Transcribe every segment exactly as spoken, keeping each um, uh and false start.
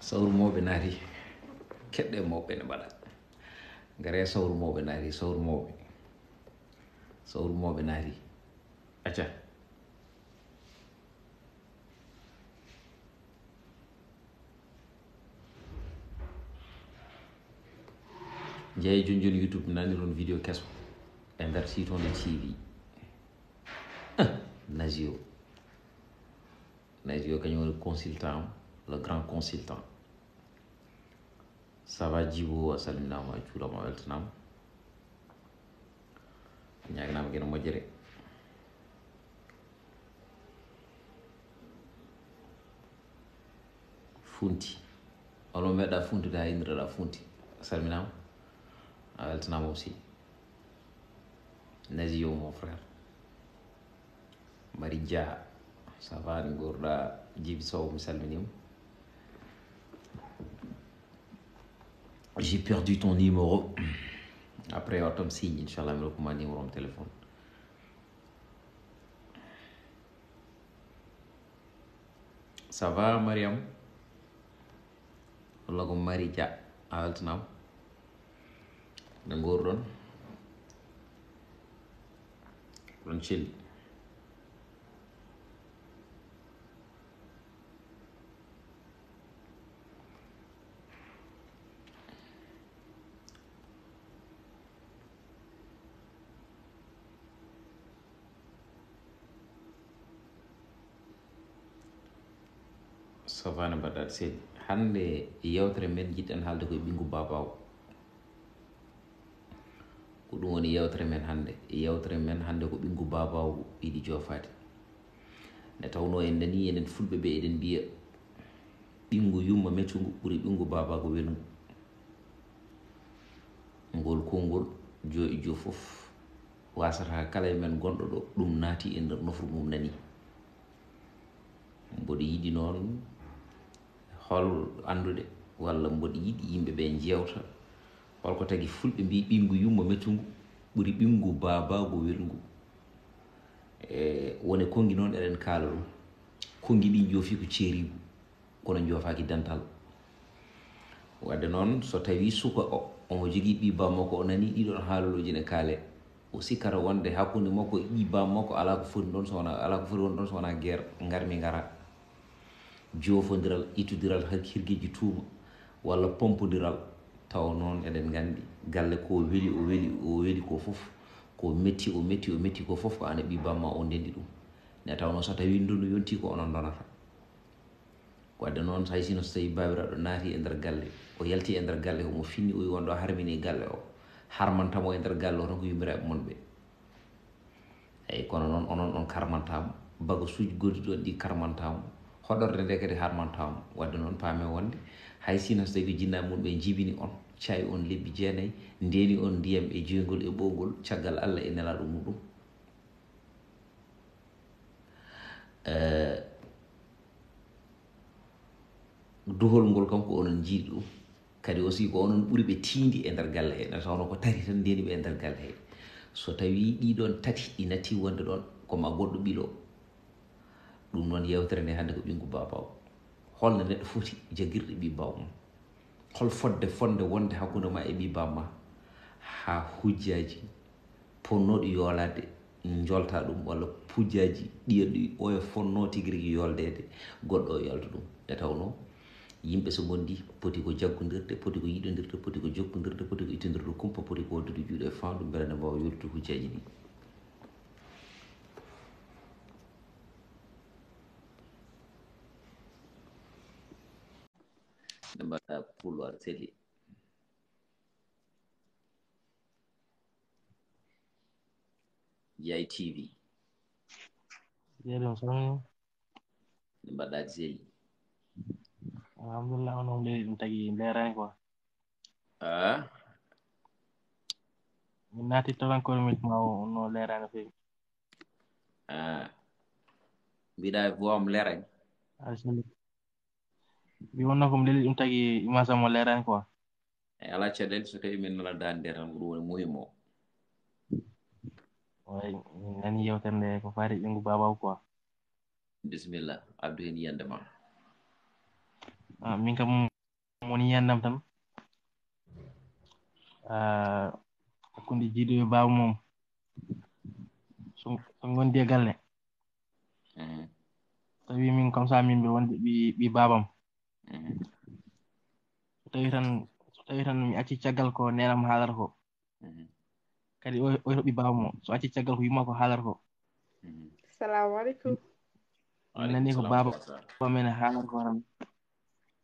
Sawru mawɓe naati. Keɗɗe mawɓe ne mbaɗa. Ngare sawru mawɓe naati, sawru mawɓe. Sawru mawɓe naati. Acca. Jeeyi joni joni YouTube nani ɗon vidéo keso. E nder sitonde T V. Ah, Nazio. Nazio kañum woni consultant, le grand consultant. Ça va Djibo, a salminaama, a juuraama, a weltanaama. A ñaaganaama geno moƴƴere. Funti. Ono meeɗa funtude hay inndirɗa funti. A salminaama. A weltanaama aussi. Nazio, mon frère. Mari Dia, ça va, no nguurɗa? Djiby Sow, mi salminiima. J'ai perdu ton numéro. Après, wattam signe, inchallah, mi rokkuma numéro am téléphone. Ça va, Mariam? Walla ko Mari Dia? A weltanaama. No nguurɗon? Ɗon celli. Ça va, no mbaɗɗa seydi? Hannde yewtere men jiɗɗen haalde koye ɓinngu baabaawo. Ko ɗum woni yewtere men hannde. Yewtere men hannde ko ɓinngu baabaawo yiɗi joofaade. Nde tawnoo en nanii enen fulɓe ɓe eɗen mbiya ɓinngu yumma meccungu ɓuri ɓinngu baabaago welngu. Ngol konngol joo e joo fof wasataa kala e men gonɗo ɗo ɗum naati e nder nofru mum nanii. Mboɗo yiɗi noon hol anndude walla mboɗo yiɗi yimɓe ɓe njeewta holko tagi fulɓe mbii ɓinngu yumma meccungu ɓuri ɓinngu baabaago welngu. E wone konngi noon eɗen kaala ɗum. Konngi ɗi njoofi ko ceeriigu, kono njoofaaki dental. Wadde noon, so tawii suka o, omo jogii ɓii bammakko, o nanii ɗiɗon haalolooji ne kaalee, o sikkata wonde hakkunde makko e ɓii bammakko alaa ko foti ɗoon so wonaa, alaa ko foti won ɗoon so wonaa geer, ngar mi ngara. Joofondiral, ittodiral hir-, hirgeeji tuuma, walla pompondiral, tawa noon eɗen nganndi galle ko weli, o weli, o weli ko fof, ko metti, o metti, o metti ko fof, ko aan e ɓii bamma o ndenndi ɗum. Nde tawnoo so tawii ndonu yontii ko onon ndonata. Wadde noon, hay sinno so tawii baabiraaɗo naati e nder galle, o yalti e nder galle, omo finni, o wi wonde o harmini galle o, harmanta mo e nder galle o tan ko yummiraaɓe mon ɓe. Eyi, kono noon onon on karmantaama, bagasuuji gonɗi ɗoon ɗi karmantaama, hoɗorde nde kadi harmantaama. Wadde noon paamen wonde, hay sinno so tawii ko jinnaaɓe mum ɓe njibini on, caayi on lebbi jeenayi, ndeeni on ndiyam e joyngol e ɓowngol, caggal Alla e nelaaɗo muɗum. Eh, duhol ngol kam ko onon njiidi ɗum. Kadi aussi ko onon ɓuri ɓe tiindi e nder galle he. Nde tawnoo ko tati tan ndeeni ɓe e nder galle he. So tawii ɗii ɗoon tati ɗi natti wonde ɗoon, ko ma goɗɗo ɓilo. Ɗum noon yewtere nde hannde ko ɓinngu baabaawo. Holno neɗɗo foti jagirde ɓii baawo mum? Hol fodde fonnde wonde hakkunde ma e ɓii bamma haa hujjaaji ponnooɗi yoolaade njolta ɗum, walla hujjaaji ɗiya ɗi oya fonnoo tigi rigi yoldeede, goɗɗo o yolta ɗum? Nde tawnoo yimɓe so ngondi poti ko jaggondirde, poti ko yiɗondirde, poti ko jokkondirde, poti ko ittondirde kumpa, poti ko waddude juuɗe e faandu mbele ne mbaawa yoltude hujjaaji ɗi. Nde mbaɗa pulloir seli. Jay T V. Jeeɗum salmini. Nde mbaɗa jeeyi. Alhamdulillah, onon leydi ɗum tagi leerani quoi. Ah? Min naati toon kono min ma o no leerani feewi. Ah. Mbiɗa voix am leerani. Alhamdulillah. Mi wonno ko mi leli ɗum tagi image am o leerani quoi. E alaa caɗeele so tawii min nala daande tan ko ɗum woni muhim o. Way, min nani yewtere nde ko faati ɓinngu baabaawo quoi. Bisimilla, addu heen yiyannde ma. Ah, min kam woni yiyandam tan. Ah, hakkunde jiiduɓe baaba mum, so so ngondi e galle, Mhm. Tawi min comme ça min ɓe wonde ɓi ɓi babam. Mhm. So tawi tan so tawi tan mi acci caggal ko nenam haalata ko. Mhm. Kadi o o ɓi babam o so acci caggal ko yumma ko haalata ko. Mhm. Salamu alaikum. Nani ko Waaleykum baba salaam wa rahmatullah. ko men haalata ko tan.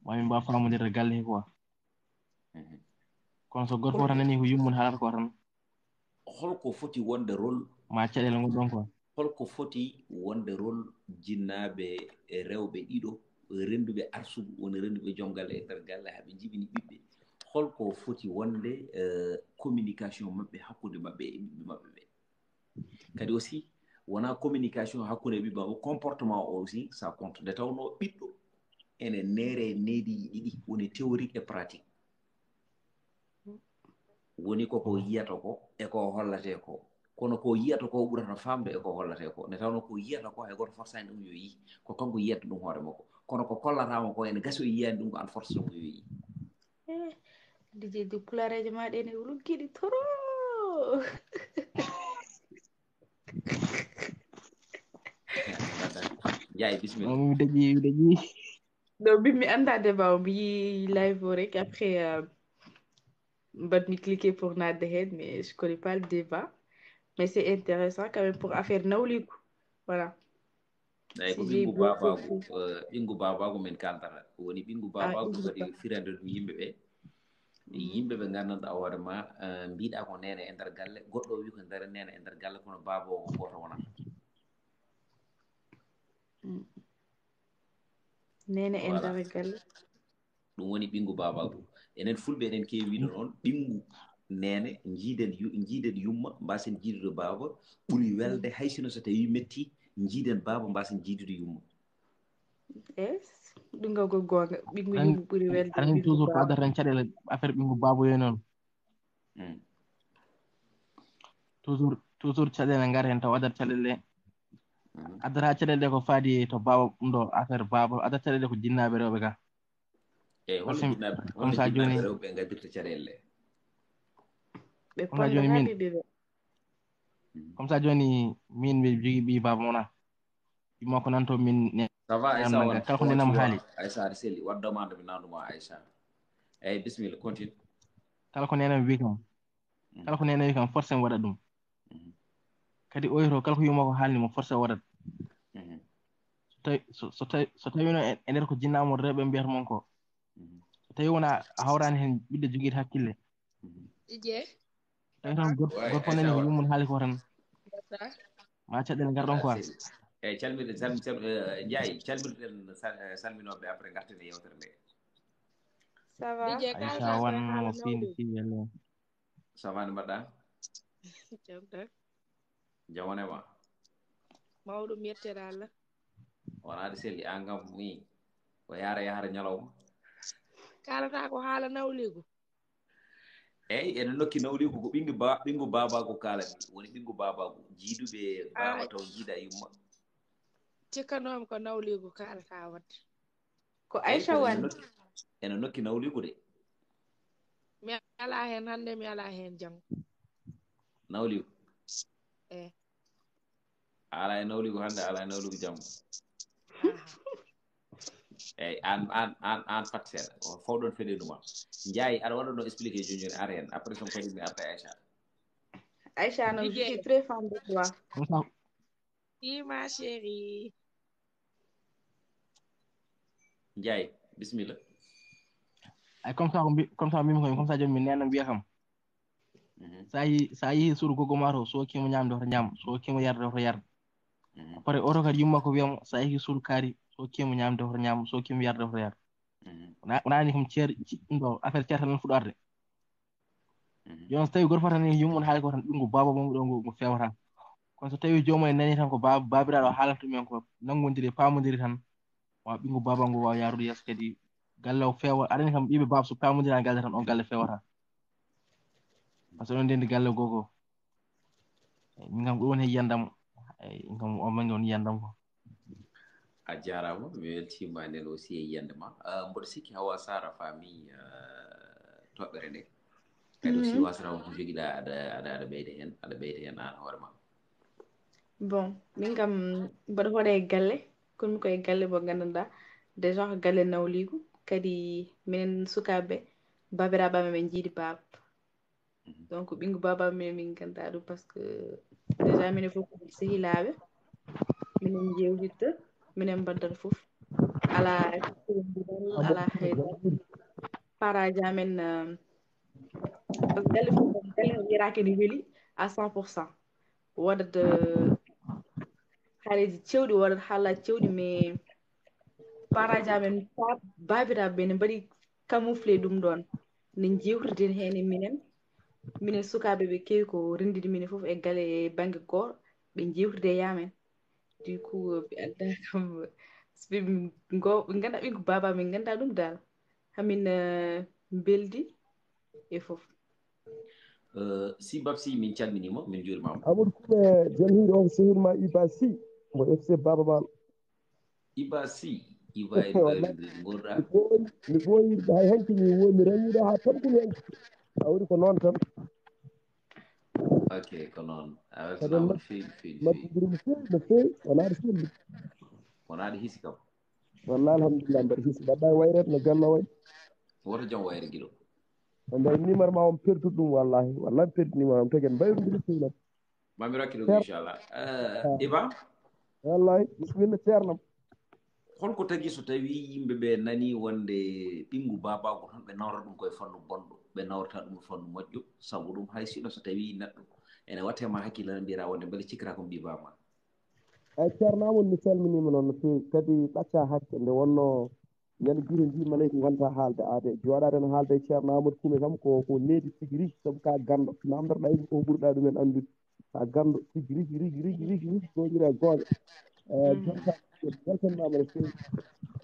Ma min mbaw famude galle he quoi. Mhm. Kono so gorko o tan nani ko yummum haalata ko tan. Holko foti wonde rôle Ma caɗele ngon ɗon quoi. Holko foti wonde rôle jinnaaɓe e rewɓe ɗiɗo, rennduɓe arsugu, woni rennduɓe joom galle e nder galle, haa ɓe njibini ɓiɓɓe? Holko foti wonde, eh, communication maɓɓe hakkunde maɓɓe e ɓiɓɓe maɓɓe ɓe? Kadi aussi, wonaa communication hakkunde e ɓiɓɓe maɓɓe, comportement o aussi, ça compte. Nde tawnoo ɓiɗɗo ene neere e neediiji ɗiɗi, woni théorique et pratique. Woni ko ko yiyata ko e ko hollatee ko. Kono ko yiyata ko ɓurata famde e ko hollatee ko. Nde tawnoo ko yiyata ko hay gooto forsaani ɗum yo yii. Ko kanko yiyata ɗum hoore makko. Kono ko kollataama ko ene gasi o yiyaani ɗum ko aan forsata mo yo yii. Eh, D J du pulareejo ma ɗen e luggiɗi toro. Njaay, bisimilla. Mi daƴi mi daƴi. Ɗo mbimmi annda débat o, mi yii live o rek, après, euh, mbaɗmi cliquer pour naatde heen, mais je connais pas le débat. Mais c'est intéressant quand même pour affaire nawligu. Voilà. Eyi, ko Si ɓinngu j'ai baabaagu, beaucoup eh, ɓinngu baabaagu min kaaltata. Ko woni ɓinngu Ah, baabaagu ɓinngu kadi ba- firande ɗum yimɓe ɓe. Mhm. Yimɓe ɓe nganndanɗaa hoore ma, eh, mbiɗa ko neene e nder galle, goɗɗo o wi ko nder neene e nder galle, kono baaba o ko gooto wonata. Mm. Neene e Voilà. nder galle. Ɗum woni ɓinngu baabaagu. Enen fulɓe eɗen keewi wiide noon, ɓinngu neene, njiiden yu-, njiiden yumma, mbaasen jiidude baaba, ɓuri welde, hay sino so tawii metti, njiiden baaba, mbaasen jiidude yumma. Yes. Ɗum ko goonga. Ɓinngu Aɗa yumma ɓuri welde aɗa anndi ɓinngu toujours ko baaba. addata tan caɗeele affaire ɓinngu baaba yo noon. Mm. Toujours toujours caɗeele ngara heen taw addata caɗeele. Mhm. Addata caɗeele ɗe ko faadi to baaba ɗum ɗo affaire baaba addata caɗeele ko jinnaaɓe rewɓe ga. Eyi, holno Parce que jinnaaɓe, comme holno ça jinnaaɓe jooni rewɓe ngaddirta caɗeele ɗe? Ɓe Comme ça polla jooni min haalde ɗe. Comme ça jooni min mbiɗa jogii ɓii baaba mona. Yumma ko nan to min ne. Ça va, Aïssa, Nannaga, wan kala ko wan nenam suwa. Haali. Aïssa aɗa selli, waɗ demande mi nannduma Aïssa. Eyi, bisimilla, continue. Kala ko nenam wi kam. Mm. Kala ko nenam wi kam forcé mi waɗat ɗum. Mhm. Kadi oyoto kala ko yumma ko haalni mo forcé o waɗat. Mhm. So tawi so so tawi so tawino e e nder ko jinnaamo rewɓe mbiyata mon ko. Mhm. So tawi wona a hawrani heen ɓiɗɗo jogiiɗo hakkille. Mhm. Ije. Tawi tan gorko Ouais, gorko Aïssa nani ko wa. Yummum haali ko tan. Gasa. Ma caɗɗele ngar ɗon quoi. Eyi, calmir calmir calmir eh, Ndiaye, calmirɗen sal- eh, salminooɓe après ngarten e yewtere nde. Ça va? Ije Aïcha kala wan haala mo fiindi nawde. fiiyelle. Ça va, no mbaɗɗa? Jam tan. Jam wone ma. Mawɗum yettere Allah. Wona aɗa selli an kam ni. Ko yahara yahara ñalawma. Kalata ko haala nawligu. Eyi, ene nokki nawligu ko ɓinngu ba ɓinngu babagu kalani. Woni ɓinngu babagu. Jiiduɓe baba Ah. taw jiida yumma. Cikkanoomi ko nawligu kalata wadde. Ko Eyi, Aïcha ene wani. nokki ene nokki nawligu de. Mi ala heen hannde, mi ala heen janngo. Nawligu. Eh. Ala e nawligu hannde, ala e nawligu janngo. Aha. Eyi, an an an an fat seeɗa. O fawɗon feɗenuma. Ndiaye, aɗa waɗa no expliqué jooni jooni, ar heen. Après son kadi mi arta e Aïcha. Aïcha non, je Ije. Suis très fan de toi. Comme ça Oui, ma chérie. Ndiaye, bisimilla. Ay comme ça ko mbi comme ça mbimi komi comme ça jooni mi nena mbiya kam. Mhm. Sa yi sa yi suudu gogo ma to so kimo ñamde hoto ñam so kimo yarde hoto yar. Mhm. Après oto kadi yumma ko wiyamo sa yi suudu kaari so kimo ñamde hoto ñam so kimo yarde hoto yar. Mhm. Wona wonani kam ceer ɗum ɗo affaire ceer tan fuɗorde. Mhm. Jooni so tawi goto fof tan yummum haali ko tan ɓinngu baaba mum ɗo ngu ngu fewata. Kono so tawi joomum en nani tan ko ba babiraɗo haalata ɗumen ko nanngondiri pamodiri tan. Wa ɓinngu baaba ngu wawa yarude yeeso kadi galle o fewa aɗani kam ɓiɓe baaba so pamodira galle tan on galle fewata. Par ce que oɗon ndendi galle gogo. Eyi min kam ɗum woni yiyandam. Eyi min kam on bangge woni yiyandam ko. A jaaraama, mi weltiima nden aussi e yiyannde ma. Ah, mboɗo sikki Hawa Sara faami, ah, toɓɓere nde. Kadi aussi wasata on ko jogiɗa aɗa, aɗa, aɗa ɓeyda heen, aɗa ɓeyda heen aan hoore ma. Bon, min kam mboɗo hoɗa e galle, kono mi ko e galle mo nganndanɗaa déjà ko galle nawliigu, kadi minen sukaaɓe, baabiraaɓe amen ɓe njiidi baaba. Donc ɓinngu baaba amen min nganndaa ɗum parce que déjà minen fof ko sehilaaɓe, minen njeewtitta, minen mbaddata fof, alaa, alaa hay dara. Paraaji amen, euh, parce que galle fof, galle o wiyata ko ene weli à cent pour cent. Waɗat, euh, haalaaji cewɗi, waɗat haalaaji cewɗi, mais paraaji amen, pa-, baabiraaɓe ɓe ne mbaɗi camouflé ɗum ɗoon. Ne njeewtiden heen e minen. Minen sukaaɓe ɓe keewi ko renndidi minen fof e galle e bannge gooto, ɓe njeewtida e amen. Du coup, ɓe adda kam, so ɓe ngo-, ɓe nganndaa ɓinngu baaba, min nganndaa ɗum daal. Hamin, eh, mbeldi e fof. Eh, si Babsi, min calminiima, min njuuriima. Amadou Koumé, Jamhir, on sehil ma Iba Sy, mo F C Baaba Maal. Iba Sy, Iba e Wallahi. Mbaydi ngorɗa. Mi ɓooyi, mi ɓooyi, hay hanki mi wo-, mi ranngiɗo haa tampini hanki. Hawri ko noon tan. Ok, ko noon. A weltanaama no feewi, feewi, feewi. Majjugiri no feewi, no feewi. Wonaa ɗo selli. Wonaa ɗo hisi kam. Wallahi, alhamdulillah, mbaɗa hisi. Mbaɗa e wayret no Bello wayi. Woto jom wayre gilo. On mbaɗa numéro ma on perdu ɗum, wallahi. Wallahi, mi perdu numéro on. Tegen mbayru ndiri fiilam. Ma mi rokki ɗum, inchallah. Eh, Iba? Wallahi, bismillah, ceernam. Holko tagi so tawi yimɓe ɓe nani wonde ɓinngu baabaagu tan ɓe nawra ɗum koye fannu bonɗo, ɓe nawrata ɗum e fannu moƴƴo, sabu ɗum hay siɗo so tawi neɗɗo ene watte ma hakkille tan mbiyata wonde mbele cikkata ko ɓii baaba ma. Ay, ceernam on, mi salminiima noon no feewi, kadi ɗacca hakke nde wonno ñande juuti ndi maleyka ngonta haalde aade, jooɗaade no haalde e ceerno Amadou Koumé kam ko, ko needi tigi rigi, sabu ka ganndo, namdotoɗaa yimɓe ko ɓurɗa ɗumen anndude. A ganndo tigi rigi, rigi, rigi, rigi, rigi, gooƴira e gooƴa. Eh, jonta, weltannaama no feewi.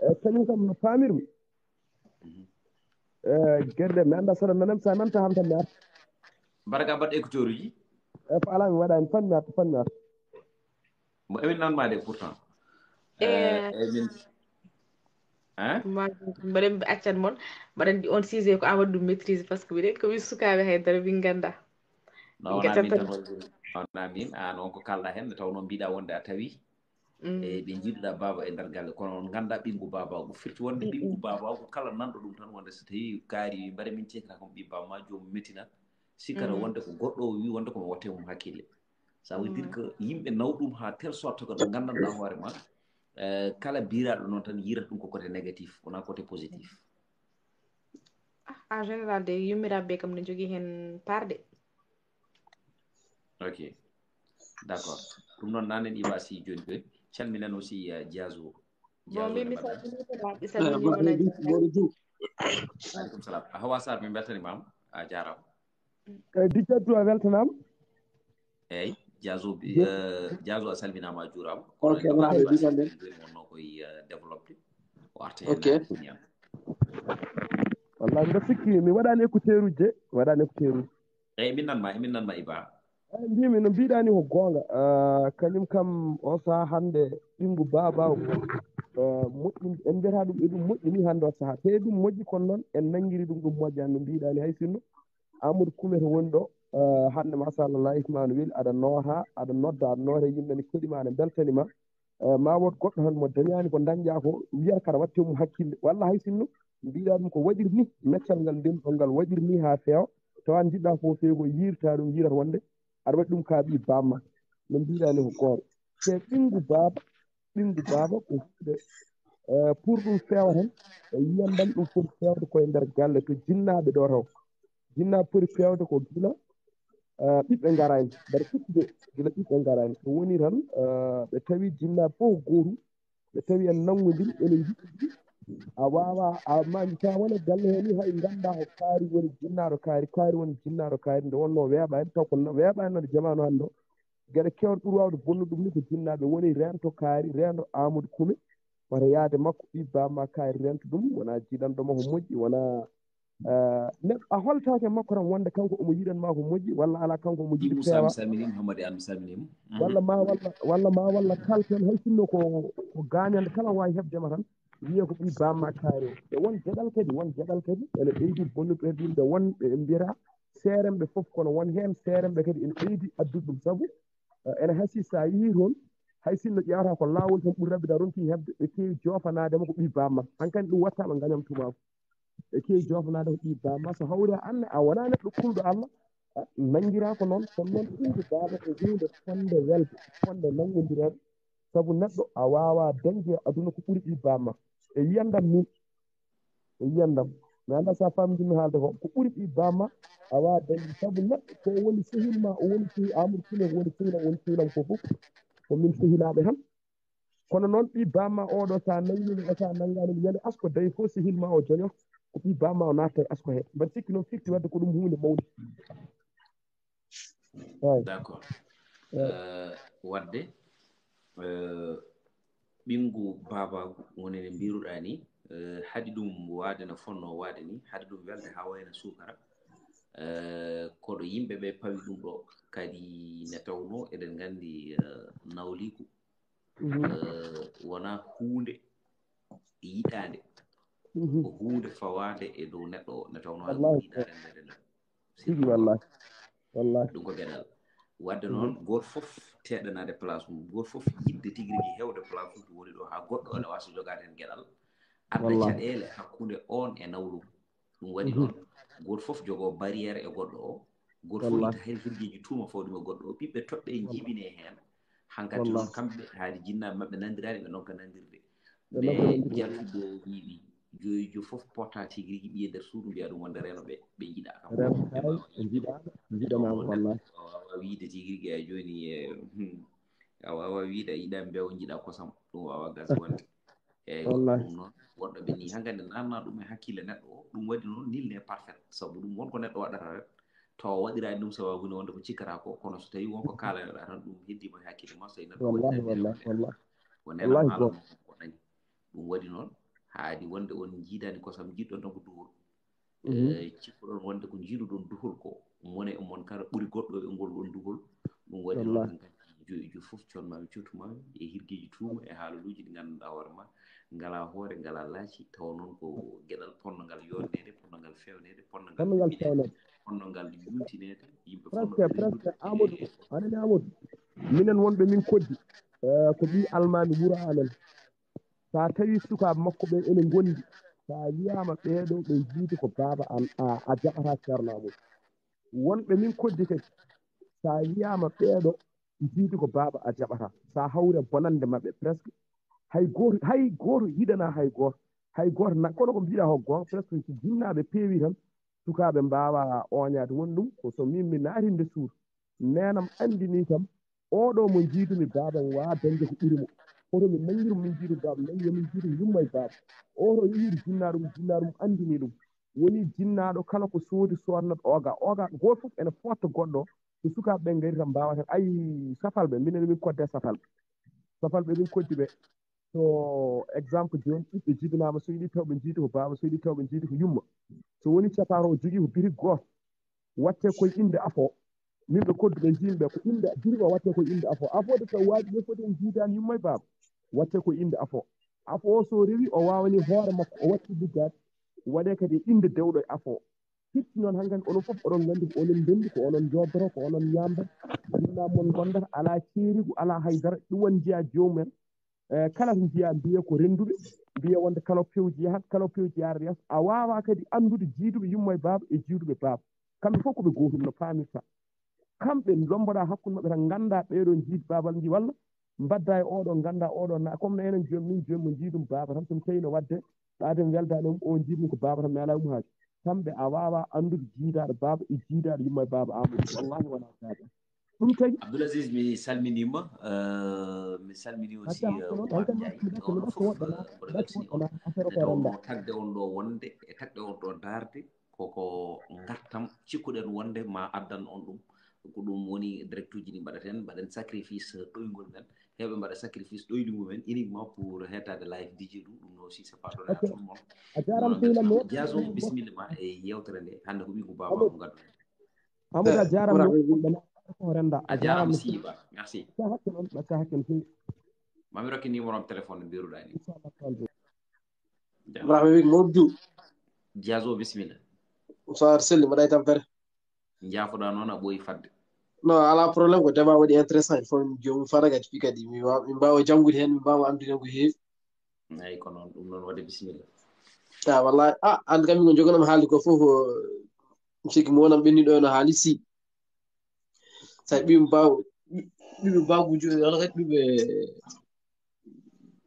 Eh, kañum kam no paamirmi. Eh, gerde mi annda saɗa nanam, sa nanta ham tan mi arta. Mbaɗa ka mbaɗ écouteur uji? Eh, ko alaa mi waɗaani fan mi arta, fan mi arta. Mo emin nan ma de pourtant. Eh. Eh, emin. Hein? Ma, mbaɗen accan mon, mbaɗen on sujet ko Amadou ɗum maîtrise parce que mbiɗen ko min sukaaɓe hay dara min ngannda. No, wona min tan woni, wona min, an on ko kalɗa heen, nde tawnoo mbiɗa wonde a tawi. Mm. E ɓe njiɗuɗa baaba e nder galle, kono on ngannda ɓinngu baaba o. Ko firti wonde ɓinngu baaba o ko kala nanɗo ɗum tan wonde so tawi kaari wi mbaɗa min ceekata kon ɓii baaba ma, joomum metina. Sikkata wonde ko goɗɗo o wi wonde ko mo watte mum hakkille. Ça veut dire que yimɓe naw ɗum ha telle sorte que ɓe nganndanɗa hoore ma, eh, kala biraɗo noon tan yirata ɗum ko côté négatif, wona côté positif. Ah, en général de, yummiraaɓe ɓe kam ne jogii heen parɗe. Ok. D'accord. Ɗum noon nanen Iba Sy jooni jooni. Calminen aussi, eh, Diazo. Bon, min mi mbaɗa. Salminiima, mi Eh, salminiima. Bodo Diouf. Aleykum salam. Hawa Sarr, min mbeltaniima. A jaaraama. Eh, Dijjattu a weltanaama. Eyyi, Diazo bi, eh, Diazo a salminaama, a juuraama. Ok, bravo, Dijjattu. Jooni wonno koye, eh, développé. O arta heen Ok. naati ñaam. Wallahi, mbeɗa sikki mi waɗaani écouteur uji de, mi waɗaani écouteur uji. Eyyi, min nan ma, min nan ma Iba. Eh, mbimi no mbiɗa ni ko goonga. Ah, kañum kam on sahaa hannde ɓinngu baaba o, ah, moƴƴin, en mbiyata ɗum eɗum moƴƴini hannde o sahaa. Te eɗum moƴƴi kono noon en nanngiri ɗum, ɗum moƴƴani no mbiɗa ni hay sinno. Amadou Koumé to woni ɗo, ah, hannde machallah Ismaël weli aɗa noota, aɗa nodda, aɗa noota yimɓe ne keɗima, aɗa mbeltanima. Eh, ma wood goɗɗo tan mo dañaani ko dañƴa ko, wiyata kaɗa watte mum hakkille. Walla hay sinno mbiɗa ɗum ko waɗir ni, meccal ngal ndemɗon ngal waɗir ni haa feewa, tawa njiɗɗa ko feewi ko yiirta ɗum, yiirata wonde aɗa waɗi ɗum ka ɓii bamma. No mbiɗa ni ko goonga. Te ɓinngu baaba, ɓinngu baaba ko huunde, eh, pour ɗum feewa tan, e yiyannde ɗum foti feewde koye nder galle to jinnaaɓe ɗo taw. Jinnaaɓe poti feewde ko gila, eh, ɓiɓɓe ngaraani, mbaɗa sikkude gila ɓiɓɓe ngaraani. Ko woni tan, eh, ɓe tawi jinnaaɓe fof ko gootum, ɓe tawi en nanngodiri, ene njiɗi. A waawaa, a ma, so a wonii galle hee nii, hay nganndaa ko kaari woni jinnaaɗo kaari, kaari woni jinnaaɗo kaari, nde wonnoo weeɓaani, taw ko weeɓaani noon e jamaanu hannde o. Geɗe keewɗe ɓuri waawde bonnude ɗum ni ko jinnaaɓe woni reento kaari, reento Amadou Koumé, wata yaade makko, ɓii bamma kaari reento ɗum, wonaa jiidanɗo mo ko moƴƴi, wonaa Eh, neɗɗo a holtaaki e makko tan wonde kanko omo yiɗan ma ko moƴƴi walla alaa, kanko omo yiɗi Moussa, mi feewa. Salmini Mouhamadou Anne, mi Salmini mo. Mhm. Walla ma walla walla ma walla kalten hay sinno ko ko gaañande kala waawi heɓde ma tan wiya ko ɓii bamma kaari o. E won geɗal kadi, won geɗal kadi ene ɓeydi bonnude ɓerɗe yimɓe, won ɓe en mbiyata seeremɓe fof, kono won heen seeremɓe kadi ene ɓeydi addude ɗum. Sabu eh, ene hasii so a yehii toon, hay sinno ƴeewata ko laawol tan ɓuri raɓɓiɗa ronki heɓde, ɓe keewi joofanaade ma ko ɓii bamma. Hankadi ɗum watta ɓe ngañam tumaako. Ɓe keewi joofanaade ko ɓii bamma. So hawri a anne a wonaa neɗɗo kulɗo Allah, a nanngiraa ko noon. Kono noon ɓii bamma ko huunde fonde welde, fonde nanngondireede. Sabu neɗɗo a waawaa dañde e aduna ko ɓuri ɓii bamma. E yiyandam min, e yiyandam. Mi anndaa so a faami ko mi haalde ko. Ko ɓuri ɓii bamma a waawaa dañde. Sabu neɗɗo ko woni sehil ma, o woni sehil Amadou Kine, o woni sehil am, o woni sehil am ko fof. Ko min sehilaaɓe tan. Kono noon ɓii bamma oɗo so a nanngiino e so a nanngaani mo ñande asko day fof sehil ma o joño. Ko ɓii bamma o naatta e asko he. Mbaɗa sikki noon firti wadde ko ɗum huunde mawnde. Eey. D'accord. Eey. Eh, wadde eh, ɓinngu baabaagu woni no mbiruɗaa ni, eh, haɗi ɗum waade no fonnoo waade ni, haɗi ɗum welde haa wayno suukara. Eh, koɗo yimɓe ɓe pawi ɗum ɗo kadi nde tawnoo eɗen nganndi eh, nawliigu Mhm. eh, wonaa huunde yiɗaande. Mhm. Ko huunde fawaande e dow neɗɗo o nde tawnoo hay Wallahi. yiɗaande ndee ɗo. Tigi wallahi. Wallahi. Ɗum ko geɗal. Wadde noon, gooto fof teɗanaade place mum, gooto fof yiɗde tigi rigi hewde place mum to woni ɗo, haa goɗɗo ene waawi jogaade heen geɗal. Adda Wallahi. Caɗeele hakkunde oon e nawlugu. Ɗum waɗi Mhm. Noon, gooto fof jogoo barrière e goɗɗo o. Gooto fof Wallahi. Itta heen hirgeeji tuuma fawde mo goɗɗo o. Ɓiɓɓe toɗɗe Wallahi. Njibinee heen. Hankadi Wallahi. Noon, kamɓe haade jinnaaɓe maɓɓe nanndirani, ɓe ndonka nanndirde. Ɓe ndonka Mais nanndirde. Jaltuɗo o wiyi joyi jo fof pota tigi rigi ɓiye nder suudu mbiya ɗum wonde reno ɓe ɓe jiɗa kam. Reno kaay, ɓe jiɗa, ɓe jiɗanaama wallahi. A waawaa wiyde tigi rigi a jooni e hmm, a waawaa wiyde a yiɗa mbeewa jiɗa kosam, ɗum waawaa gas wonde. Eeyi, Wallahi. Ɗum noon, woɗɗo ɓe nii hankadi nanna ɗum e hakkille neɗɗo o, ɗum waɗi noon nul n'est parfait, sabu ɗum won ko neɗɗo waɗata rek, tawa waɗiraani ɗum sababu ne wonde ko cikkata ko, kono so tawii won ko kaalanoɗaa tan, ɗum heddiima e hakkille ma, so tawii neɗɗo Wallahi, waɗiraani wallahi, ɗum. Wallahi. Ko neɗɗo Wallahi haala gooto. Mum ko dañi. Ɗum waɗi noon, haadi wonde on njiidaani kosam, njiɗɗon tan ko duhol. Mhm. Eh, cikkuɗon wonde ko njiiduɗon duhol ko, mone e mon kala ɓuri goɗɗo e ngol ɗon duhol. Ɗum waɗi noon, Wallahi. En nganndi joyi jo fof conmaami, cottumaami e hirgeeji tuuma e haalaluuji ɗi ngannduɗaa hoore ma, ngalaa hoore, ngalaa laaci, tawa noon ko geɗal ponngal yonneede, ponngal fewneede, ponngal Ponngal yuɓɓineede, fewneede. Ponngal yumtineede, yimɓe Presque, ponngal presque, rewrude Amadou, e a nanii Amadou? Minen wonɓe min Koddi, eh, ko ɓii almaami wuro amen. So a tawii sukaaɓe makko ɓe ene ngondi, so a wiyaama ɓeeɗo ɓe njiidi ko baaba an, a, a jaɓataa Ceerno Amadou. Wonɓe min Koddi kadi, so a wiyaama ɓeeɗo njiidi ko baaba, a jaɓataa. So a hawri e bonannde maɓɓe, presque hay gooto, hay gooto yiɗanaa hay gooto. Hay gooto na-, kono ko mbiɗa ko goonga, presque so jinnaaɓe peewi tan, sukaaɓe mbaawaa ooñaade. Woni ɗum ko so min mi naati nde suur, neenam anndinii kam, oɗo mo njiidumi baaba mi waawaa dañde ko ɓuri mo. Hoto mi nanngir mo min njiidu baaba, nanngir min njiidu yumma e baaba. Oto yehiiɗo jinnaaɗo mum, jinnaaɗo mum anndinii ɗum. Woni jinnaaɗo kala ko soodi soodnat oga. Oga gooto fof ene footta goɗɗo. So sukaaɓe ɓe ngari tan mbaawa tan. Ay, safalɓe, minen min kodde safalɓe. Safalɓe min koddi ɓe. So exemple jooni, ɓiɓɓe jibinaama, so yiɗi taw ɓe njiidi ko baaba, so yiɗi taw ɓe njiidi ko yumma. So woni caparo o jogii ko birik gooto, watte koye innde afo. Min ɓe kodduɓe njiimi ɓe ko innde birik o watte koye innde afo. Afo de taw waaji ɓe foti en jiidaani yumma e baaba. Watte koye innde afo. Afo o so rewi o waawani hoore makko, o watti liggaade. Waɗee kadi e innde dewɗo e afo. Firti noon hankadi onon fof oɗon nganndi ko onon ndenndi, ko onon njooddoro, ko onon ñaamda. Jinna mon ngondata, alaa ceerigu, alaa haydara. Ɗum woni njiyaa joomum en. Eh, kala ko njiyaa mbiya ko rennduɓe, mbiya wonde kala pewji yahat, kala pewji yahat yeeso. A waawaa kadi anndude jiiduɓe yumma e baaba e jiiduɓe baaba. Kamɓe fof ko ɓe gootum no paamirta. Kamɓe ndomboɗaa hakkunde maɓɓe tan nganndaa ɓeeɗo njiidi baabal nji walla mbadda e oɗo nganndaa oɗo na, comme no enen joom min joom mo njiidum baaba tan, so mi tawii no waɗde ɓaaden weldaani mum, o njiidum ko baaba tan, mi alaa mum haaju. Kamɓe a waawaa anndude jiidaaɗo baaba e jiidaaɗo yumma e baaba Amadou. Wallahi wonaa baaba. Ɗum tagi. Abdoul Aziz, mi salminiima, eh, mi salmini aussi, Hatta eh, ko noon, Oumar hatta Ndiaye, ko onon noon, fof, ko noon, eh, mboɗo ko weltini on. noon, affaire o Nde ko tawnoo renndo. Tagde on ɗo wonde, e tagde on ɗo darde, koko ngartam cikkuɗen wonde ma addan on ɗum. Ko ɗum woni directuuji ɗi mbaɗaten, mbaɗen sacrifice ɗoyngol men, heɓe mbaɗa sacrifice ɗoyli mumen uniquement pour hettade live D J Dou. Ɗum noon aussi c'est pas donné à tout le monde. A jarama sehil am. Diazo, bisimilla ma e yewtere nde. Hannde ko ɓiɗɗo baaba ko ngadduɗen. Amadou, a jarama. Ko renda. A jarama siiba. Merci. Ɗacca hakke noon, ɗacca hakke no feewi. Mami rokke numéro am téléphone no mbiruɗa ni. Inchallah. Ibrahima wi mobdu. Diazo, bisimilla. So ar selli mbaɗa e tampere. Jaafoɗa noon a ɓooyi fadde. Non, ala problème, ko débat waɗi intéressant, il faut min joomum fara kadi fi kadi min wa- min mbaawa janngude heen, min mbaawa anndude heen ko heewi. Eyi ko noon, ɗum noon waɗde bisimilla. Ah, wallahi, ah, an kam ko joganam haali ko fof, mi sikki mo wonam ɓenniɗo no haali si. Sa ɓiyum baw ɓiyum bagujo wala kadi ɓiɓe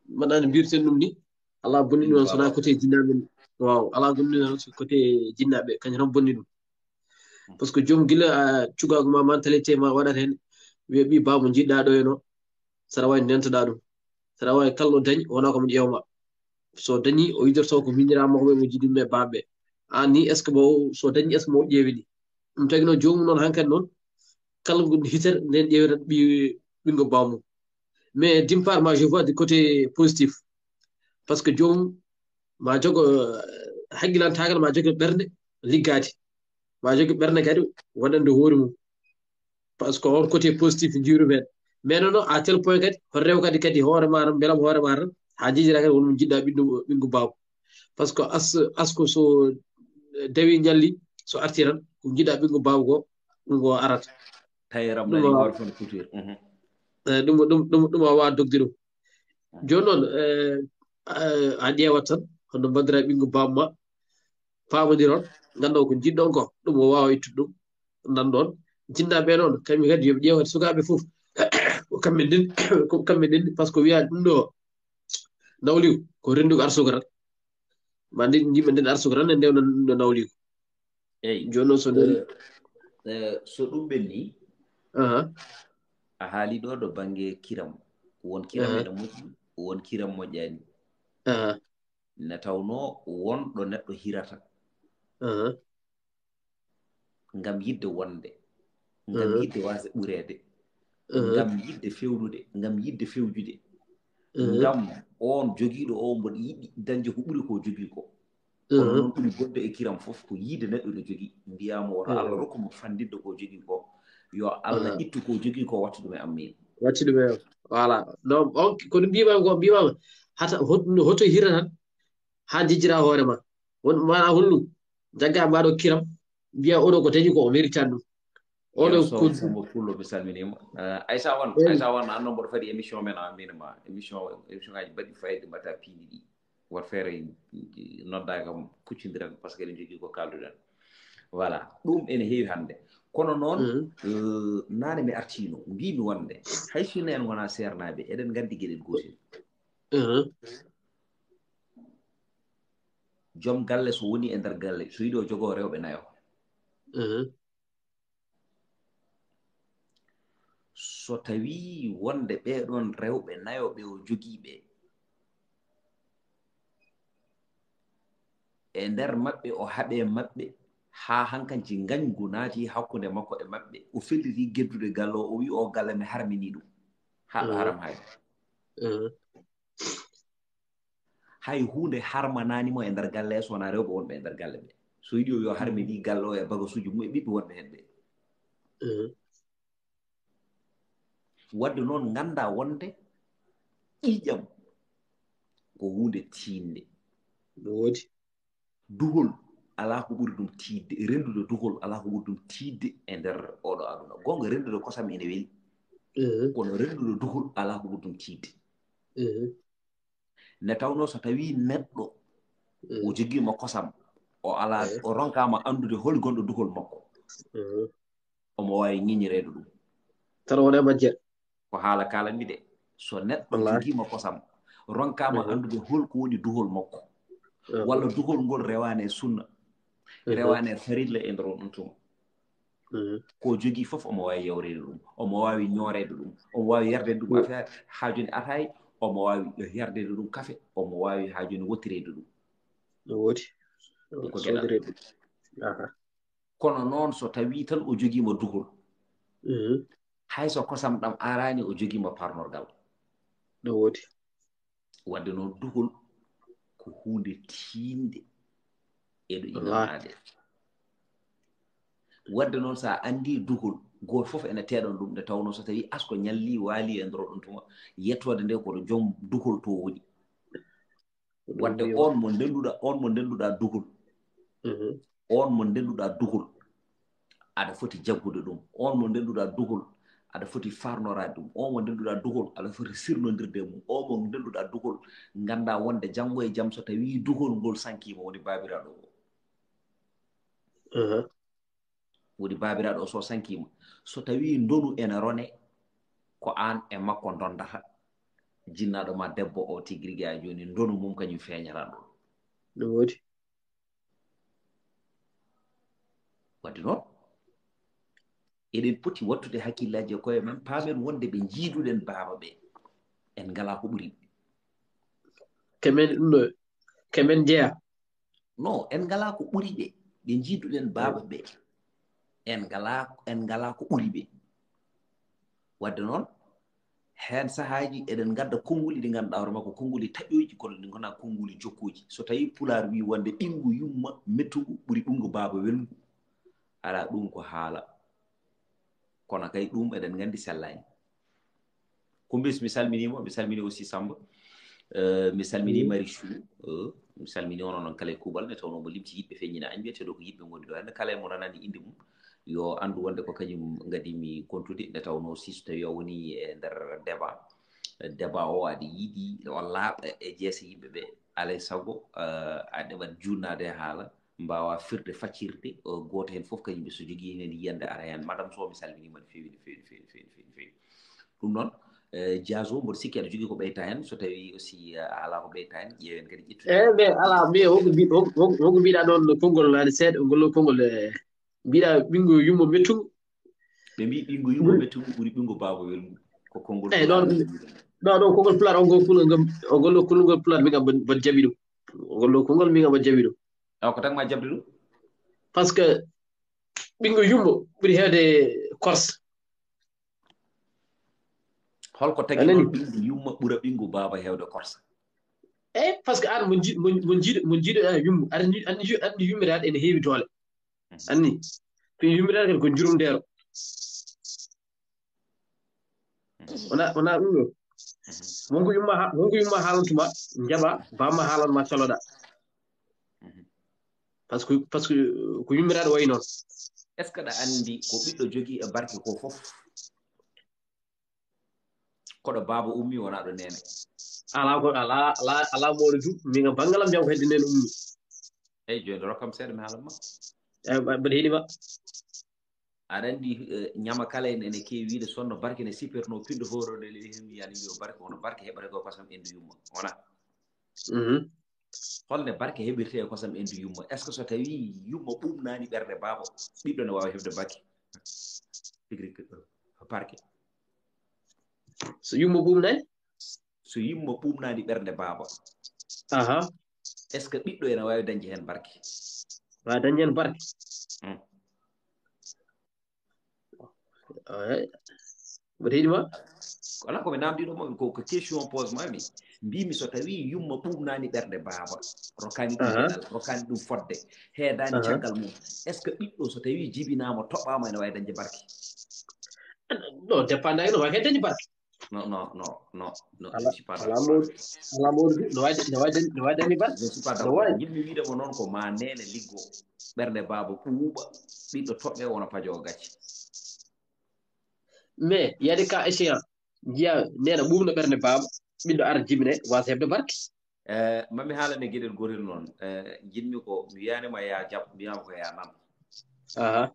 mbaɗani mbirten ɗum ni. Ala bonni ɗum, sonaa côté jinnaaɓe. Waaw, ala bonni ɗum, côté jinnaaɓe kañum tan bonni ɗum. Parce que joom gila a cugaagu ma, mentalité ma waɗat heen, wiya ɓi baamu njiɗɗa ɗo eno, saɗa wawi ndentoɗa ɗum, saɗa wawi kalɗo dañi wona ko mo ƴeewma. So dañi o yidorto ko miñiraama ko ɓe mo jiɗi ɓe baaɓe. An ni est ce que mo so dañi est ce que mo ƴeewi ɗi? Ɗum tagi noon joomum noon hankadi noon kala ko hitere nden ƴeewata ɓi ɓingo baamu. Mais d'une part ma je vois du côté positif, parce que joomum ma jogo haqqilantagal, ma jogo ɓernde liggaade, ma jogo ɓernde kadi waɗande hoore mum. Parce que on côté positif jiiru men. Mais non non, à tel point kadi hoto rew kadi kadi hoore ma tan, mbelam hoore ma tan ha jejira kadi wonmo jiɗɗa ɓiɗɗo ɓingo baabu. Parce que as asko so dawi ñalli, so arti tan ko jiɗɗa ɓingo baabu ko ɗum ko arata. Tayeram ɗum ɗum a wawa dogde ɗum. Joni noon a ƴeewat tan hono bandira ɓingo baabu ma, pamodiron, ngannda ko jiɗɗon ko ɗum o wawa ittude ɗum. Nan ɗon jinnaaɓe noon kamɓe kadi yoɓe ƴeew kadi sukaaɓe fof. Ko kamɓe nden ko kamɓe nden, parce que wiya ɗum ɗo nawliw ko rendugo arsugo tan. Ma nden yimɓe nden arsugo tan ne ndewna ɗum ɗo nawliw. Eyyi, joni noon so nani so ɗum ɓenni. A haali ɗo ɗo bangge kiram, won kiram ene moƴƴi, won kiram moƴƴani. Ne tawno won ɗo neɗɗo hirata ngam yidde wonde, ngam yidde waasde ɓureede, ngam yidde fewnude, ngam yidde fewjude, ngam on jogiiɗo o mboɗo yiɗi dañde ko ɓuri ko jogii ko. Kono noon ɓuri bonde e kiram fof ko yiide neɗɗo no jogii, mbiyaamo woto Allah rokku mo fandinde ko jogii ko, yo Allah ittu ko jogii ko, wattu ɗum e am min. Wattu ɗum e am. Voilà. Donc on kono mbimami ko mbimami hata hoto hira tan ha jejjira hoore ma. Won mana hollu jagga mbaɗo kiram mbiya oɗo ko dañi ko o méritan ɗum. Oɗo ko Samba Pullo, mi salminima. Aissa Wan, Aissa Wan, an noon mboɗo fadi émission men a mbinama émission émission ngaji mbaɗi fayde mbatta piindi ɗi. Wat feere nodda kam kuccindiren parce que eɗen jogii ko kalduɗen. Voilà, ɗum ene heewi hannde. Kono noon nane mi artino mbimi wonde hay sinno en wona seernaaɓe eɗen nganndi geɗel gootel. Joom galle so woni e nder galle so yiɗi o jogo rewɓe nayo. So tawii wonde ɓee ɗoon rewɓe nayo ɓe o jogii ɓe, e nder maɓɓe o haɓe maɓɓe haa hankanti ngañgu naati hakkunde makko e maɓɓe, o felliti geddude galle o, o wi o galle mi harmini ɗum, haa ɗo haram hay. Hay huunde harmanaani mo e nder galle he so wonaa rewɓe wonɓe e nder galle ɓe. So yiɗi o yo harmini galle o e bagasuuji mum e ɓiɓɓe wonɓe heen ɓe. Wadde noon ngannda wonde ƴiiƴam ko huunde tiiɗnde. No woodi. Duhol alaa ko ɓuri ɗum tiiɗde, renndude duhol alaa ko ɓuri ɗum tiiɗde e nder oɗo aduna. Goonga renndude kosam ene weli. Kono renndude duhol alaa ko ɓuri ɗum tiiɗde. Nde tawnoo so tawii neɗɗo o jogiima kosam, o alaa, o ronkaama anndude holi gonɗo duhol makko, omo waawi ñiñireede ɗum. Tan wona e majjere. Ko haala kaalanmi de, so neɗɗo jogiima kosam, ronkaama anndude hol ko woni duhol makko, walla duhol ngol rewaani e sunna, rewaani e farilla e nder on ɗum tuma. Ko jogii fof omo waawi yawreede ɗum, omo waawi ñooreede ɗum, omo waawi yardeede ɗum affaire haa jooni ataay, omo waawi yardeede ɗum kafe, omo waawi haa jooni wottireede ɗum. No woodi. Ɗum ko geɗal. Kono noon so tawii tan o jogiima duhol, hay so kosam ɗam araani o jogiima parnorgal. No woodi. Wadde noon, duhol ko huunde tiiɗnde e ɗo inanaade. Wadde noon, so a anndii duhol, gooto fof ene teeɗon ɗum, nde tawnoo so tawii asko ñallii, waalii e nder ɗum tuma, yettoode nde ko ɗo joom duhol to woni. Wadde on mo ndennduɗaa, on mo ndennduɗaa duhol, on mo ndennduɗaa duhol, aɗa foti jaggude ɗum. On mo ndennduɗaa duhol, aɗa foti farnoraade ɗum. On mo ndennduɗaa duhol, aɗa foti sirnondirde e mum. On mo ndennduɗaa duhol, nganndaa wonde janngo e jam so tawii duhol ngol sankiima, woni baabiraaɗo o. Woni baabiraaɗo o so sankiima. So tawii ndonu ene rone, ko aan e makko ndondata. Jinnaaɗo ma debbo o tigi rigi a jooni, ndonu mum kañum feeñata ɗon. No woodi. Wadde noon, eɗen poti wattude hakkillaaji e koye men, paamen wonde ɓe njiiduɗen baaba ɓe. En ngalaa ko ɓuri ɓe. Kemen ɗum ɗo, kemen jeya. Non, en ngalaa ko ɓuri ɓe. Ɓe njiiduɗen baaba ɓe. En ngalaa, en ngalaa ko ɓuri ɓe. Wadde noon, heen sahaaji eɗen ngadda konnguli ɗi ngannduɗaa hoore makko, konnguli taƴooji, kono ɗi ngonaa konnguli jokkuuji. So tawii Pulaar wii wonde ɓinngu yumma mettungu ɓuri ɓinngu baaba welngu, alaa, ɗum ko haala. Kono kay ɗum eɗen nganndi sellaani. Kumbis, mi salminiima, mi salmini aussi Samba. Euh, mi salmini Marichou, euh, mi salmini onon noon kala e kuuɓal, nde tawnoo mo limti yiɗɓe feññina añ, mbiyetee ɗo ko yiɗɓe ngoni ɗo. Hannde kala e mo nanani innde mum, yo anndu wonde ko kañum ngadimi kontude, nde tawnoo si so tawii a woni e nder débat, débat o aɗa yiɗi o laaɓa e jeese yimɓe ɓe, alaa e sago, euh, a ɗeɓat juutnaade e haala, mbaawa firde faccirde, o gooto heen fof kañum so jogii heen yiyannde ara heen. Madame Sow, mi salminiima no feewi, no feewi, no feewi, no feewi, no feewi, no feewi. Ɗum noon, eh, Diazo, mboɗo sikki aɗa jogii ko ɓeyta heen, so tawii aussi, eh, a alaa ko ɓeyta heen, ƴeewen kadi ƴettude. Eh, mais alaa, mais wonko mbi-, wonko, wonko mbiɗa noon no konngol naane seeɗa, ngol ɗo konngol, eh, mbiɗa ɓinngu yumma mettungu. Ɓe mbii ɓinngu yumma mettungu ɓuri ɓinngu baaba welngu. Ko konngol. Eh, ɗon, ɗo, ɗo konngol Pulaar, on ngol konngol, on ngol konngol Pulaar, min kam mboɗo jaɓi ɗum. On ngol ɗo konngol, min kam mboɗo jaɓi ɗum. Awa, ko tagma jaɓde ɗum? Parce que ɓinngu yumma ɓuri heewde Corse. Holko tagi noon ɓinngu yumma ɓura ɓinngu baaba heewde Corse? Eyi, parce que aan mo nji-, mo, mo njiiɗo, mo njiiɗo, ah, yumma, aɗa anndi, anndi, anndi yummiraade ene heewi doole. Mhm. Anndi, ko yummiraade kadi ko njurumdeero. Mhm. Wona, wona ɗum ɗo. Mhm. Wonko yumma ha-, wonko yumma haalantuma, njaɓa, bamma haalanma caloɗa. Mhm. Parce que, parce que ko yummiraade wayi noon. Est-ce que aɗa anndi ko ɓiɗɗo jogii e barke ko fof? Koɗo baaba ummi, wonaa ɗo neene. Alaa ko, alaa, alaa, alaa mawɗo du, min kam banngal am jam ko hedde neene ummi. Eyi, jooni rokkam seeɗa mi haalan ma. Eyi, mba-, mbaɗa heɗi ma. Aɗa anndi, eh, ñama kala en ene keewi wiide sonno barke ne sipirno pindo hoore nde leli hemmi yani mbiyo barke, hono barke heɓata ko kosam endu yumma. Wona? Mhm. Holne barke heɓirte e kosam endu yumma? Est-ce que so tawi yumma ɓuuɓnaani ɓernde baaba, ɓiɗɗo ne waawa heɓde barke? Tigi rigi, barke. So yumma ɓuuɓnaani? So yumma ɓuuɓnaani ɓernde baaba. Aha. Est-ce que ɓiɗɗo ene waawi dañde heen barke? Waawi dañde heen barke? Hmm. Eey. Mboɗo heɗi ma? Alaa ko mi naamndiiɗo ma, ko, ko question pose ma mi. Mbimi so tawi yumma ɓuuɓnaani ɓernde baaba, rokkaani ɗum geɗal, rokkaani ɗum fodde, heedaani caggal mum. Est-ce que ɓiɗɗo so tawi jibinaama, toɓɓaama, ene waawi dañde barke? Non, dépendant no waawi dañde barke. Non, non, non, non, non, je ne suis pas d'accord. Alaa mawɗo, alaa mawɗo, no waawi, no waawi, no waawi dañde barke. Je ne suis pas d'accord. Jiɗmi wiide mo noon ko ma neene liggo, ɓernde baaba ɓuuɓa, ɓiɗɗo toɓɓe wona pajo o gacce. Mais il y a des cas échéants, njiya neene ɓuuɓna ɓernde baaba, ɓiɗɗo ara jibine, waasa heɓde barke. Eh, mami haalane geɗel gotel noon. Eh, jiɗmi ko mi wiyanima ya jaɓ, mbiyama ko ya nan. Aha.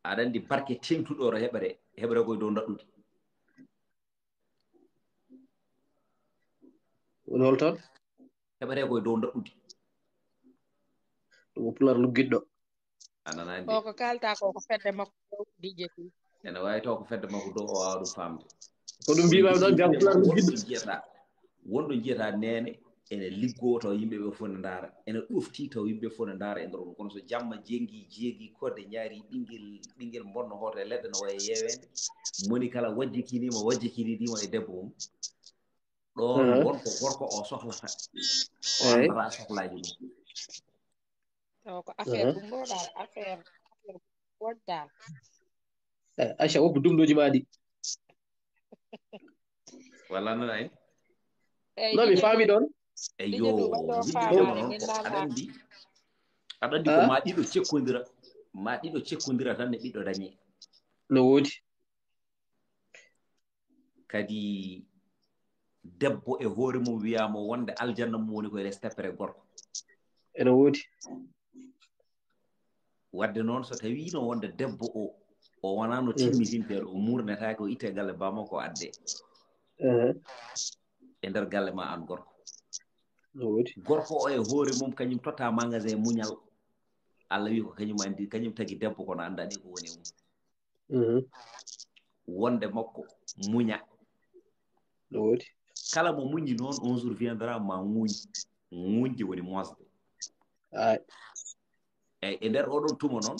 Aɗa anndi barke teeŋtuɗo ro heɓere, heɓere koye dow ndaɗɗudi. Woni hol toon? Heɓere koye dow ndaɗɗudi. Ɗum ko Pulaar luggiɗɗo. A nanaani de. Ko ko kaalta ko, ko fedde makko dow, D J T. Ene waawi taw ko fedde makko dow, o waawa ɗum faamde. Ko ɗum mbiimaami noon, jam Pulaar luggiɗɗo. Wonɗo njiyata, wonɗo njiyata neene, ene liggoo taw yimɓe ɓe fof ne ndaara, ene ɗoftii taw yimɓe fof ne ndaara e nder ɗum. Kono so jamma jenngi jeegi koɗde ñaari ɓinngel ɓinngel mbonno hoto e leɗɗe no waye yeeweende, moni kala wajjikiniima wajjikinidiima e debbo mum, ɗoon won ko gorko o sohlata, o anndata sohlaaji mum. Taw ko affaire ɗum ɗo daal, affaire affaire woɗ daal. Acha woppu dumɗoji ma ɗi. Walla noon ay? Non, mi faami ɗoon. Eyo, aɗa anndi aɗa anndi ko ma ɗiɗo cekkondira, ma ɗiɗo cekkondira tan ne ɓiɗɗo dañi. No woodi. Kadi debbo e hoore mum wiyaama wonde aljanna mum woni koye les teppere gorko. Ene woodi. Wadde noon so tawiino wonde debbo o o wonaa no timmitinteeɗo, o muurnetaake, o itte galle baa makko o adde e nder galle ma aan gorko. No woodi. Gorko o e hoore mum kañum totta magasin muñal. Allah wi ko kañum anndi, kañum tagi debbo kono anndaani ko woni e mum. Wonde makko muña. No woodi. Kala mo muñi noon, un jour viendra ma ŋuuñ. Ŋuuñde woni mosde. Eyi, e nder oɗon tuma noon,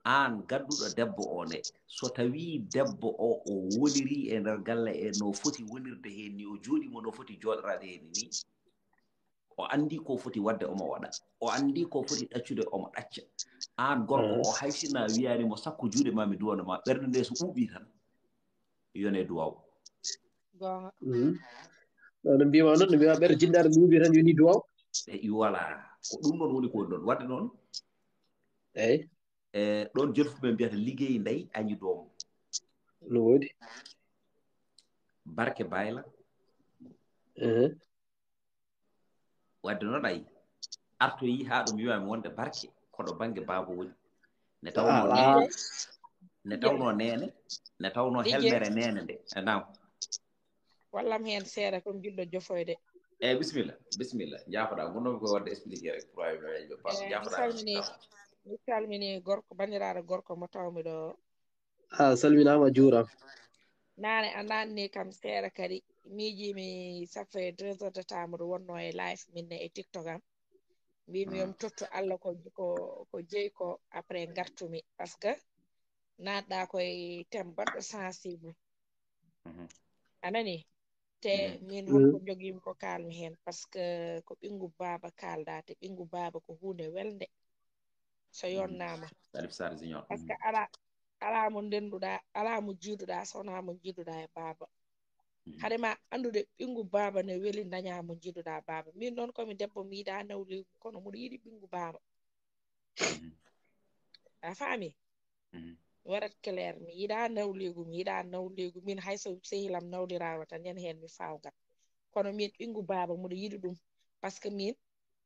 aan gadduɗo debbo o ne, so tawii debbo o o woniri e nder galle e no foti wonirde heen ni, o jooɗiima no foti jooɗoraade heen ni, o anndi ko foti waɗde omo waɗa, o anndi ko foti ɗaccude omo ɗacca. Aan gorko o hay sinno a wiyaani mo sakko juuɗe ma mi duwano ma, ɓernde nde so ɓuuɓii tan, yone duwaw. Goonga. No mbiyma noon, no mbiyma ɓeto jinnaare ɓuuɓii tan yoni duwaw. Eyi, voilà, ko ɗum ɗoon woni ko woni ɗoon. Waɗde noon, Eyi. e ɗoon jolfuɓe mbiyata liggey ndey añi doom. No woodi. Barke bayla. Wadde noon ay artoyi haa ɗum wiyaami wonde barke ko ɗo bannge baaba woni. Ne tawnoo neene, ne tawnoo neene, ne tawnoo helmere neene nde. E naam. Wallam heen seeɗa, ko mi jiɗɗo jofoyde. Eyi, bisimilla, bisimilla. Njaafoɗaa, ngonnomi koye waɗde expliqué rek pour ay mi waɗa job. Parce que Mi njaafoɗaa. Salmini, mi salmini gorko, banndiraaɗo gorko mo tawmi ɗo. A salminaama, juuraama. Naane a naanni kam seeɗa kadi. Miijiimi ça fait deux heures de temps mboɗo wonnoo e live min ne e TikTok am. Mbimi yo mi tottu Allah ko ko ko jeyi ko, après ngartumi parce que naatɗa koye thème baɗɗo sensible. A nani? Te min won ko jogiimi ko kaalmi heen parce que ko ɓinngu baaba kaalɗa, te ɓinngu baaba ko huunde welnde so yonnaama. Salif Sarr Junior. Parce que alaa alaa mo ndennduɗa, alaa mo jiiduɗa so wonaa mo jiiduɗa e baaba. Haade ma anndude ɓinngu baaba ne weli dañaa mo jiiduɗa baaba. Min noon ko mi debbo mi yiɗa nawliigu kono mboɗo yiɗi ɓinngu baaba. A faami? Mi waɗat clair, mi yiɗa nawliigu, mi yiɗa nawliigu. Min hay so sehilam nawliraama tan yan heen mi fawgat. Kono min ɓinngu baaba mboɗo yiɗi ɗum parce que min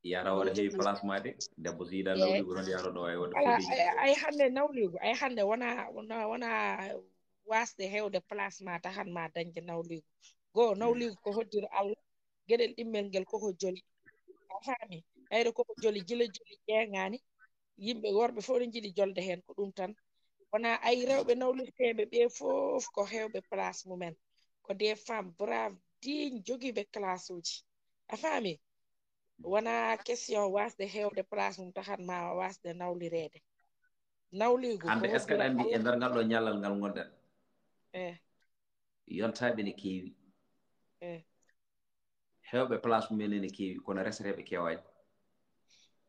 Yara waɗa heewi place ma de, debbo so yiɗa nawliigu tan yaro ɗo ay waɗa Ala fodde. Ay hannde nawliigu, ay hannde wona wona wona wasde hewde place ma tahan ma dañde nawliigu. Goo nawliigu ko hoddiro Allah, geɗel ɗimmel ngel koko joli. A faami? Ɓayde koko joli, jila joli ƴeeŋaani, yimɓe worɓe fof ne njiɗi jolde heen, ko ɗum tan. Wona ay rewɓe nawlirteeɓe ɓe fof ko hewɓe place mumen. Ko des femmes braves, digne, jogiiɓe classe uji. A faami? Wona question wasde hewde place mum tahan ma wasde nawlireede. Nawliigu Hannde est ce que aɗa anndi e nder ngal ɗo ñallal ngal ngonɗen? Eh. Yontaaɓe ne keewi. Eh. Hewɓe place mumen ene keewi kono reseteeɓe keewaani.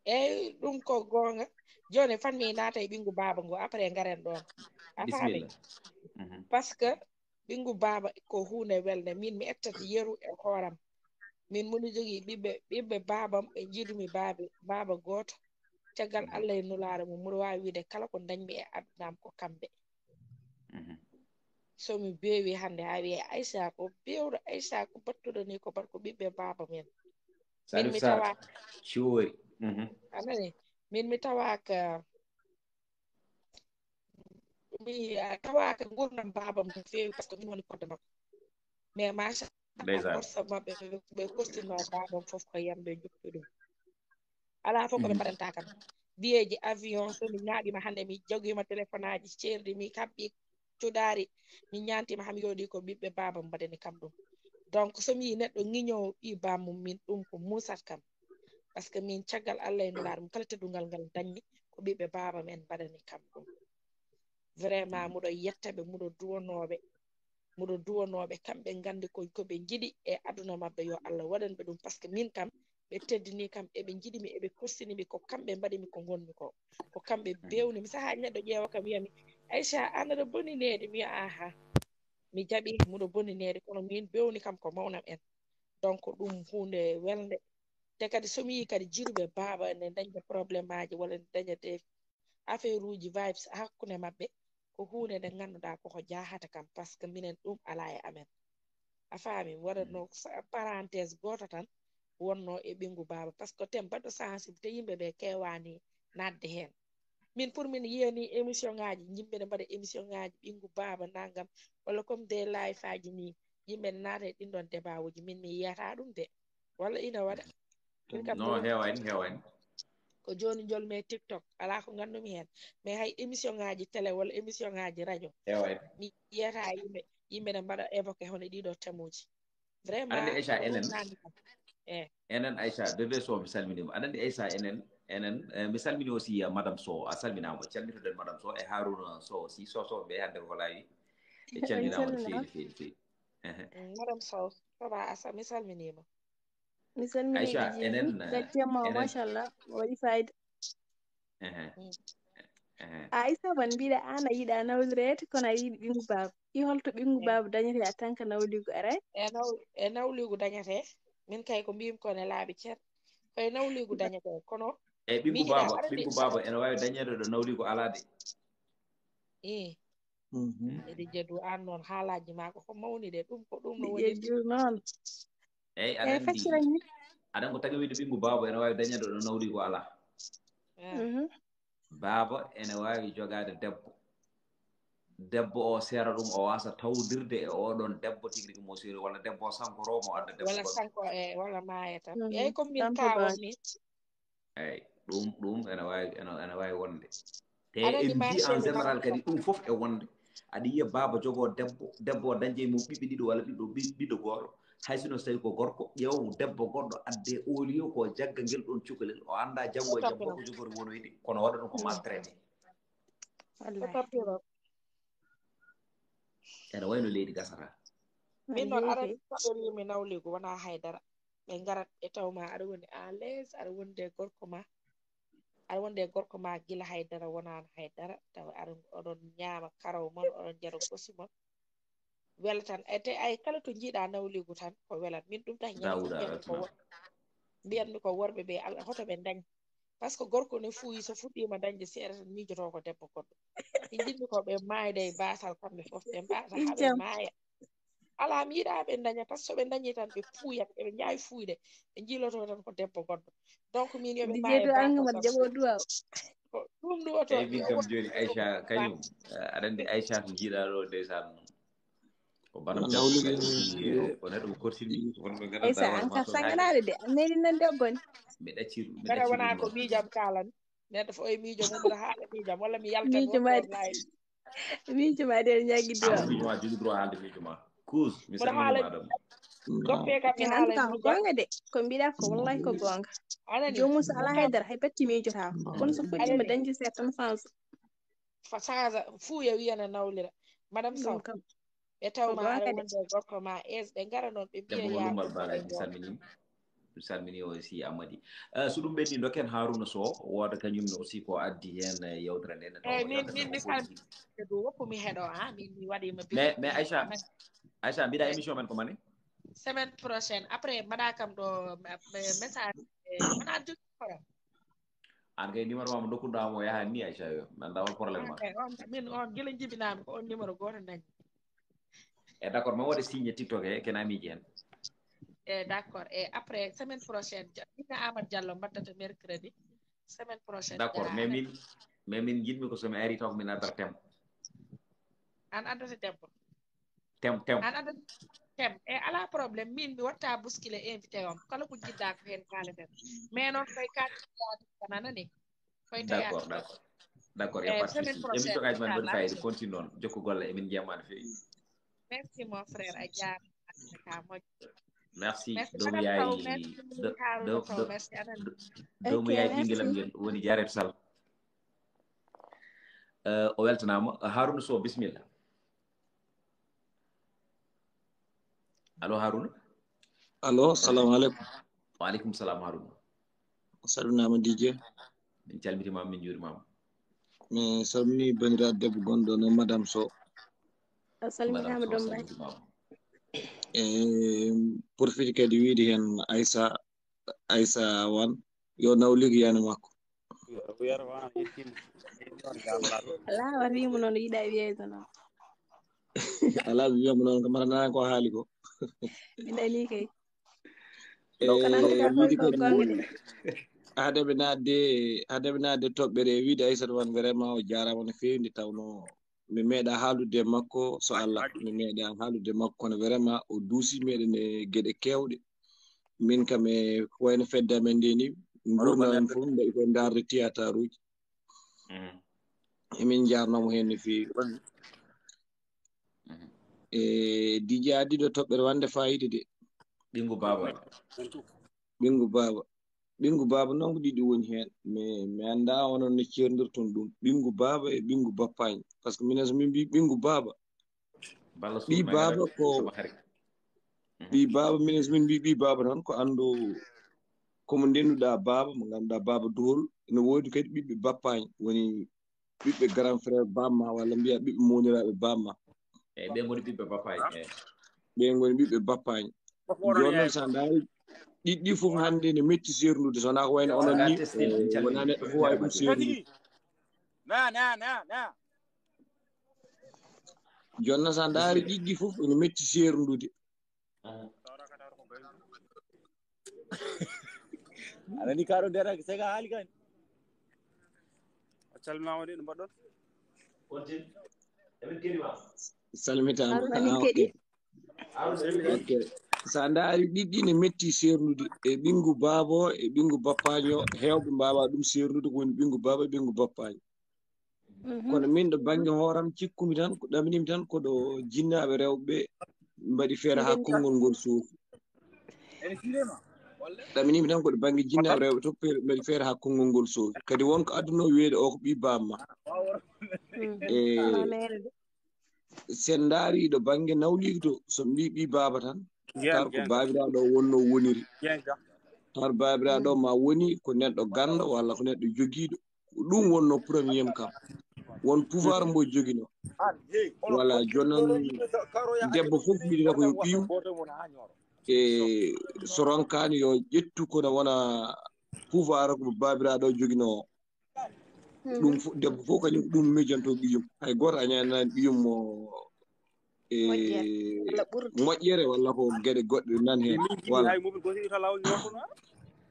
Eyi ɗum ko goonga. Jooni fan mi naata e ɓinngu baaba ngo après ngaren ɗoon. A faami? Mhm. Parce que ɓinngu baaba ko huunde welnde. Min mi ettat yeru e hooram. Min moni jogii ɓiɓɓe ɓiɓɓe baabam ɓe njiidumi baabe baaba gooto. Caggal Allah e nulaare mum mboɗo waawi wiide kala ko dañmi e adunam ko kamɓe. Mhm. So mi beewi hannde haa wiyee Aissa ko beewɗo, Aissa ko battuɗo ni ko bat ko ɓiɓɓe baaba men. Min Salif mi Sarr tawaaka, Cuuri. Mhm. a nani? Min mi tawaaka mi a tawaaka nguurndam baabam no feewi parce que min woni kodde makko. Mais machallah Ndeysaan. Force maɓɓe ɓe postinno baabam fof ko yam ɓe jokki ɗum. Alaa fof ko ɓe mbaɗanta kam. Biyeeji avion so mi ñaaɗiima hannde mi jogiima téléphone aji ceerɗi mi kaɓɓi cuɗaari mi ñaantiima haa mi yooɗi ko ɓiɓɓe baabam mbaɗani kam ɗum. Donc so mi yii neɗɗo ŋiñoowo ɓii bammum, min ɗum ko muusat kam. Parce que min caggal Allah e nulaaɗo mum, kala teddungal ngal dañmi ko ɓiɓɓe baaba men mbaɗani kam ɗum. Vraiment muɗo yetta ɓe, muɗo duwanooɓe, muɗo duwanooɓe, kamɓe nganndi ko ko ɓe njiɗi e aduna maɓɓe, yo Allah waɗan ɓe ɗum. Parce que min kam ɓe teddini kam, eɓe njiɗi mi, eɓe korsini mi, ko kamɓe mbaɗi mi ko ngonmi ko, ko kamɓe bewni mi. Sahaa neɗɗo ƴeewa kam wiya mi, Aicha, an aɗa boni needi, mi wiya aha, mi jaɓi, muɗo boni needi, kono min bewni kam ko mawnam en. Donc ɗum huunde welnde. Te kadi so mi yii kadi jiruɓe baaba ne dañde problème aji walla ne daña des affaire uji vibes hakkunde maɓɓe, ko huunde nde ngannduɗaa koko jahata kam, parce que minen ɗum alaa e amen. A faami, mi waɗatno parenthèse gooto tan wonno e ɓinngu baaba, parce que tem baɗɗo sensible te yimɓe ɓe keewaani naatde heen. Min pour min yiyani émission ngaji, yimɓe ne mbaɗa émission ngaji ɓinngu baaba nanngam, walla comme des live aji ni, yimɓe ne naata e ɗin ɗon débat uji, min mi yiyata ɗum de. Walla ina waɗa? Min kam No, heewani, heewani. Ko jooni njolmi e TikTok, alaa ko nganndumi heen. Mais hay émission ngaji télé walla émission ngaji radio, Heewani. Mi yiyata yimɓe, yimɓe ne mbaɗa évoqué hono ɗiɗo thème uji. Vraiment Aɗa anndi Aicha, enen, ɗum naani kam. Eh, enen Aicha, bébé Sow, mi salminiima. Aɗa anndi Aicha, enen, enen, eh, mi salmini aussi, eh, Madame Sow. A salminaama. Calmitoɗen Madame Sow e Haruna Sow aussi. Sow, Sow ɓe hannde ko laawi. E calminaama no feewi, no feewi, no feewi. Ehe. Madame Sow, Soba Asa, mi salminiima. Mi salmini Aicha, Dj J. Enen, Gacciyam ma, enen. Machallah, o waɗi fayida. Ehe. Mm. Ehe. Aisa, man mbiɗa an a yiɗa nawlireede, kono a yiɗi ɓinngu baaba. I holto ɓinngu Eh. baaba dañete a tan ka nawliigu aray? E naw-, e nawliigu dañate, min kay ko mbiymi ko ne laaɓi cer. Ko e nawliigu dañate, kono E ɓinngu mi yiɗa baaba, arde. Ɓinngu baaba ene waawi dañeede ɗo nawliigu alaa de. Ii, Mhm. eɗi jedu an noon, haalaaji maa ko ko mawni de, ɗum ko ɗum no Ɗi woni. ƴeeƴu noon. Eyi, E aɗa anndi, faccira ni. Aɗa anndi ko tagi wiide ɓinngu baaba ene waawi dañeede ɗo nawliigu alaa. Eh, Mhm. Baaba ene waawi jogaade debbo. Debbo o seera ɗum, o waasa tawdirde e oɗon debbo tigi rigi mo seeri, walla debbo o sankoro mo adda debbo Walla goɗɗo. Sanko e walla maaya tan. Mhm. Eyi, ko min Tan ko ka baaba. wonni. Eyi, ɗum, ɗum ene waawi, ene, ene waawi wonde. Te Aɗa anndi en mbii marché en mi général marché. Kadi ɗum fof e wonde. Aɗa yiya baaba jogoo debbo, debbo o dañde e mum ɓiɓɓe ɗiɗo walla ɓiɗɗo, ɓi-, ɓiɗɗo gooto. Hay sinno so tawii ko gorko, ƴeewa debbo goɗɗo adde au lieu ko jagga ngel ɗon cukalel, o anndaa janngo e jam holko jogori wonoyde, kono waɗa ɗum ko maltraité. Ko tampiro. Ene wayi no leydi gasata. Min noon aɗa anndi ko ɓe wiimi nawliigu wonaa hay dara. Ɓe ngarat ɓe taw ma aɗa woni à l'aise, aɗa wondi e gorko ma. Aɗa wondi e gorko ma gila hay dara wonaano hay dara. Tawa aɗa, oɗon ñaama karaw mon, oɗon njara gosi mon. Wela tan. E te ay kala to njiiɗa nawliigu tan ko welat. Min ɗum tahi ñande fof mbiyatmi ko wor-, mbiyatmi ko worɓe ɓe al-, hoto ɓe ndañ. Parce que gorko ne fuuyi so fuɗɗiima dañde seeɗa tan miijoto ko debbo goɗɗo. Ɓe njiɗmi ko ɓe maayda e baasal kamɓe fof, ɓe mbaasa haa ɓe maaya. Alaa, mi yiɗaa ɓe ndaña, parce que so ɓe ndañii tan ɓe puuyat, eɓe njaawi fuuyde, ɓe njiiloto tan ko debbo goɗɗo. Donc min yo ɓe maayo baasal kam. Ko ɗum ɗum oto. Eyi, min kam jooni Aicha kañum, eh, aɗa anndi Aicha to njiiɗaa ɗo ndeysaan. Ko bana ko neɗɗo ko korsinmi, wonɓe ngara Aicha, an ka sanganaade de, a meeɗi nan debbo ni. Mi ɗaccir, mi ɗaccir. Wona ko miijam kaalan. Neɗɗo fof e miijo mum, no haala miijam, walla mi yalta miijo ma de. Miijo ma de, ñaagi droit. Miijo ma, jogi droit haalde miijo ma. Kuus, mi salminiima ɗum. Doppe kam mi haala ko goonga de. Ko mbiɗa ko wallahi ko goonga. Anani. Joomum so alaa haydara, hay batti miijotaako. Kono so fuɗɗiima dañde seeɗa tan, sans. Fa-, sans, fuuya wiyana nawlira. Madame Sow, ɓe taw ma aɗa wonde e gorko ma, es, ɓe ngara noon, ɓe mbiya yaa. Debbo Lumbal Balaji, mi salminiima. Mi salmini aussi Amady. Eh, so ɗum ɓenni, ndokken Haruna Sow, wooda kañum ne aussi ko addi heen, eh, yewtere nde. Eyi, min, min mi salmini ɗum, woppu mi heɗo, ha, min mi waɗi ma. Mais, mais Aicha, Aicha, mbiɗa émission men ko mane? Semaine prochaine, après mbaɗa kam ɗo, eh, message, eh, mbaɗa jokki koram. An kay numéro ma mo dokkuɗa mo yaha ni Aicha yo. Mi annda hol problème ma. An kay on, min on gila jibinami ko on numéro goto dañi. E d'accord, ma waɗe signe TikTok he, kena miiji hen. E d'accord. E après semaine prochaine, ja-, min e Amadou Diallo mbaddata mercredi. Semaine prochaine. D'accord, mais min, mais min jiɗmi ko so mi ari taw ko min addata thème. An addata debbo. Thème, thème. An addata thème. E ala problème, min mi watta bousculer invité on. Kala ko jiɗɗa ko hen kaleten. Mais noon koye kaleten tan, a nani? Koye théâtre. D'accord, d'accord. D'accord, y a pas de souci. Émission ngaji ma mbaɗi fayida, continue noon. Jokku golle, emin jeema no feewi. Merci mon frère, a jaaraama. Merci. Merci, doomu yaay, merci, do- Haruna do- Sow, do- merci, Anan. Do- doomu Ok, yaay ɓingelam merci. Ngel woni Jaret Sall. Eh, o weltanaama. Haruna Sow, bismillah. Allo, Haruna? Allo, salamu aleykum. Wa aleykum salam, Haruna. A salminaama, D J. Min calmitiima, min njuuriima. Mi salmini banndiraaɗo debbo gonɗo no Madame Sow. A salminaama, Madame Sow, Dombay. Salmitiima. E, profite kadi wiide heen Aissa, Aissa Wan, yo nawligu yani makko. Alaa, war wiimo noon, yiɗa wiyeyde noon. Alaa, mi wiyamo noon, kam mbaɗa nana ko haali ko. Miɗa ni kay. E, Ɗo kana ko wiide ko kadi gonga de. Hade ɓe naatde, hade ɓe naatde toɓɓere, wiide Aissata Wan, vraiment o jaaraama no feewi, nde tawno mi meeɗa haalude e makko, so Allah, mi meeɗa haalude e makko, kono vraiment o duusi meɗen e geɗe keewɗe. Min kam e ko wayno fedde amen nde ni, ngurndan am fof mbaɗi koye ndaarde théâtre uji. Mhm. Emin njaarnoo mo heen no feewi. Mhm. E, D J addi ɗo toɓɓere wande fayida de. Ɓinngu baaba. Ɓinngu baaba. Ɓinngu baaba noon ko ɗiɗi woni heen. Mi, mi anndaa onon no ceerndirton ɗum. Ɓinngu baaba e ɓinngu bappaañ. Par ce que minen so min mbii ɓinngu baaba, Balla ɓii suur ma baaba yaraɓe ko, sama xarit. Mhm. Ɓii baaba, minen so min mbii ɓii baaba tan ko anndu ko mo ndenduɗaa baaba, mo ngannduɗaa baaba duhol. Ene woodi kadi ɓiɓɓe bappaañ, woni ɓiɓɓe grand frère bamma, walla mbiya ɓiɓɓe mawniraaɓe bamma. Eyyi, ɓe ngoni ɓiɓɓe bappaañ, eyyi. Ɓe ngoni ɓiɓɓe bappaañ. Jooni noon, so a ndaari ɗiɗi ɗi fof hannde ne metti seerndude, so wonaa ko wayno onon ni, eh, wonaa neɗɗo fof waawi ɗum seerndude. Na, na, na, na. Jooni noon, so a ndaari ɗiɗi ɗi fof ene metti seerndude. Aɗa anndi kaɗo nder sega haali kan. A calminaama de, no mbaɗɗon? Salmitaama. Haruna, min keɗi. Ok. So a ndaari ɗiɗi ɗi ne metti seerndude, e ɓinngu baaba o, e ɓinngu bappaaño o, heewɓe mbaawaa ɗum seerndude, ko woni ɓinngu baaba e ɓinngu bappaaño. Mhm. Kono min ɗo bannge hooram cikkumi tan, ko ɗaminimi tan ko ɗo jinnaaɓe rewɓe mbaɗi feere haa konngol ngol soofi. Ɗaminimi tan ko ɗo bannge jinnaaɓe rewɓe to pe-, mbaɗi feere haa konngol ngol soofi. Kadi won ko adduno wiyeede o ko ɓii bamma. Mhm. E, Haa meere de. So en ndaari ɗo bannge nawliigu to, so mbii ɓii baaba tan, tar ko baabiraaɗo o wonno woniri. Tar baabiraaɗo o ma woni ko neɗɗo ganndo walla ko neɗɗo jogiiɗo. Ko ɗum wonno premier kam. Won pouvoir mbo joginoo. Voilà, jooni noon debbo fof wiɗata ko yo ɓiyum. E so ronkaani yo ƴettu kono wona pouvoir ko baabiraaɗo o joginoo o. Ɗum fo-, debbo fof kañum ko ɗum miijanto ɓiyum. Hay gooto a ñaanani ɓiyum mo, e, moƴƴere walla ko geɗe goɗɗe nan heen. Voilà.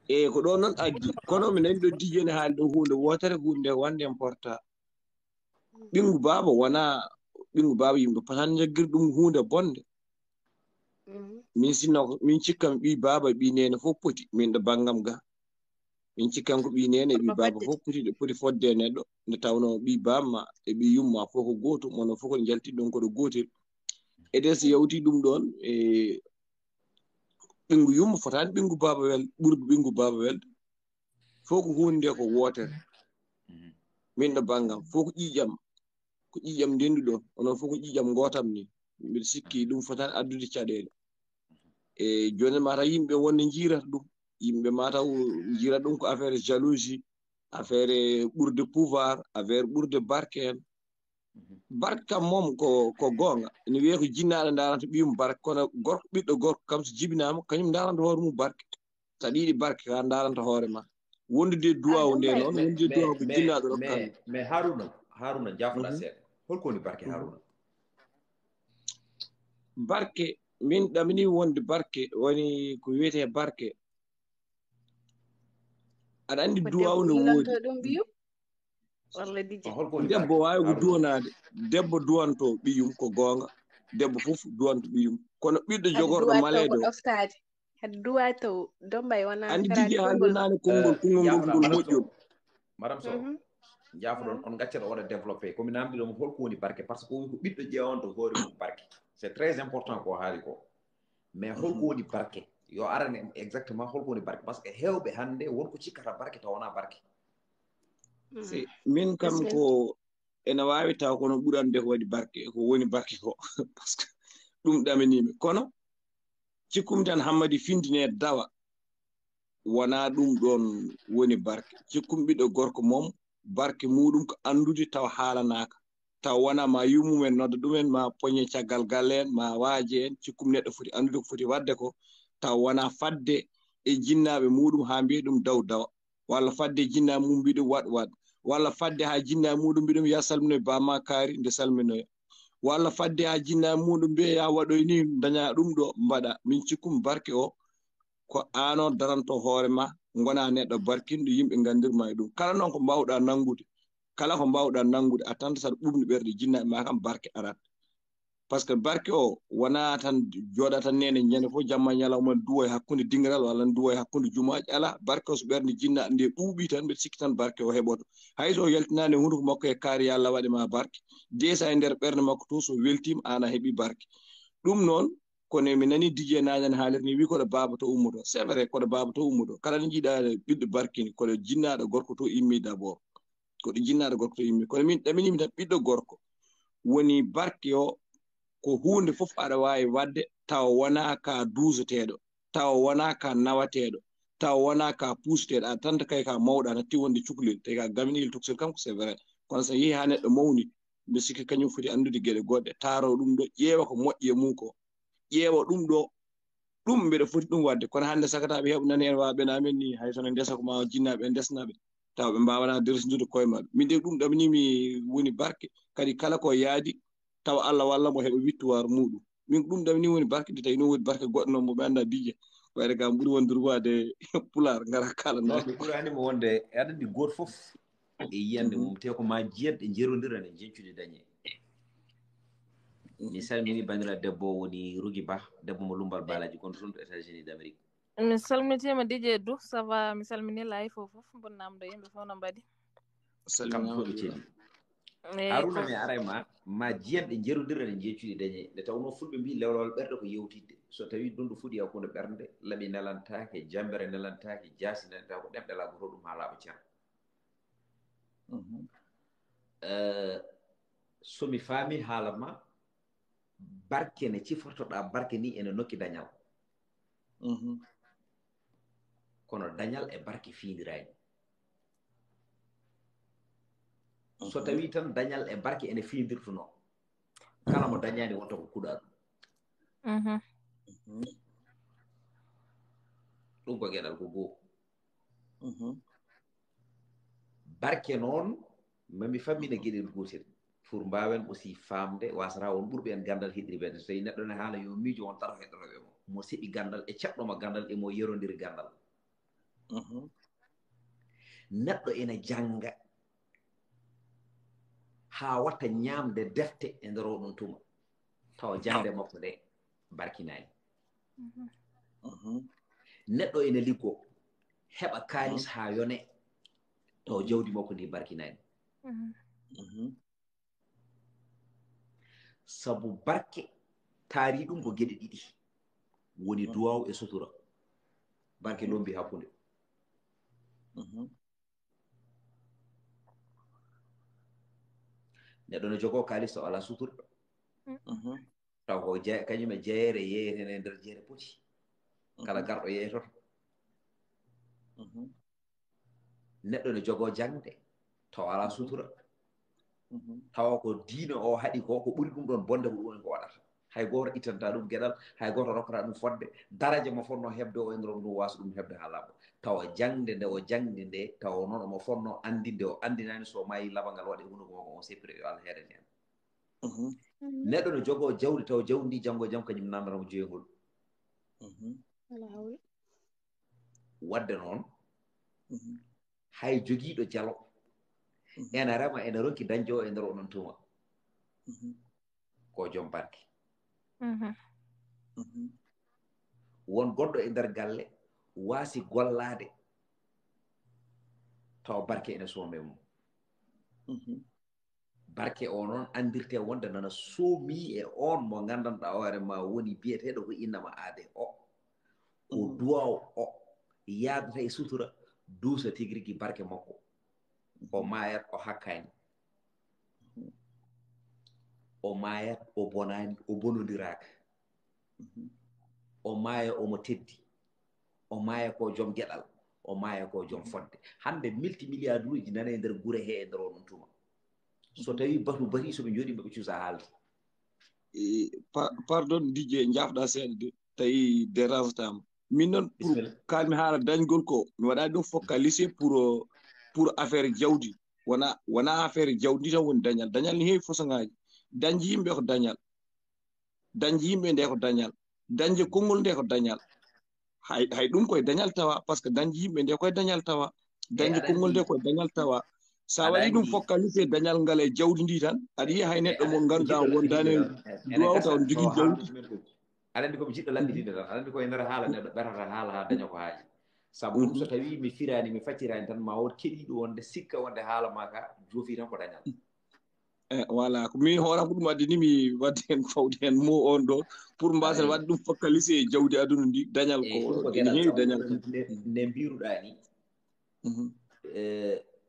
E ko ɗo noon addi. Kono mi nani ɗo D J ne haali ɗo huunde wootere, huunde nde wonde important. Ɓinngu baaba wonaa, ɓinngu baaba yimɓe potani jaggir ɗum huunde bonde. Mhm. Min sinno ko, min cikkan ɓii baaba, ɓii neene fof poti, min ɗo banngam ga. Min cikkan ko ɓii neene e ɓii baaba fof poti, ɗo poti fodde e neɗɗo, nde tawno ɓii bamma e ɓii yumma fof ko gooto, mono fof ko njalti ɗum ko ɗo gootel. Eden so yawti ɗum ɗoon, e ɓinngu yumma fotaani ɓinngu baaba wel-, ɓurdu ɓinngu baaba welde. Fof ko huunde nde ko wootere. Mhm. Min ɗo banngam, fof ko ƴiiƴam, ko ƴiiƴam ndenduɗo, onon fof ko ƴiiƴam ngootam ni. Mbiɗa sikki ɗum fotani addude caɗeele. E jooni mataw yimɓe wonde njiirata ɗum. Yimɓe mataw njiirata ɗum ko affaire jalousie, affaire ɓurde pouvoir, affaire ɓurde barke en. Mhm. Barke kam moom ko, ko goonga. Ene wiyee ko jinnaaɗo ndaaranta ɓiyum barke, kono gorko, ɓiɗɗo gorko kam so jibinaama, kañum ndaaranta hoore mum barke. So aɗa yiɗi barke, ka ndaaranta hoore ma. Wondude e duwaawu nde noon, wondude e duwaawu ko jinnaaɗo rokkaani. Mais Haruna, Haruna, jaafoɗaa seeɗa. Holko woni barke, Haruna? Barke, min ɗamini wonde barke, woni ko wiyetee barke. Aɗa anndi duwaawu no woodi. Walla D J? Debbo waawi ko duwanaade. Debbo duwanto ɓiyum, ko goonga. Debbo fof duwanto ɓiyum. Kono ɓiɗɗo jogorɗo maleede o. Hade duwa taw, Dombay wona anndi D J haalde naane konngol, konngol ngol moƴƴol. Madame Sow, mhm, jaafoɗon, on ngaccat o waɗa développé. Ko mi namdi ɗum, holko woni barke? Par ce que o wi ko ɓiɗɗo ƴeewanto hoore mum barke. C'est très important ko haali ko. Mais holko woni barke? Yo arane exactement holko woni barke, parce que hewɓe hannde wonko cikkata barke taw wona barke. Si min kam ko ene wawi taw kono ɓurande ko waɗi barke, ko woni barke ko. Parce que ɗum ɗaminimi kono cikkumi tan hammadi findine dawa. Wona ɗum ɗon woni barke. Cikkumi ɓiɗɗo gorko mom barke muɗum ko andude taw haalanaka, taw wona ma yummumen nodda ɗumen, ma poñe caggal galle en, ma waaje en. Cikkumi neɗɗo foti andude ko foti wadde ko, taw wona fadde e jinnaɓe muɗum ha mbiya ɗum daw dawa, walla fadde e jinnaɓe mum mbiya ɗum waɗ waɗ, walla fadde ha jinnaɓe muɗum mbiya ɗum ya salminoy bamma kaari nde salminoya, walla fadde ha jinnaɓe muɗum mbiya ya waɗoy ni daña ɗum ɗo mbaɗa. Min cikkumi barke o ko an o daranto hoore ma, gona neɗɗo barkinɗo yimɓe gandirma e ɗum. Kala noon ko mbawɗa nanngude, kala ko mbawɗa nanngude a tanta saɗa ɓuɓni ɓerɗe jinnaɓe ma kam barke arat. Parce que barke o wona tan joɗa tan nene ñande fof jamma ñalawma duwo e hakkunde dingiral walla duwo e hakkunde jumaji ala. Barke o so ɓernde jinnaɗo nde ɓuuɓi tan mbeɗa sikki tan barke o heɓoto. Hay so yaltinani hunduko makko e kaari yo Allah waɗe ma barke, desa e nder ɓernde makko to so weltima an a heeɓi barke. Ɗum noon kono mi nani Didier nañan haalirni wi koɗo baaba to ummoto. C'est vrai koɗo baaba to ummoto, kala no jiiɗa ɓiɗɗo barkini koɗo jinnaɗo gorko to immi d'abord. Koɗo jinnaɗo gorko to immi kono min ɗaminimi tan ɓiɗɗo gorko woni barke o. Ko hunde fof aɗa wawi wadde tawa wona ka duuseteɗo, tawa wona ka nawateɗo, tawa wona ka puuseteɗo. A tanta kay ka mawɗa natti wonde cukalel tawi ka gaminel tokosel kam ko c'est vrai. Kono so yeehi ha neɗɗo mawni mbi sikki kañum foti andude gueɗe goɗɗe, taaro ɗum ɗo, ƴeewa ko moƴƴi e mum ko, ƴeewa ɗum ɗo. Ɗum mbeɗa foti ɗum wadde kono hande sakataɓe heɓa nani hen waɓe na amen ni hay sono ndesa ko ma jinnaɓe ndesnaɓe, tawa ɓe mbawana dersindude koye maɓɓe. Min de ɗum ɗamnimi woni barke. Kadi kala ko yaadi tawa Allah walla mo heɓa wittuwar muɗum. Min ko ɗum ɗamni woni barke de tawi noon woni barke goɗɗo noon mo ɓe anda bije. Wayde kam ɓuri wonde ruwade pular gara kala na. Ɓe ɓuri animo wonde aɗa andi goto fof e yiyande mum te ko ma jiyat ɗe jerodira ne jencude dañe. Mi salmini bandira debbo woni Rugi Ba, debbo mo Lumbal Balaji gonɗo toon to États-Unis d'Amérique. Mi salmitima Didier Dou, ça va? Mi salmini lay fof fof, bonnamɗo yimɓe fof no mbaɗi. Kam fof ɓe celli. Haruna mi aray ma ma jiyan ɗe jerodira ɗe jeecuɗi dañe nde tawno fulɓe mbi lewlewal ɓerɗe ko yewtidde. So tawi dundu fuɗi hakkunde ɓernde, laɓi nelantaake, jambere nelantaake, jaasi nelantaake, ko ɗemɗe laagoto ɗum ha laaɓa cer. So mi faami haala ma, barke ne cifortoɗa barke ni ene nokki dañal. Kono dañal e barke fiindirani. So tawi tan dañal e barke ene fiindirtuno, kala mo dañani wonta ko kuɗa ɗum. Ɗum ko geɗal ko goo. Barke noon mami fammina geɗel gotel pour mbawen aussi famde wasata on ɓurɓe en gandal heɗiri ɓen so tawi neɗɗo ne haala yo miijo on tato heɗɗotoɓe mo mo seɓi gandal e caɗɗoma gandal e mo yerodiri gandal. Neɗɗo ene janga ha watta ñamde defte e nder oɗon tuma tawa jangde makko nde barkinani. Neɗɗo ene liggo heɓa kalis ha yone tawa jawdi makko ndi barkinani. Sabu barke taari ɗum ko geɗe ɗiɗi woni duwaw e sutura. Barke lombi hakkunde. Neɗɗo no jogo kalis taw ala sutura. Taw ko kañum e jeere yeeyeten e nder jeere poti kala garɗo yeeytoto. Neɗɗo ne jogo jangde taw ala sutura. Tawa ko diine o haɗi ko ko ɓuri ɗum ɗon bonde ko ɗum woni ko waɗata. Hay goto ittanta ɗum geɗal, hay goto rokkata ɗum fodde daraja mo fonno hebde o e nder ɗum wasa ɗum hebde ha laaɓa. Tawa jangde nde o jangdi nde tawa noon omo fonno andinde o andinani so maayi labangal waɗe hunuko makko on seppire yo Allah heedani en. Neɗɗo no jogo jawdi tawa jawdi ndi janngo e jam kañum nanata mo joyngol. Wadde noon hay jogiiɗo jalo ena rema ena ronki dañde o e nder onon tuma ko joom barke. Won goɗɗo e nder galle waasi gollaade tawa barke ene soome mum. Barke o noon anndirte wonde nana soomii e oon mo nganndanɗaa hoore ma woni biyeteeɗo ko innama aade o. Ko duwaw o yaadata e sutura, duusa tigi rigi barke makko. O maayat o hakkaani. O maayat o bonaani, o bonondiraaka. O maaya omo teddi. O maaya ko joom geɗal. O maaya ko joom fodde. Hannde multimilliarduuji nana e nder gure he e nder o ɗum tuma. So tawi batu bati so ɓe jooɗi ɓe cuusa haalde. Pardon, Didier, njaafɗa seeɗa de, tawi dérange tama. Min noon pour kalmi haala dañgol ko mi waɗa ɗum focalisé pour pour affaire jawdi. Wona wona affaire jawdi tan woni dañal. Dañal ne heewi façon ngaji. Dañji yimɓe ko dañal. Dañji yimɓe nde ko dañal. Dañde konngol nde ko dañal. Hay hay ɗum koye dañal tawa, parce que dañde yimɓe nde koye dañal tawa. Dañde konngol nde koye dañal tawa. Sa waɗi ɗum focalisé dañal ngal e jawdi ndi tan, aɗa yiya hay neɗɗo mo ngannduɗaa wondani duwaw taw ne jogii jawdi. Aɗa anndi ko mi jiɗɗo lannditinde tan, aɗa anndi koye nder haala neɗɗo ɓerata haala haa daña ko haaji. Sabu ɗum so tawii mi firaani mi facciraani tan ma won keɗiiɗo wonde sikka wonde haala ma ka joofi tan ko dañal. E voilà, ko min hooram ko ɗum addi ni mi wadde heen fawde heen mo on ɗo pour mbasen wadde ɗum focalisé e jawdi aduna ndi dañal ko ene heewi dañal. Ne mbiruɗaa ni,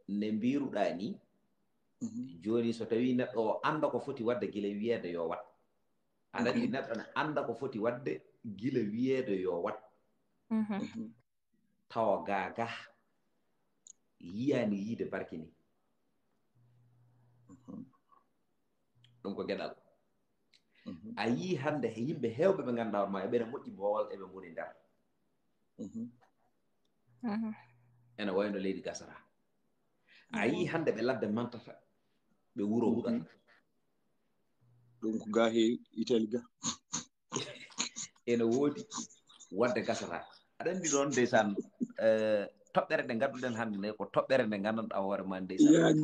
ne mbiruɗaa ni, jooni so tawii neɗɗo o annda ko foti wadde gila wiyeede yo wat. Aɗa anndi neɗɗo ne annda ko foti wadde gila wiyeede yo wat. Tawa gaaga yiyaani yiide barke ni. Ɗum ko geɗal. A yii hannde he yimɓe heewɓe ɓe ngannduɗaa ma eɓe moƴƴi boowal eɓe ngoni nder. Ene wayno leydi gasata. A yii hannde ɓe ladde mantata ɓe wuro huɗata. Ɗum ko ga he Italie ga. Ene woodi wadde gasata. Aɗa anndi noon ndeysaan toɓɓere nde ngadduɗen hannde nde ko toɓɓere nde nganndanɗaa hoore ma ndeysaan.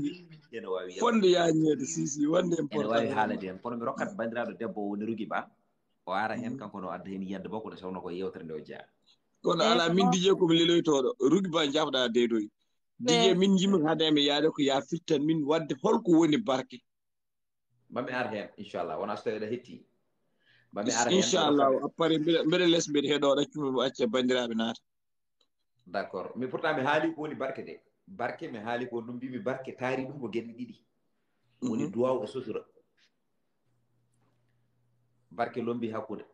Ene waawi fonde yañeede sisi wonde ene waawi haalade heen kono mi rokkat banndiraaɗo debbo o woni Rugi Ba. O ara heen kanko no adda heen yiyannde makko nde sowno ko yewtere nde o jeyaa. Kono alaa min Didier ko mi leloytooɗo. Rugi Ba njaafɗa deydoy. Didier min njimi hade mi yaade ko ya firtan min wadde holko woni barke. Mami ar heen inchallah wona so tawi aɗa hetti. Mami ar heen inchallah appare mbeɗa les mbeɗa heɗo ɗaccuɓe acca banndiraaɓe naata. D'accord mais pourtant mi haali ko woni barke de. Barke mi haali ko ɗum mbimi barke taari ɗum ko geɗe ɗiɗi. Woni duwaw e sutura. Barke lombi hakkunde.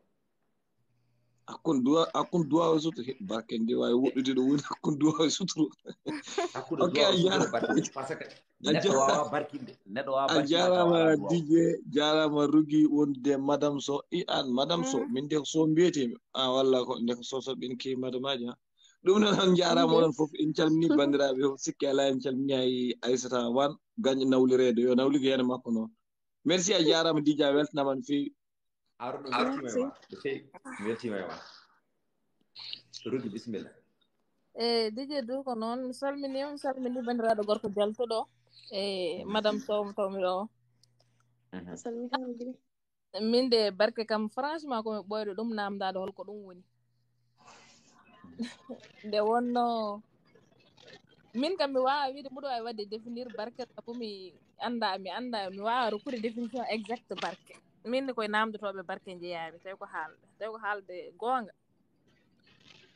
Hakkun duwa hakkun duwa o sutu barke ndi wawi woɗɗude ɗo woni hakkun duwa o sutu. Hakkunde duwa o sutu barke parce que neɗɗo wawa barkinde neɗɗo wawa barkinde. A jarama Didier jarama Rugi wondude madame Sow i an madame Sow min de ko Sow mbiyetemi a walla ko nde ko Sow Sow ɓen kewi madame aji ha. Ɗum noon on jarama onon foof en calmini bandiraɓe foof sikki ala en calmini hay Aissata Wan gaño nawlireede yo nawligo yeene makko noon. Merci a jarama Didier a weltanama no fewi. Arno weltima e ma no fewi mi weltima e ma. Rugi bisimilla. E Didier du ko noon mi salminima mi salmini bandiraɗo gorko jaltuɗo e madame Sow mo tawmi ɗo o. Salmini min de barke kam franchement komi ɓooyɗo ɗum namdaɗo holko ɗum woni. Nde wonno min kam mi wawa wiide mboɗo wawi wadde définir barke sabu mi anda mi anda mi wawa rokkude définition exacte barke. Min ni koye namdotoɓe barke jeeyami tawi ko haalde tawi ko haalde goonga.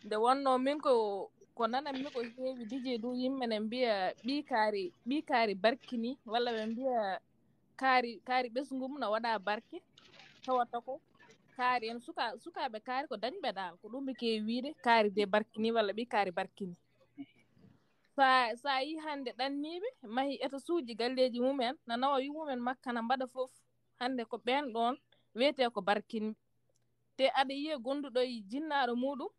Nde wonno min ko ko nananmi ko heewi Didier du yimɓe ne mbiya ɓii kaari ɓii kaari barkini walla ɓe mbiya kaari kaari ɓesngu mum no waɗa barke tawata ko kaari en suka sukaaɓe kaari ko dañɓe dal ko ɗum ɓe keewi wiide kaari de barkini walla ɓii kaari barkini. Sa sa yi hannde ɗanniiɓe mahi etasuuji galleeji mumen na nawa wi mumen makka na mbaɗa fof hannde ko ɓeen ɗoon wiyetee ko barkinɓe. Te aɗa yiya gonduɗo e jinnaaɗo muuɗum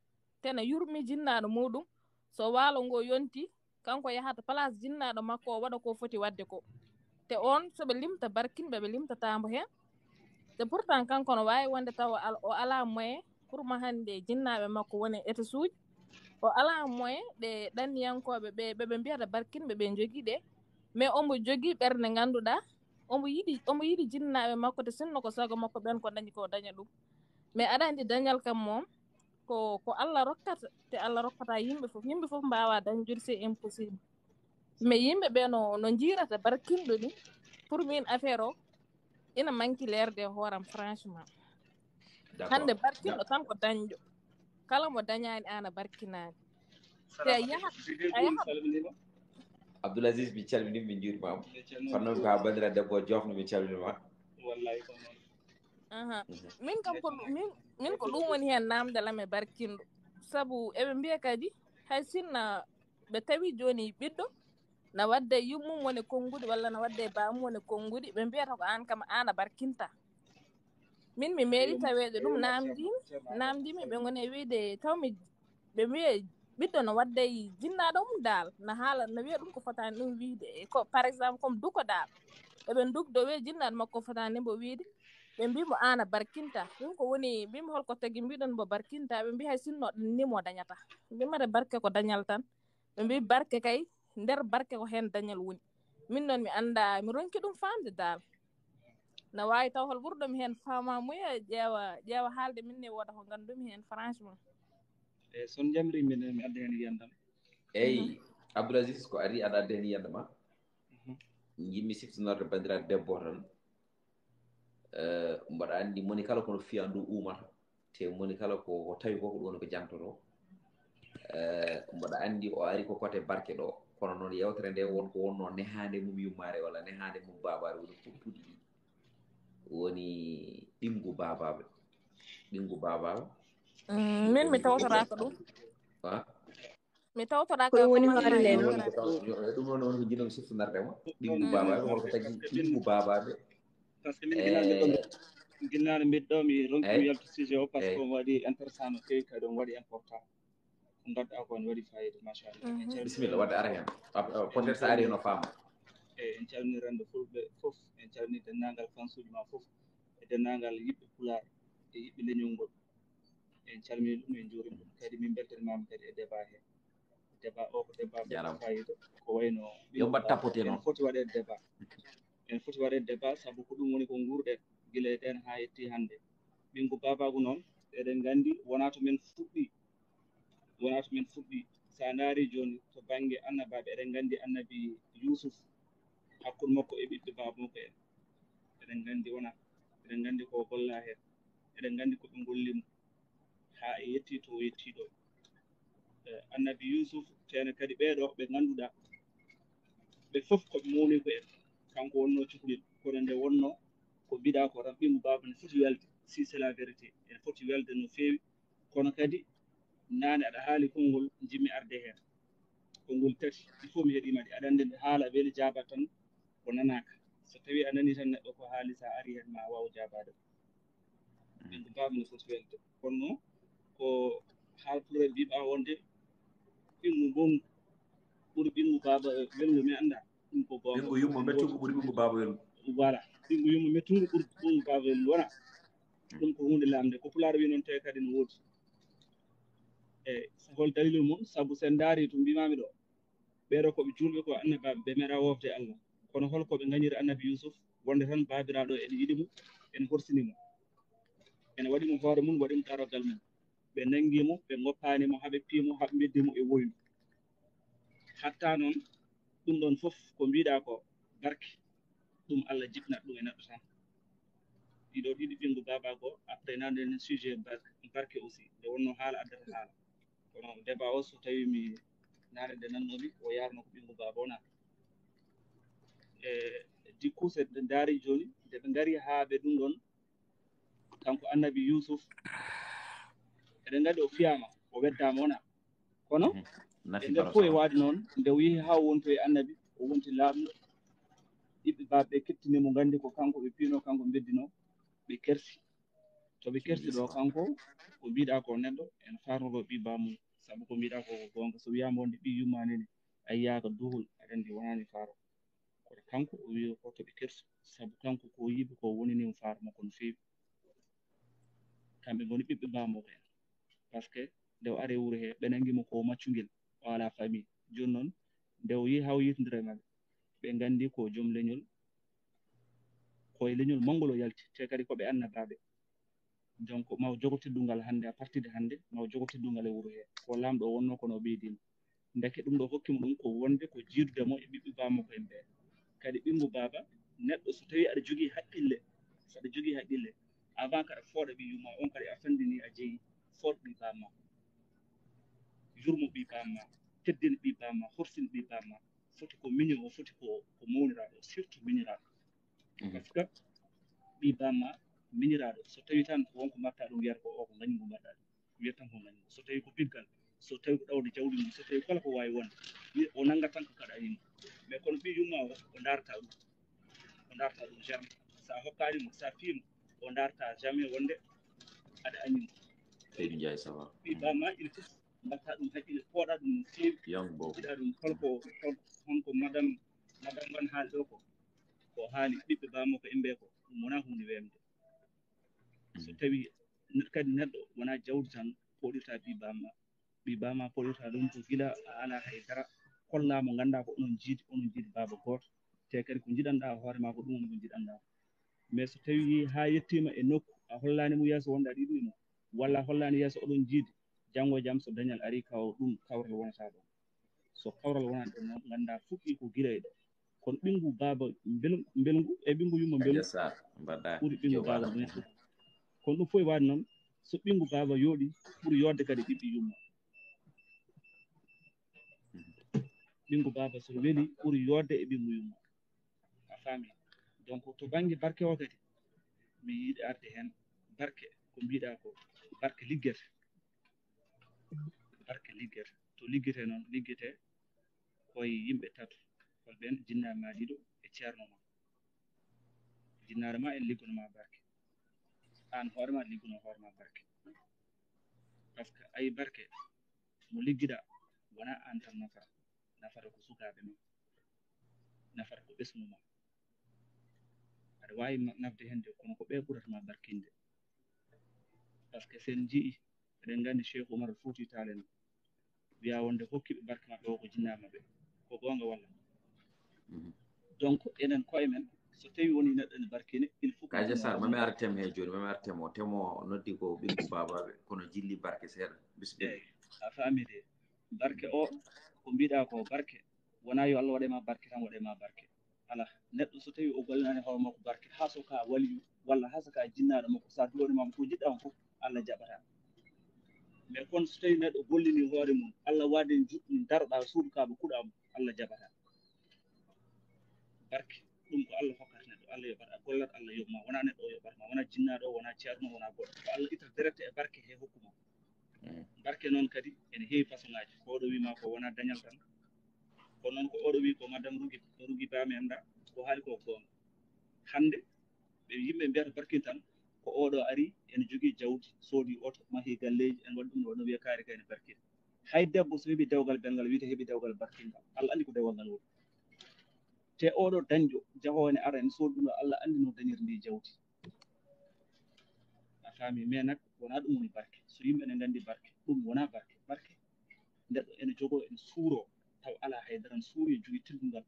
te na yurmi jinnaaɗo muuɗum so waalo ngoo yontii kanko yahata palaas jinnaaɗo makko o waɗa ko foti waɗde ko. Te oon so ɓe limta barkinɓe ɓe limtataa mbo heen. Te pourtant kanko no waawi wonde tawa o alaa moyen pour ma hannde jinnaaɓe makko wone etasuuji o alaa moyen ɗe ɗanniyankooɓe ɓe ɓe ɓe mbiyata barkinɓe ɓe njogii ɗe. Mais omo jogii ɓernde ngannduɗaa omo yiɗi omo yiɗi jinnaaɓe makko te sinno ko sago makko ɓen ko dañi ko daña ɗum. Mais aɗa anndi dañal kam moom ko ko Allah rokkata te Allah rokkata yimɓe fof yimɓe fof mbaawa dañde c'est impossible. Mais yimɓe ɓe no no njiirata barkinɗo ni Pour min, affaire o ina manki leerde e hooram, franchement. Hannde barkinɗo tan ko dañɗo. Kala mo dañaani, aan a barkinaani. Te a yahat, a yahat. Abdoul Aziz, min calminii, min njuuriima. Kono noon ko haa banndiraaɗo debbo o joofno, min calminiima. Wallahi ko noon. Aha. Min kam ko min, min ko ɗum woni heen naamndal am e barkinɗo. Sabu eɓe mbiya kadi hay sinno ɓe tawi jooni ɓiɗɗo na wadde yummum woni konnguɗi walla na wadde baamum woni konnguɗi, ɓe mbiyata ko aan kam aan a barkinta. Min mi meeɗi taweede ɗum, naamndimi, naamndimi, ɓe ngoni e wiyde taw mi, ɓe mbiye ɓiɗɗo no wadde jinnaaɗo mum daal, na haala, na wiya ɗum ko fotaani ɗum wiyde. E ko, par exemple, comme duko daal, eɓe ndugdo wiya jinnaaɗo makko fotaani mbo wiyde, ɓe mbi mo aan a barkinta. Ɗum ko woni, mbimi holko tagi mbiɗon mbo barkinta, ɓe mbi hay sinno ɗum ni mo dañata. Mbimata barke ko dañal tan. Ɓe mbi barke kay, nder barke ko heen dañal woni. Min noon mi annda, mi ronki ɗum faamde daal. Na waawi taw hol ɓurɗo mi heen faamamuya, ƴeewa, ƴeewa haalde min ne wooda ko nganndumi heen, franchement. E son jamri min mi adda heen yiyandam. Eyi, Abdoul Aziz, ko ari aɗa adda heen yiyande ma. Njiɗmi siftinorde banndiraaɗo debbo tan. Eh, mboɗa anndi moni kala kono fiya ndu uumata. Te moni kala ko, ko tawi ko, ko ɗum woni ko jantoto. Eh, mboɗa anndi o ari ko kote barke ɗo. Kono noon yewtere nde won ko wonno nehaande mum yummaare walla nehaande mum baabaare woni puɗɗuɗi ɗi. Woni ɓinngu baabaaɓe. Ɓinngu baabaaɓe. Mm, min mi tawtoraaka ɗum. Ha? Mi tawtoraaka Koye woni ko haalde min no? mi Ɗum noon on ko jiɗon siftinarde ma. Ɓinngu baabaaɓe, holko tagi ɓinngu baabaaɓe? Parce que min ginaano ɓiɗɗo mi ronki Eyi. Yaltu sujet o parce que Eyi. On waɗi intéressant no feewi, kadi on waɗi important. Ko mbaɗɗa ko on waɗi fayida, machallah. En calmini Bisimilla, waɗde ara heen. Ap-, ap-, peut-être so ari no faama. Eyi, en calmini renndo fulɓe fof, en calmini denndaangal fansuuji ma fof, e denndaangal yiɓɓe Pulaar, e yiɓɓe leñol ngol. En calmini ɗum, en njuurima ɗum. Kadi min mbeltanimaama kadi e débat he. Débat o ko débat Jaaraama. Fayida, ko wayno Yo mbaɗ tapoter en noon. Foti waɗeede débat. En foti waɗeede débat sabu ko ɗum woni ko nguurɗen gila e ɗeen haa yetti hannde. Ɓinngu baabaagu noon, eɗen nganndi wonaa to men fuɗɗi. Wonaa to men fuɗɗi. So a ndaari jooni to bannge annabaaɓe, eɗen nganndi annabi Yuusuf, hakkunde makko e ɓiɓɓe baaba makko en. Eɗen nganndi wonaa. Eɗen nganndi ko o gollaa heen. Eɗen nganndi ko ɓe ngolli mo haa e yetti to o yetti ɗo. Eh, annabi Yuusuf, teene kadi ɓee ɗo ɓe ngannduɗaa, ɓe fof ko ɓe mawni ko en. Kanko wonno cukalel, kono nde wonno ko mbiɗa ko tan, ɓinngu baaba ne foti welde, si c'est la vérité, ene foti welde no feewi. Kono kadi, naane aɗa haali konngol, njiɗmi arde heen. Konngol tati, il faut mi heɗiima ɗi. Aɗa anndi nde haala weli jaaba tan, ko nanaaka. So tawii a nanii tan neɗɗo ko haali, so a arii heen ma a waaw jaabaade. Ɓinngu baaba ne foti welde. Kono noon, ko haalpulaaɓe mbiɓa wonde ɓinngu mbongu ɓuri ɓinngu baaba welngu, mi annda. Ɗum ko goonga. Ɓinngu yumma mettungu ɓuri ɓinngu baaba welngu. Voilà. Ɓinngu yumma mettungu ɓuri ɓinngu baaba welngu, wona? Ɗum ko huunde lamnde. Ko Pulaar wi noon, tawi kadi no woodi. E hol dalilu mum? Sabu so en ndaari to mbimami ɗo, ɓeeɗo ko ɓe juulɓe, ko annabaaɓe, ɓe meeɗa wofde Allah. Kono hol ko ɓe ngañiri annabi Yuusuf? Wonde tan baabiraaɗo ene yiɗi mo, ene horsini mo. Ene waɗi mo hoore mum, waɗi mo darogal mum. Ɓe nanngi mo, ɓe ngoppaani mo, haa ɓe pii mo, haa ɓe mbeddi mo e woyndu. Hatta noon, ɗum ɗoon fof ko mbiɗa ko barke, ɗum Allah jibinat ɗum e neɗɗo tan. Ɗiɗo ɗiɗi ɓinngu baaba goo, après nande sujet barke, barke aussi, nde wonno haala addata haala. Kono débat o, so tawi mi naane nde nannomi, o yarno ko ɓinngu baaba o na. E du coup, so en ndaari jooni, nde ɓe ngari haa ɓe ɗum ɗoon, kanko annabi Yuusuf, eɗen nganndi o fiyaama, o weddaama wona. Kono e nder fof e waade noon, nde o yehi haa o wontoyi annabi, o wonti laamɗo, ɓiɓɓe baaba ɓe kettini mo, nganndi ko kanko ɓe piino, kanko ɓe mbeddino, ɓe kersi. To ɓe kersi ɗo, kanko ko mbiɗa ko neɗɗo ene faarnoro ɓii baamum, sabu ko mbiɗa ko ko goonga. So wiyaama wonde ɓii yummaani ne, a yiyaaka duhol, aɗa anndi wonaani faaro. Kono kanko o wiyi ko to ɓe kersu, sabu kanko ko yiɓe ko woni ni o faaro makko no feewi. Kamɓe ngoni ɓiɓɓe baaba makko en. Parce que nde o ari e wuro he, ɓe nanngi mo ko maccungel, o alaa famille. Jooni noon, nde o yehi haa o yiytondira e maɓɓe, ɓe nganndi ko joom leñol, ko e leñol manngol o yalti, te kadi ko ɓe annabaaɓe. Donc, ma o jogo teddungal hannde, à partir de hannde, ma o jogo teddungal e wuro he. Ko laamɗo o wonno, kono o ɓeydii mo. Ndeke ɗum ɗo hokki mo ɗum ko wonde ko jiidude mo e ɓiɓɓe baaba makko en ɓe. Kadi ɓinngu baaba Neɗɗo so tawi aɗa jogii haqqille, so aɗa jogii haqqille, avant kaɗa fooɗa ɓii yumma on, kadi a fandini a jeyi fooɗ ɓii bamma, yurmo ɓii bamma, teddin ɓii bamma, horsin ɓii bamma. Foti ko miño o, foti ko ko mawniraaɗo, surtout miñiraaɗo. Parce que ɓii bamma miñiraaɗo, so tawi tan ko wonko mbaɗta ɗum, wiyata ko o ko ngañgu mbaɗɗa ɗum, wiyata tan ko ngañgu. So tawi ko piggal, so tawi ko ɗawde jawdi mum, so tawi kala ko waawi wonde, o nannga tan ko kaɗa yimɓe. Mais kono ɓii yumma o, o ndaarta ɗum, o ndaarta ɗum jamais. So a hokkaani mo, so a fii mo, o ndaarta jamais wonde aɗa añi mo. Seydi Ndiaye, ça va? Ɓii bamma ina fof mbaɗta ɗum haqqille, pooɗa ɗum no feewi. Young Bobo. Jiɗa ɗum holko, hol-, honko madame, madame wan haali ɗo ko, ko haali ɓiɓɓe bamma ko imbe ko, ɗum wona hunde wemde. So tawi ne-, kadi neɗɗo wona jawdi tan poɗirta ɓii bamma. Ɓii bamma poɗirta ɗum ko gila a ala hay dara, kolla mo, ngannda ko onon jiidi, onon jiidi baba gooto. Te kadi ko njiɗanɗa hoore ma ko ɗum woni ko njiɗanɗa. Mais so tawi ha yettima e nokku, a hollani mo yeeso wonde aɗa yiɗni mo, walla a hollani yeeso oɗon jiidi, janngo e jam so dañal ari, kaw ɗum kawral wonata ɗon. So kawral wonata ɗon noon, ngannda fuɗɗi ko gila e ɗo. Kono ɓinngu baaba mbel-, mbelngu e ɓinngu yumma mbelngu Kaja Sarr, mbaɗa ɓuri ɓinngu yo baaba waɗa. Ɓen fof. Kono ɗum fof e waade noon, so ɓinngu baaba yooɗi, ɓuri yoodde kadi ɓiɓɓe yumma. Ɓinngu baaba so weli, ɓuri yoodde e ɓinngu yumma. A faami? Donc, to bannge barke o kadi, mi yiɗi arde heen. Barke, ko mbiɗa ko, barke liggete. Barke liggete. To liggete noon, liggete koye yimɓe tato. Hol ɓeen? Jinnaare ma ɗiɗo e ceerno ma. Jinnaare ma ene liggono ma barke. Aan hoore ma liggono hoore ma barke. Parce que ayi barke mo liggiɗa, wona aan tan nafata. Nafata ko sukaaɓe ma. Nafata ko ɓesngu ma. Aɗa waawi ma-, nafde heen de, kono ko ɓe ɓurata ma barkinde. Parce que sen nji'i, eɗen nganndi Cheikh Oumar Fouti Tall en wiya wonde hokkiiɓe barke maɓɓe o ko jinnaama ɓe. Ko goonga walla? Mhm. Donc, enen koye men, so tawi woni neɗɗo ene barkine, il faut que Kaja Sarr, mami ara tem he jooni, mami ara tem o. Tem o noddi ko ɓinngu baabaaɓe, kono jilli barke seeɗa. Bismillah. Eey, a faami de. Barke o, ko mbiɗa ko barke, wona yo Allah waɗe ma barke tan, waɗe ma barke. Alaa, neɗɗo so tawi o gollinaani hoore makko barke, haa so ka waliyu, walla haa so ka jinnaaɗo makko, so a duwaniima mo ko njiɗɗa on fof, Allah jaɓata. Mais kono so tawi neɗɗo gollini hoore mum, Allah waɗi en juɗɗum, daroɗa suudu Kaaba, kuɗa mo, Allah jaɓata. Barke, ɗum ko Allah hokkata neɗɗo, Allah yoɓata, a gollat, Allah yoɓ ma, wona neɗɗo o yoɓata ma, wona jinnaaɗo o, wona ceerno, wona goɗɗo. Ko Allah ittata direct e barke he hokku ma. Mm. Barke noon kadi ene heewi façon ŋaaji. Ko oɗo wii ma ko wona dañal tan. Ko noon ko oɗo wii ko madame Rugi, Rugi Ba mi annda, ko haali ko goonga. Hannde, ɓe yimɓe mbiyata barkin tan, ko oɗo ari, ene jogii jawdi, soodi oto, mahi galleeji, ene waɗi ɗum ɗo, no wiya kaari kay ne barkin. Hay debbo so heɓi dewgal belngal, wiyata heɓi dewgal barkingal. Allah anndi ko dewgal ngal woni. Te oɗo dañɗo, jahoowo ene ara, ene soodi ɗum ɗo, Allah anndi no dañiri ndi jawdi. A faami? Mais nak, wona ɗum woni barke. So yimɓe ne nganndi barke, ɗum wona barke. Barke, neɗɗo ene jogoo, ene suuroo, taw alaa hay dara, ne suuri, ene jogii teddungal,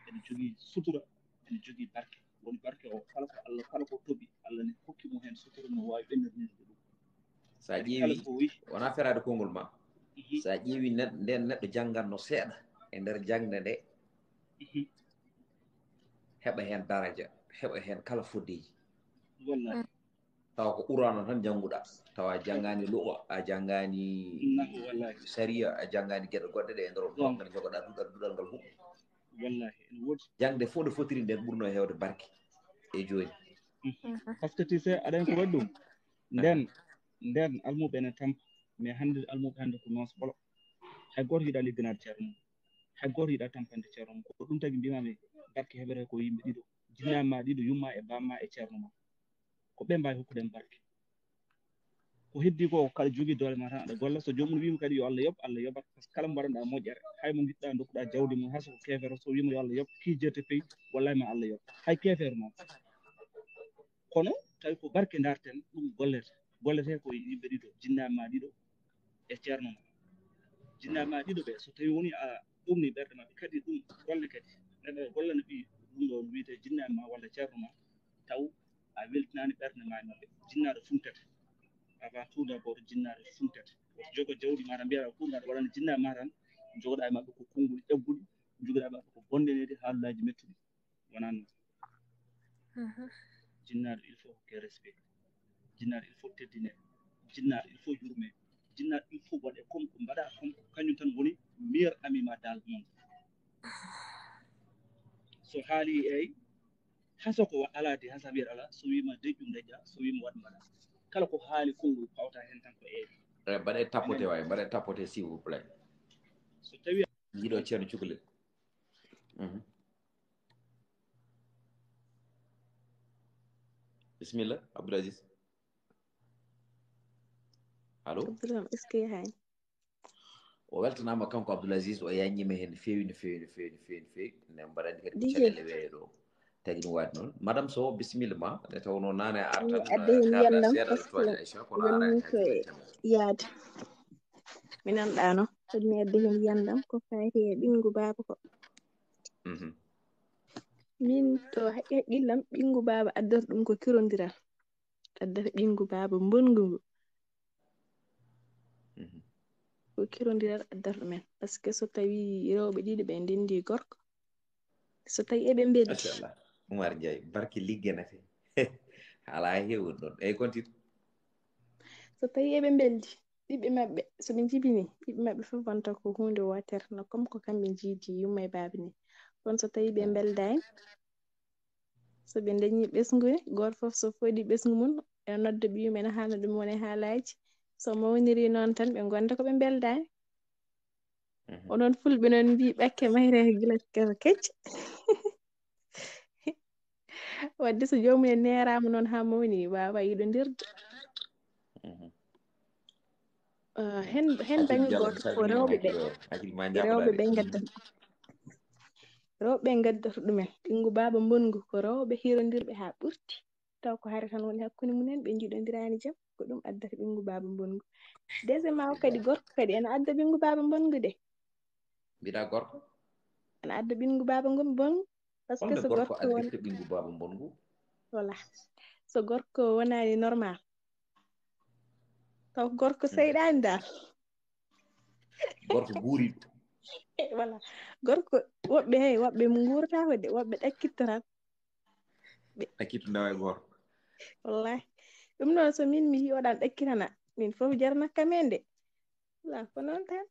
ene jogii sutura, ene jogii barke. Woni barke o, kala ko Allah, kala ko toɓi, Allah ne hokki mo heen sutura, no waawi ɓennirnirde ɗum. So a Kadi kala ƴeewi, ko wi-, wona feraade konngol ma. Mhm. So a ƴeewi neɗ-, nden neɗɗo janngatno seeɗa e nder jaŋde nde, Mhm. heɓa heen daraja, heɓa heen kala foddeeji. Wallahi. Tawa ko Qur'aana tan jannguɗa, tawa a janngaani luga, a janngaani Nahu, wallahi. Sariya, a janngaani geɗe goɗɗe ɗe e nder on Goonga. Ɗon, njogoɗa duɗal, duɗal ngal huɓɓi. Wallahi, ene woodi. Jaŋde fof nde fotiri nden ɓurno heewde barke e jooni. Mhm. Parce que tu sais, aɗa anndi ko waɗi ɗum? Nden, nden almuɓe ene tampa, mais hannde almuɓe hannde ko noos ɓolo. Hay gooto yiɗa ligganaade ceerno mum. Hay gooto yiɗa tampande ceerno mum. Ko ɗum tagi mbiymaami barke heɓere ko yimɓe ɗiɗo. Jinnaa ma ɗiɗo, yumma e bamma e ceerno ma. Ko ɓe mbaawi hokkude en barke. Ko heddi ko, kala jogii doole ma tan aɗa golla. So joomum wiima kadi yo Allah yoɓ, Allah yoɓat. Par ce que kala mo mbaɗanɗa moƴƴere, hay mo ngiɗɗa dokkuɗa jawdi mum, hay so ko keefeero, so wiima yo Allah yoɓ, qui Dieu te paye, wallahi ma Allah yoɓ. Hay keefeero noon. Kono tawi ko barke ndarten, ɗum gollete. Gollete ko yimɓe ɗiɗo, jinnaa ma ɗiɗo e ceerno ma. Jinnaa ma ɗiɗo ɓe, so tawi woni a ɓurni ɓerɗe maɓɓe, kadi ɗum golle kadi. Neɗɗo gollana ɓi ɗum ɗo wiyete jinnaa ma walla ceerno ma, taw a weltinaani ɓerɗe ma e maɓɓe. Jinnaaɗo funtete. Avant tout d'abord, jinnaaɗo funtete. Woto jogo jawdi ma tan mbiyaɗa ko ɗum aɗa waɗana jinnaa ma tan, jogoɗa e maɓɓe ko konngol ƴagguɗi, jogoɗa e maɓɓe ko bonɗeneede, haalulaaji mettuɗi. Wonaa noon. Jinnaaɗo, il faut hokke respect. Jinnaaɗo, il faut teddine. Jinnaaɗo, il faut yurme. Jinnaaɗo, il faut waɗe comme ko mbaɗa comme ko kañum tan woni meilleur ami ma dans le monde. So haali eyi, hasa ko alaa de, hasa wiyat alaa, so wiima deƴƴu deƴƴa, so wiima waɗ mbaɗa. Kala ko haali konngol pawta heen tan ko eyi. Eh, mbaɗe tapote waay, mbaɗe tapote, s'il vous plaît. So tawi Jiiɗo Ceerno Cukalel. Mhm. Bisimilla, Abdoul Aziz. Allo? Abdoul, est-ce que yahaani? O weltanaama kanko Abdoul Aziz, o yaññiima heen no feewi, no feewi, no feewi, no feewi, no feewi. Ne mbaɗa anndi kadi ko caɗeele weeyo ɗo. Tagi ɗum waɗi noon. Madame Sow, bisimilla ma. Nde tawnoo naane a artan, adde heen yiyannam, seeɗa ɗo toilet Aïcha, kono a araani heen yaade. Mi nanɗaano, kono mi adde heen yiyannam ko fayti e ɓinngu baaba ko. Mhm. Min to haqqi haqqillam, ɓinngu baaba addata ɗum ko kirondiral. Addata ɓinngu baaba mbonngu ngu. Mhm. Ko kirondiral addata ɗumen. Parce que so tawii rewɓe ɗiɗi ɓe ndenndi gorko, so tawii eɓe mbeldi. Machallah. Oumar Ndiaye, barke ligge nate. Alaa heewude ɗoon. Eyi, kontit. So tawii eɓe mbeldi, ɓiɓɓe maɓɓe, so ɓe njibinii, ɓiɓɓe maɓɓe fof wonta ko huunde wootere, no comme ko kamɓe njiidi yumma e baaba ni. Kono so tawii ɓe mbeldaani, so ɓe ndañii ɓesngu ne, gooto fof so fooɗi ɓesngu mum, ene nodda ɓiyum, ene haalna ɗum woni haalaaji. So mawniri noon tan, ɓe ngonda ko ɓe mbeldaani. Mhm. Onon Fulɓe noon mbii ɓakke mayre gila kecce. Wadde so joomum en neeraama noon haa mawni, waawa yiɗondirde. Mhm. Ah, hen, hen baŋnge gooto ko rewɓe ɓe. Rewɓe ɓe ngadda. Rewɓe ɓe ngaddata ɗumen. Ɓinngu baaba mbonngu ko rewɓe hirondirɓe haa ɓurti. Taw ko hare tan woni hakkunde mumen, ɓe njiɗondiraani jam, ko ɗum addata ɓinngu baaba mbonngu. Deuxièmement o kadi, gorko kadi ene adda ɓinngu baaba mbonngu de. Mbiɗa gorko? Ene adda ɓinngu baaba ngon mbonngu. Parce que so gorko won ɓinngu baaba mbonngu. Voilà. So gorko wonaani normal. Taw gorko seyɗaani dal. Gorko guuriɗo. Voilà. Gorko, woɓɓe, hey, woɓɓe nguurata ko de, woɓɓe ɗakkitto tan. Ɓe ɗakkitto ndawa e gooto. Wallahi. Ɗum noon, so min mi yiyoɗan ɗakkitana, min fof jarnat kam en de. Voilà, ko noon tan.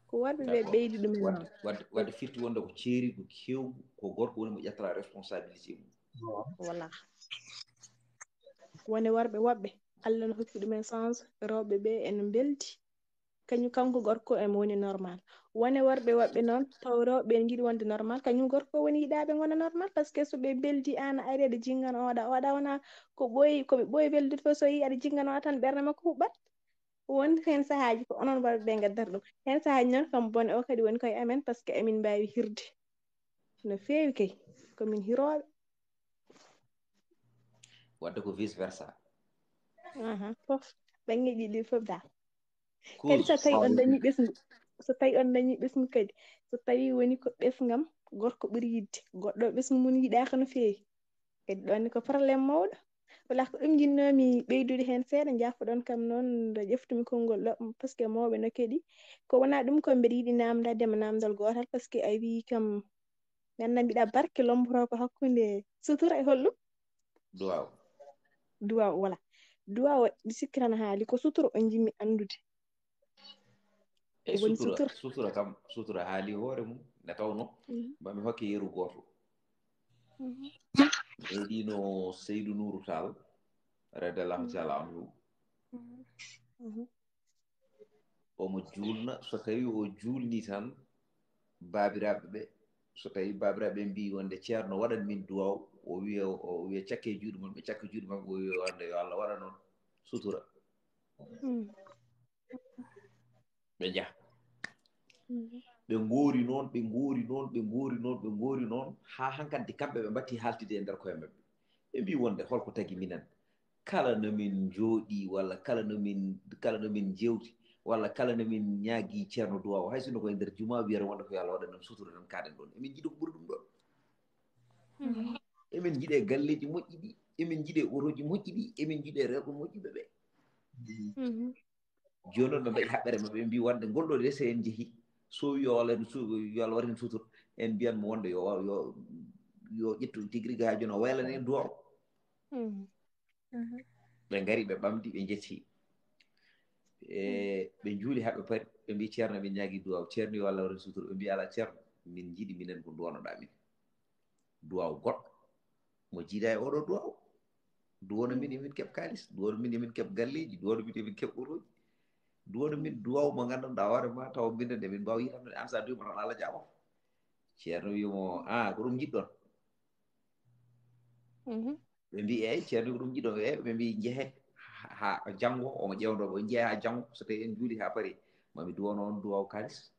Ko worɓe ɓe ɓeydi ɗum en noon. Wadde, wadde firti wonde ko ceeriigu keewgu, ko gorko woni mo ƴettata responsabilité mum. Voilà. Woni worɓe woɓɓe, Allah no hokki ɗumen chance, rewɓe ɓe ene mbeldi. Kañum kanko gorko emo woni normal. Wone worɓe woɓɓe noon, taw rewɓe ene njiɗi wonde normal, kañum gorko woni yiɗaaɓe ngona normal, parce que so ɓe mbeldi aan a ari aɗa jinngana oɗa, oɗa wona ko ɓooyi, ko ɓe ɓooyi weldude fof so yii aɗa jinngana o tan ɓernde makko huɓɓat. Won heen sahaaji ko onon worɓe ɓe ngaddata ɗum. Heen sahaaji noon kam bone o kadi woni koye amen, parce que emin mbaawi hirde. No feewi kay, ko min hirooɓe. Wadde ko vice versa. Aha, fof, ɓanngeeji ɗi fof da. Kadi so tawi on dañi ɓesngu, so tawi on dañi ɓesngu kadi, so tawi woni ko ɓesngam gorko ɓuri yiɗde, goɗɗo ɓesngu mum yiɗaaka no feewi, kadi ɗon ko problème mawɗo. Wala ko ɗum njinnoomi ɓeydude heen seeɗa, njaafoɗon kam noon nde ƴeftumi konngol ɗo, parce que mawɓe no keɗi. Ko wonaa ɗum ko mbeɗa yiɗi naamndaade ma naamndal gootal, parce que a wii kam, mi anndaa mbiɗa barke lomboto ko hakkunde sutura e holɗum? Duwaaw. Duwaaw, voilà. Duwaaw, mi sikki tan a haali ko sutura o njimmi anndude. E woni sutura, sutura. Sutura kam, sutura haali hoore mum, nde tawnoo, mhm, mami hokke yeru gooto. Mhm. Ɓeydiino Seydou Nourou Tall, radiallahu taala anhu. Mhm. Mhm. Omo juulna, so tawi o juulni tan, baabiraaɓe ɓe, so tawi baabiraaɓe ɓe mbii wonde ceerno waɗan min duwaaw, o wiya, o wiya cakke juuɗe mum, ɓe cakka juuɗe maɓɓe, o wiya wonde yo Allah waɗan on sutura. Mm. Ɓe njaha. Mm. Ɓe ngoori noon, ɓe ngoori noon, ɓe ngoori noon, ɓe ngoori noon, haa hankadi kamɓe ɓe mbatti haaltide e nder koye maɓɓe. Ɓe mbii wonde holko tagi minen? Kala no min njooɗii, walla kala no min, kala no min njeewti, walla kala no min ñaagii ceerno duwaaw, hay sinno ko e nder jumaa, wiyata wonde ko yo Allah waɗan en sutura, tan kaaɗen ɗoon. Emin njiɗi ko ɓuri ɗum ɗoon. Mhm. Emin njiɗe galleeji moƴƴi ɗi, emin njiɗe otooji moƴƴi ɗi, emin njiɗe rewɓe moƴƴuɓe ɓe. Mhm. Jooni noon ɓe mbaɗi haɓɓere maɓɓe, ɓe mbii wonde ngol ɗo de, so en njehii, so yo Allah en su-, yo Allah waɗ en sutura, en mbiyan mo wonde yo, yo, yo ƴettu ɗum tigi rigi haa jooni o waylana en duwaw. Ɓe ngari, ɓe ɓamdi, ɓe njetti. E ɓe njuuli haa ɓe pari, ɓe mbi ceerno, min ñaagi duwaw. Ceerno yo Allah waɗan sutura. Ɓe mbi ala ceerno, min njiɗi minen ko duwanoɗa min duwaw goɗɗo mo jiida e oɗo duwaw. Duwano min emin keɓ kalis, duwano min emin keɓ galleji, duwano min emin keɓ otoji. Duwano min duwaw mo nganndanɗa hoore ma taw minen emin mbawi yiɗande an sa duwima tan Allah jaɓo. Ceerno wimo a ko ɗum jiɗɗon? Ɓe mbi eyyi ceerno ko ɗum jiɗɗon. Eyyi ɓe mbi jehe ha janngo, omo ƴewndo ɓe, jehe ha janngo, so tawi en juuli ha paari mami duwano on duwaw kalis.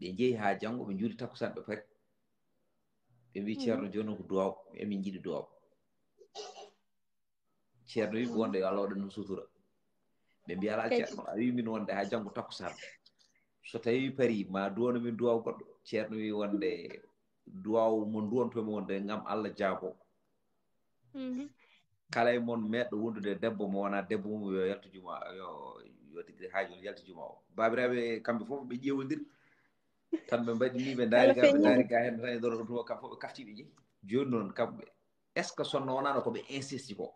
Ɓe jeehi ha janngo, ɓe juuli takkusan ɓe paari. Ɓe mbi ceerno joni noon ko duwaw, emin jiɗi duwaw. Ceerno wi wonde yo Allah waɗan ɗum sutura. Ɓe mbi ala ceerno, a wi min wonde ha janngo takkusan so tawi paari ma duwano min duwaw goɗɗo. Ceerno wi wonde duwaw mo duwantomi wonde ngam Allah jaabo. Kala e mon meɗɗo wondude debbo mo wona debbo mum yo yaltu juma, yo yo tigre ha joni yaltu juma o. Babiraɓe kamɓe fof ɓe ƴeewodiri tan ɓe mbaɗi ni, ɓe ndaari ga, ɓe ndaari ga hen tan e doro ɗum tuma kam fof ɓe kafti ɓe jeehi. Joni noon kamɓe est ce que sonno wonano ko ɓe insisti ko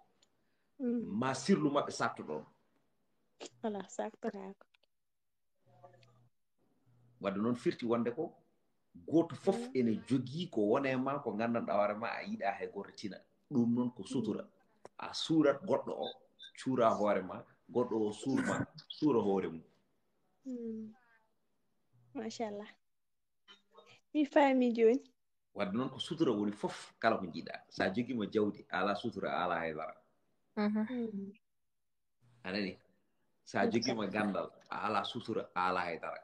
ma sirlu maɓɓe satto ɗon? Ala saktotako. Wadde noon firti wonde ko gooto fof ene jogii ko wone ma ko nganndanɗa hoore ma a yiɗa hay gooto tina. Ɗum noon ko sutura. A suurat goɗɗo o, cuura hoore ma, goɗɗo o suurma, suura hoore mum. Machallah. Mi faami jooni. Wadde noon ko sutura woni fof kala ko jiɗɗa. Sa jogiima jawdi a ala sutura a ala hay dara. A nani? Sa jogiima ganndal a ala sutura a ala hay dara.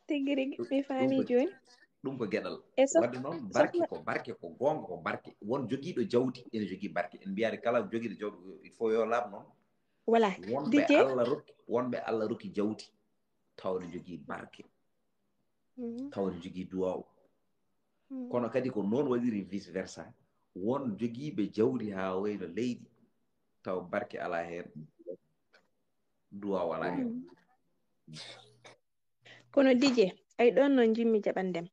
Tigi rigi mi faami jooni. Ɗum ko geɗal. Wadde noon barke ko barke ko goonga ko barke. Won jogiiɗo jawdi ene jogii barke. En mbiyaade kala jogiiɗo jawdi il faut yo laaɓ noon. Voilà. Wonɓe Allah rokki wonɓe Allah rokki jawdi taw ne jogii barke. Taw ne jogii duwaw. Kono kadi ko noon waɗiri vice versa. Won jogiiɓe jawdi haa wayno leydi taw barke alaa heen. Duwaw alaa heen. Kono Dije, ay ɗoon noon njimmi jaɓandem.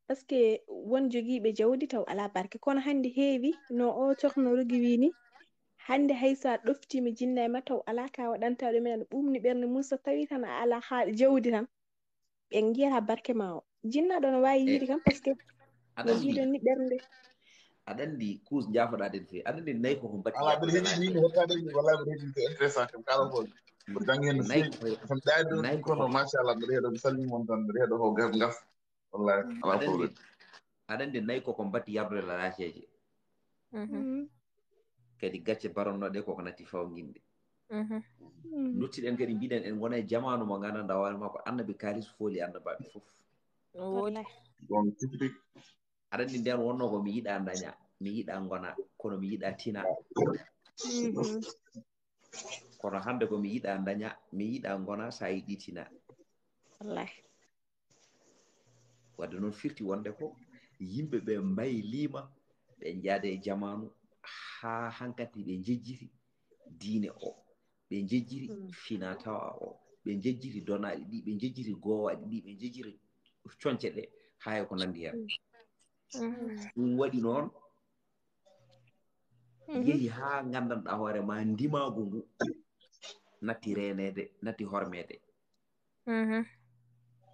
Parce que won jogiiɓe jawdi taw alaa barke. Kono hannde heewi no o sohna Rogi wii ni, hannde hay so a ɗoftiima jinna e ma taw alaa ka waɗanta ɗum en, ɓuumni ɓernde mum so tawii tan a alaa haa jawdi tan. Ɓe njiyata barke ma o. Jinnaɗo no waawi yiide kam parce que no jiidon ni ɓernde. Aɗa anndi kuus jaafoɗaa den feewi. Aɗa anndi nayi koko mbatti. Ala mbiɗa heɗi yimɓe hettaade yimɓe walla mbiɗa heɗi ko intéressant kam kala ko mbiɗa janngi heen no feewi. Kam ɗaade ɗum kono machallah mbiɗa heɗo mi salmini mon tan mbiɗa heɗo ko gaf gaf. Wallahi ala problème. Aɗa anndi nayi koko mbatti yardude lalaceeje. Kadi gacce baronnoɗe koko natti fawginde. Duttiɗen kadi mbiɗen en ngona e jamaanu mo nganndanɗaa hoore ma ko annabi kaalis fooli annabaaɓe fof. Ɗon tigi tigi. Aɗa anndi ndeen wonno ko mi yiɗa daña, mi yiɗa ngona, kono mi yiɗa tina. Kono hannde ko mi yiɗa daña, mi yiɗa ngona, so a yiɗi tina. Wallahi. Wadde noon firti wonde ko yimɓe ɓe mbayliima, ɓe njaade e jamaanu haa hankadi ɓe njejjiti diine o, ɓe njejjiti fina tawa o, ɓe njejjiti donaaɗi ɗi, ɓe njejjiti goowaaɗi ɗi, ɓe njejjiti coñce ɗe haa e ko nanndi heen. Ɗum waɗi noon yehi haa nganndanɗaa hoore ma ndimaagu ngu natti reeneede, natti hormeede.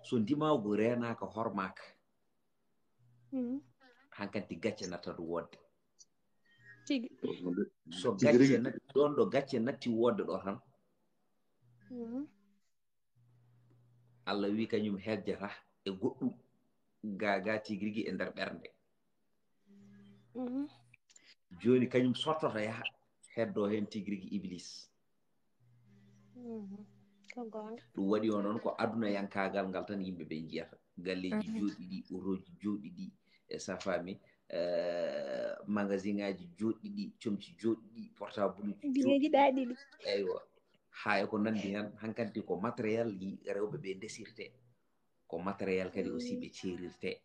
So ndimaagu reenaaka hormaaka, hankadi gacce nattat woodde. So gacce natti ɗoon ɗo gacce natti woodde ɗo tan, Allah wi kañum heljata e goɗɗum gaga tigi rigi e nder ɓernde. Joni kañum sottoto yaha heddo hen tigi rigi iblis. Ɗum waɗi o noon ko aduna yankagal ngal tan yimɓe ɓe jiyata galleji joɗɗiɗi, otoji joɗɗiɗi, e safami, magasin ngaji joɗɗiɗi, comci joɗɗiɗi, portable ji joɗɗiɗi. Eywa. Haa e ko nanndi heen, hankadi ko matériel rewɓe ɓe ndesirte, ko matériel kadi aussi ɓe ceerirte.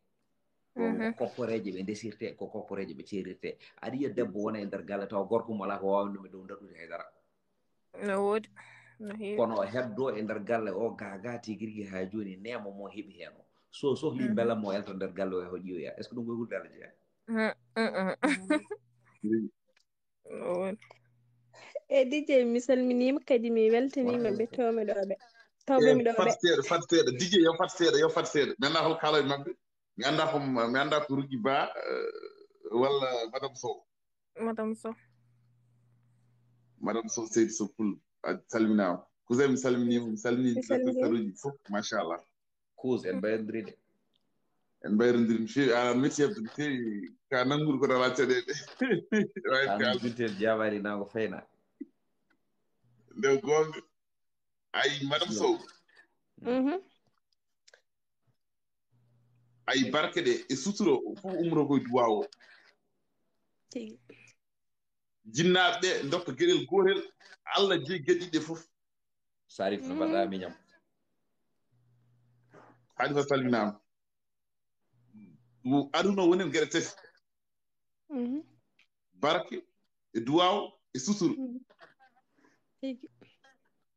Ko kopporeeje ɓe ndesirte, ko kopporeeje ɓe ceerirte. Aɗa yiya debbo wona e nder galle tawa gorko mum alaa ko waawani ɗum e dow daɗɗude hay dara. No woodi. No heewi. Kono o heddo e nder galle o gaga tigirgi ha joni, nemo mo heɓi heno. So sohli mbela mo elto nder galle o, yaho ƴiwoya. Est-ce que ɗum koye hulde Allah jeeya? E D J, mi salminiima kadi, mi weltaniima ɓe towɓe ɗo ɓe. Towɓe mi ɗo ɓe. Fat seeɗa, fat seeɗa. D J, yo fat seeɗa, yo fat seeɗa. Mi annda hol kaala e maɓɓe. Mi annda ko, mi annda ko Rugi Ba, eh, walla Madame Sow. Madame Sow. Madame Sow, Seydi Sow Pul, a salminaama. Cousin, mi salminiima, mi salmini Mi salmini. Saruji fof, machallah. Cousin, en mbayrondirde. En mbayrondirde no feewi, a métier no feewi, ka nanngude ko dara caɗeele. Way An kal. Bintel Jabari nango fayna. Nde goonga. Ay, Madame Sow, Mhm. ay, barke ɗe e suturo fof umro koye duwa o. Tigi. Jinnaaɓe ɓe ndokka geɗel gootel, Allah jeyi geɗe ɗiɗi fof. Sarif no mbaɗa miñam. Halifa salminaama. Wo aduna wonen geɗe tati. Mhm. Barke, e duwawo, e suturu. Mhm. Tigi.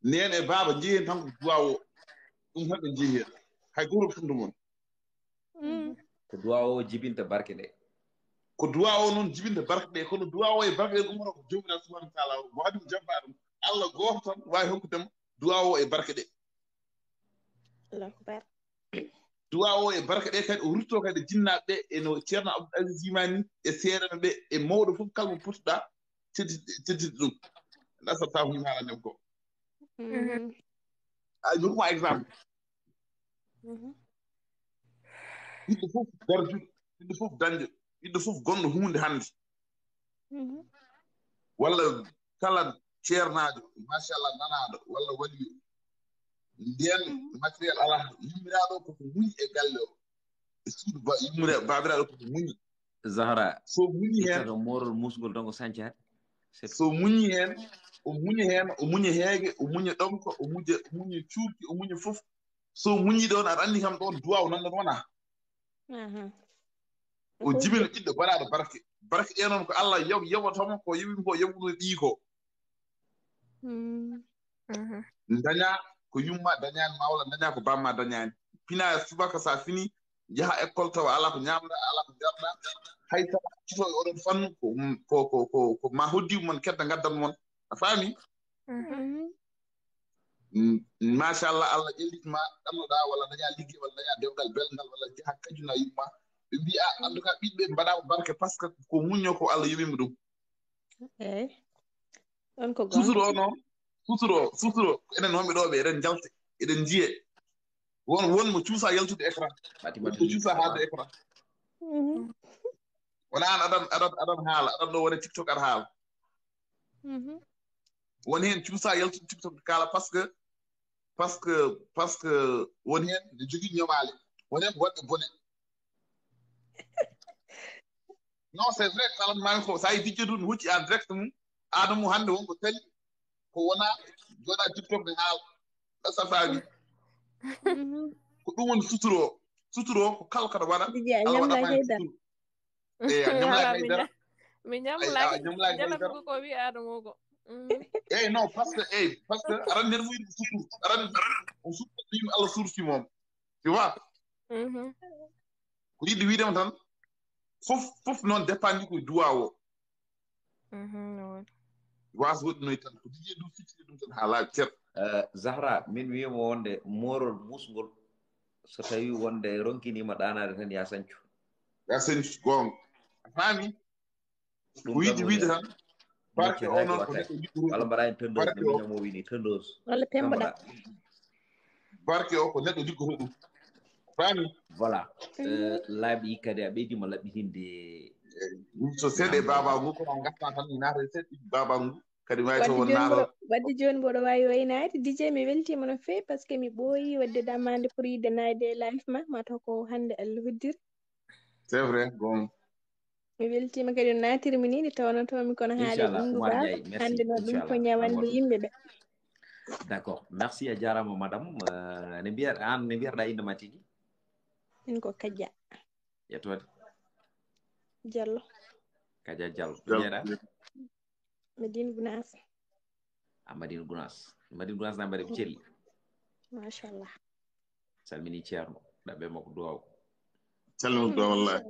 Neen e baaba njeyi heen tan ko duwawo. Ɗum tan ɓe njeyi heen. Hay gooto funda mon. Mhm. Ko duwawo o jibinta barke ɗe. Ko duwawo noon jibinta barke ɗe, kono duwawo e barke ɗe umoro ko Joomiraaɗo subhanahu wa taala o. Waɗi ɗum jabba ɗum. Allah gooto tan waawi hokkudema duwawo e barke ɗe. Allahu akbar. Duwawo e barke ɗe kadi o rutto kadi jinnaaɓe ɓe e no Ceerno Abdou Aziz Jimani e seeɗaɓe ɓe e mawɗo fof kala mo potuɗa tedditi tedditi ɗum. Nasata ko mi haalande ko. Mhm. Ay, mi ruma exemple. Mhm. Ɓiɗɗo fof darjuɗo, ɓiɗɗo fof dañɗo, ɓiɗɗo fof gonɗo huunde hannde. Mhm. Walla kala ceernaajo, machallah, nanaaɗo, walla waliyo. Ndeen matériel alaa, yummiraaɗo koko muñi e galle o. E suudu ba, yummira, baabiraaɗo koko muñi. Zahra, So muñi heen, ita ko morol musgol donc sañcaade. C'est so muñi heen, o muñi heen, o muñi heege, o muñi ɗomka, o muñi, o muñi cuurki, o muñi fof. So muñi ɗoon, aɗa anndi kam ɗoon duwaw nan ɗoon wona. Aha. O jibina ɓiɗɗo baɗaaɗo barke. Barke ɗe noon ko Allah yoɓ, yoɓoto mo ko yoɓi ko yoɓuno ɓii ko. Mm. Mhm. Daña ko yumma dañaani ma walla daña ko bamma dañaani. Pina subaka sa fini, yaha école tawa ala ko ñamɗa, ala ko njarɗa. Hay tawa cito e oɗon fannu ko, ko, ko, ko, ko ma hoddi mon kedda ngaddan mon. A faami? Mhm. Mm, machallah, Allah ƴellitma, ɗannoɗa walla daña ligge walla daña dewgal belgal walla jaha kajuna yumma. Ɓe mbiya, en tout cas, ɓiɓɓe mbaɗa ko barke parce que ko muñño ko Allah yoɓima ɗum. Eyi. On ko Suturo gonga. Noon, suturo, suturo, enen wonɓe ɗo ɓe, eɗen njalte, eɗen njiye. Won, won mo cuusa yaltude écran, won Fatimata mo cuusa haalde écran. Mhm. Wona an aɗan, aɗan, aɗan haala, aɗan ɗo wone TikTok aɗa haala. Mhm. Won heen cuusa yaltude TikTok kaala parce que, parce que, parce que won heen ne jogii ñomaale. Won heen waɗɓe bone. Non, c'est vrai, kalan mami ko, sa yi dijjo ɗum hucci en direct mum, Adamou hannde wonko tali, ko wona jooɗa TikTok ne haala. Ɗa sa faami. Mhm. Ko ɗum woni suturo. Suturo ko kala kaɗa waɗa, Dijje a Allah waɗa ñamlaaki ma hay dara. suturo. Eyi, a ñamlaaki hay dara. Mi Ay, ñamlaaki a ñamlaaki hay ñalata dara. Ko ko wi Adama ko. Mm. Eyi, non, parce que, eyi, parce que aɗa anndi ɗum woni ko suturu. Aɗa anndi ɗum suturu, ɗum Allah surti mom. Tu vois? Mhm. Ko yiɗi wiidema tan, fof, fof noon dépend ko duwa o. Mhm, no woni. Waas woɗɗinoy tan, ko Didier ɗum fittiri ɗum tan haa laaɓi ceer. Eh, Zahra, min wiyamo wonde moorol musngol, so tawi wonde ronkiniima ɗaanaade tan, ya sañcu. Ya sañcu, goonga. A faami? Ɗum Ko yiɗi tan wiide woni tan, barke o moƴƴataake noon ko wakkati. Neɗɗo liggoto Walla ɗum. Mbaɗa en tëndoos, Barke no o. Miñam o wini tëndoos. Walla pemboɗa. Barke o ko Neɗɗo liggoto ɗum. Faami? Voilà. Eh, laaɓi kadi a ɓeydiima laɓɓitinde. So seeɗe baaba ngu, kono ngattaa tan mi naata e seeɗe baaba ngu. Kadi waawi to Wadde won jooni naata. Mboɗo, wadde jooni mboɗo waawi waynaade. Didier, mi weltiima no feewi parce que mi ɓooyi wadde demande pour yiɗde naatde e live ma, ma taw ko hannde Allah hoddiri. C'est vrai, goonga. Mi weltiima kadi no naatirmi ni, nde tawnotoomi kono haali Inchallah, ɓunndu Oumar baaba. Ndiaye, merci. Hannde noon ɗum ko Inchallah, ñawannde Amadou. Yimɓe ɓe. D'accord. Merci a jaaraama, madame. Eh, ne mbiyat-, aan ne mbiyatɗaa innde ma tigi? Min ko Kaja Yettoode. Diallo. Kaja Diallo. Ɗum yeeɗa? Medine Gounass. A Madina Gunaas. Madina Gunaas na mbaɗe ko celli. Machallah. Salmini Ceerno. Ɗaɓɓe makko duwaw. Calmum do wallahi.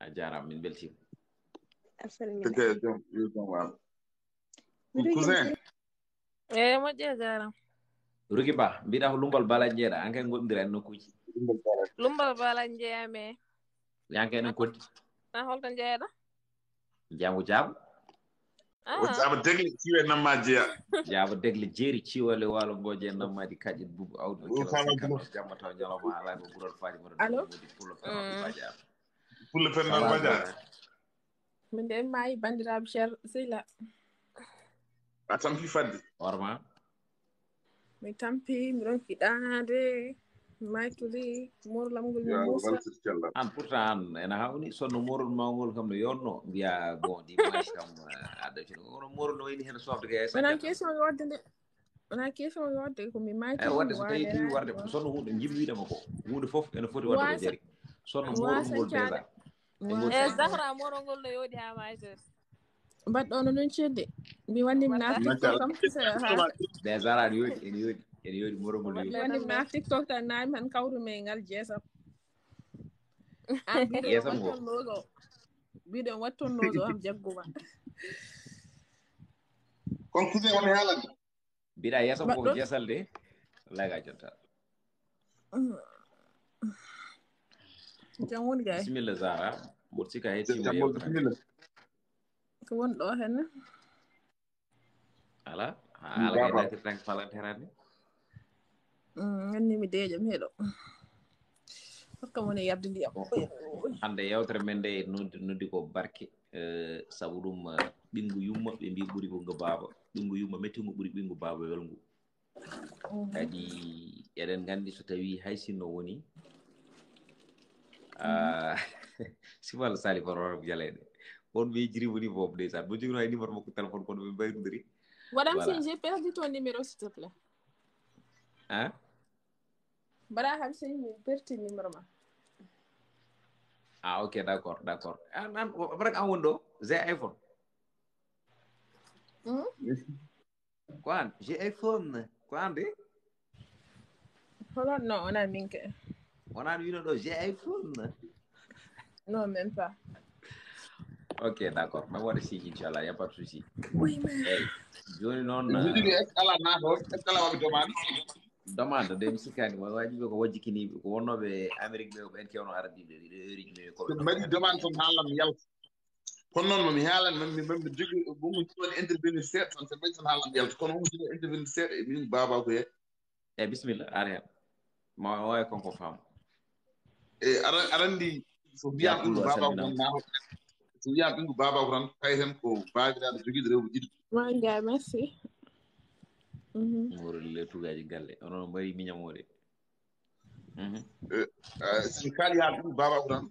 A jaaraama, min mbeltiima. Asalmi. Tete jom yo jom wal. Cousin. Eyi, moƴƴi, a jaaraama. Ruki Ba, mbiɗa ko lumbal bala jeeɗa, an kay ngoɗndira en nokkuuji. Lumbal bala. Lumbal bala jeeyami. Yan kay en koddi. An holto jeeɗa? Jango jam. Ah, Wata aba degle ciwe namma jeya. Jaba degle jeeri ciwale walo goje nammaji kaƴƴe bubu awdi O fama kala jamma taw ñalawma ala ko gural faati mo Allo? Modi pulo fama faja. Pulle fen nan baja. Min de maayi banndiraaɓe Cher Sila. A tampi fadde. Horma. Mi tampi, mi ronki ɗaanaade, mi maytuli, moorlam ngol mi Ya muusa. wal sir cella. An pourtant an ena hawni sonno morol mawngol kam no yonno mbiya bon dimanche kam adda ci ono morol no wayni hen sofde ga Wonaa question yodde nde. Wonaa question yodde, ko mi e maytuli, wadde mi so tawi ɗi waɗeraade. Warde sonno hunde jimmiɗe makko hunde fof ene foti wadde ko Wasa- jari sonno morol Wasa ngol caɗe. déjà e ngol E Zahra, morol ngol no yooɗi haa mayde. Mbaɗɗo no noon cedde. Mi wandi mi naati Mbaɗɗa. TikTok kam kisa ha. Déjà aɗa yooɗi ene yooɗi ene yooɗi morol ngol Mi yooɗi wandi mi naati TikTok tan naami tan kawru me ngal jeesam. An biɗo Yeesam ngo. Wattonnogo. Biɗo wattonnogo am jagguma. Kon cousin woni haalande. Mbiɗa yeeso ko Mbaɗɗon? Jesalde. Laga jonta. Jam woni gay. Bismillah Zahra. Mboɗo sika hetti mo Jam yewtere. Bismillah. Ko woni ɗo henne? Ala ala kay natirtanke falanterani. Anni mi deeƴam heɗo. Hokka mo ne yarde ndiyam. Hande yewtere men nde noddi noddi ko barke. Eh, sabu ɗum eh, ɓinngu yumma ɓe mbi ɓuri ɓinngu baaba. Ɓinngu yumma mettingu ɓuri ɓinngu baaba welngu. Kadi eɗen nganndi so tawii hay sinno woni ah, simal sali kono wonata jaleeɗe on ɓe jiri woni bob ndeysaan mo jogino hay numéro makko téléphone kono ɓe mbayrondiri. Madame Voilà. Si, j'ai perdu ton numéro, s'il te plaît. Hein? Baraham Si, mi perti numéro ma. Ah, ok, d'accord, d'accord. An an baraka an woni ɗo j'ai iPhone. Hmm? Ko an j'ai iPhone ko an de. Holo no, on a minke. Wonani wino ɗo j'ai iPhone. Non, même pas. Ok, d'accord, ma waɗa signe inchallah, y a pas de souci. Oui, mais Eyyi, joni noon Jidiri est-ce que ala nato est-ce que ala waɓe demande? Demande de mi sikkani ma wajiɓe ko wajjikiniɓe ko wonnoɓe Amérique ɓe ko ɓen kewno ardiɓe ɗiɗo heure uji ɓe ko So mbaɗi demande tan haalam yalta. Kono noon mami haalan mami mami jogi mami jogi waɗi intervenir seeɗa tan so mbaɗi tan haalam yalta kono on jogi intervenir seeɗa e min baba ko he. Eyyi, bismillah, ar hen. Ma wawi konko faam. E aɗa aɗa anndi so mbiya Yakubu ɗum baba salminama. Ko naho so mbiya ɗum ko baba ko tan kay tan ko babiraɗo jogiiɗo rewɓe ɗiɗo. Manga, merci. Mhm. Moroli le tugaji galle onon mari miñamode. Mhm. Sen kaali haala ɗum baba ko tan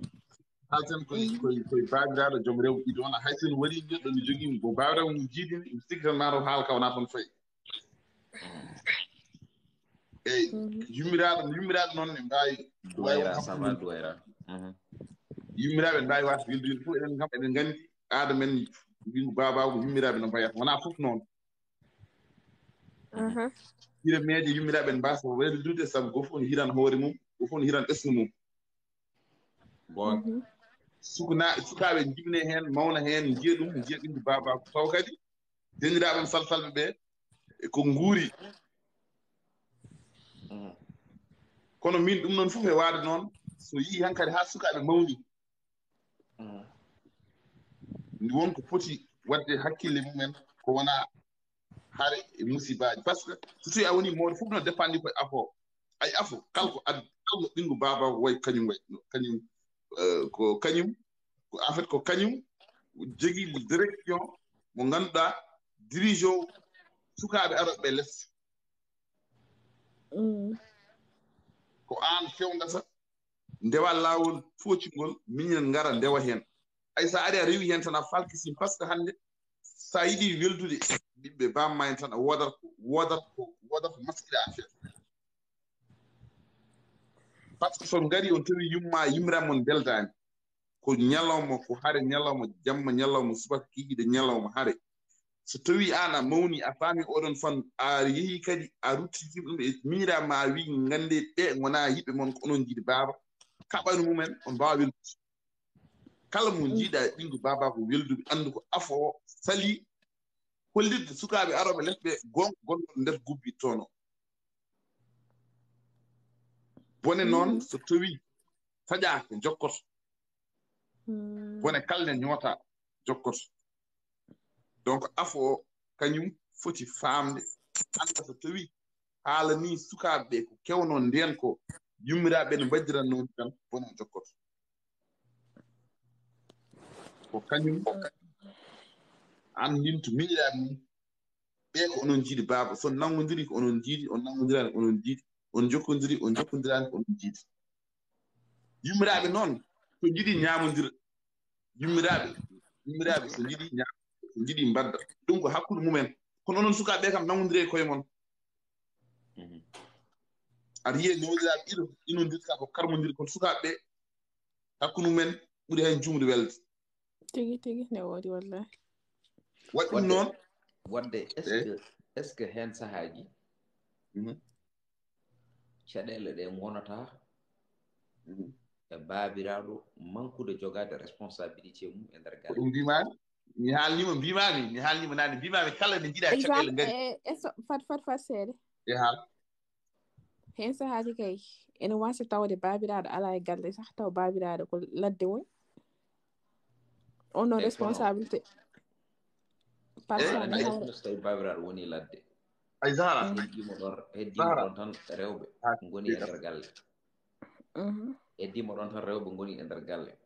haalten koye koye koye babiraɗo joom rewɓe ɗiɗo wona hay sen waɗi neɗɗo mi jogii ko babiraɗo mum jiidini mi sikki tan mataw haala ka wona toon fayi. Eyyi, yummiraɗo yummiraɗo noon ne mbawi Duwayra, ça va Duwayra. Mhm. Yummiraɓe mbawi wasde weldude fof eɗen kam eɗen gandi aada men. Mbingu babago yummiraɓe no mbayata wona fof noon. Hira meeje yummiraɓe ne mbasa weldude saabu goo fof ne hiran hoore mum, goo fof ne hiran ɓesngu mum. Bon, sukna sukaɓe jibine hen mawna hen jiya ɗum jiya ɓingu babago taw kadi deniraɓe salsalɓe ɓe ko nguuri. Kono min ɗum noon fof e waade noon so yii hankadi ha sukaɓe mawni. Ndi won ko poti wadde hakkille mumen ko wona hare e musibaji par ce que so tawi a woni mawɗo fof no dépandi koye afo. Ay afo kala ko ad kala no ɓingu baba way kañum way kañum ko kañum ko en fait ko kañum jogii direction mo ngannduɗaa dirige o sukaaɓe arooɓe ɓe les. Ko aan fewndata ndewa laawol foocingol miñen ngara ndewa heen. Ay so a ari a rewi heen tan a falkisim par ce que hannde so a yiɗi weldude ɓiɓɓe bamma en tan a woodat ko woodat ko woodat ko maskila affaire. Par ce que so ngari on tawi yumma yimran mon beldani ko ñalawma ko hare ñalawma jamma ñalawma subaka kikiɗe ñalawma hare. So tawi an a mawni, a faami oɗon fan, a yehi kadi, a ruttiti ɗum e miñira ma, a wi ngande ɓe ngona yiɓɓe mon, ko onon jiidi baaba, kaɓanu mumen, on mbawa weldude. Kala mo jiiɗa e ɓinngu baaba ko weldude, anndu ko afo o sali hollirde sukaaɓe arooɓe les ɓe goonga gonɗo nder gubbi tono. Bone noon, so tawi saƴaaka, jokkoto. Bone kalde ñoota, jokkoto. Donc, afo o kañum foti faamde, annda so tawi haala ni sukaaɓe ɓe ko kewno ndeen ko, yummiraaɓe ne mbaddiran noon tan, bone jokkoto. Ko kañum anndinto miñiraaɓe mum. Ɓe ko onon jiidi baaba. So on nanngondiri ko onon jiidi, on nanngondiraani ko onon jiidi, on jokkondiri, on jokkondiraani ko onon jiidi. Yummiraaɓe noon, so njiɗi ñaamondira. Yummiraaɓe, yummiraaɓe so njiɗi ñaama, so njiɗi mbadda. Ɗum ko hakkunde mumen. Kono onon sukaaɓe ɓe kam nanngondire e koye mon. Aɗa yiya newdiraaɓe ɗiɗo, inondirta ko karmondiri, kono sukaaɓe ɓe hakkunde mumen ɓuri hen jumde welde. Tigi, tigi, ne woodi wallahi. Waɗi ɗum noon. Wonde, est-ce que, est-ce que heen sahaaji caɗeele ɗe ngonata e baabiraaɗo mankude jogaade responsabilité mum e nder galle? Ko ɗum mbimaami. Mi haalnima, mbimaami, mi haalnima naane, mbimaami kala nde njiɗa caɗeele ngari. E, e so, fat, fat, fat seede. E haal. Heen sahaaji kay, ene waasi tawde baabiraaɗo alaa e galle sah, taw baabiraaɗo ko ladde woni. On no responsabilité. Parfois, so tawi baabiraaɗo woni ladde. Ay, Zahra. Heddii mo ɗon, heddii mo ɗon tan rewɓe ngoni e nder galle. Heddii mo ɗon tan rewɓe ngoni e nder galle.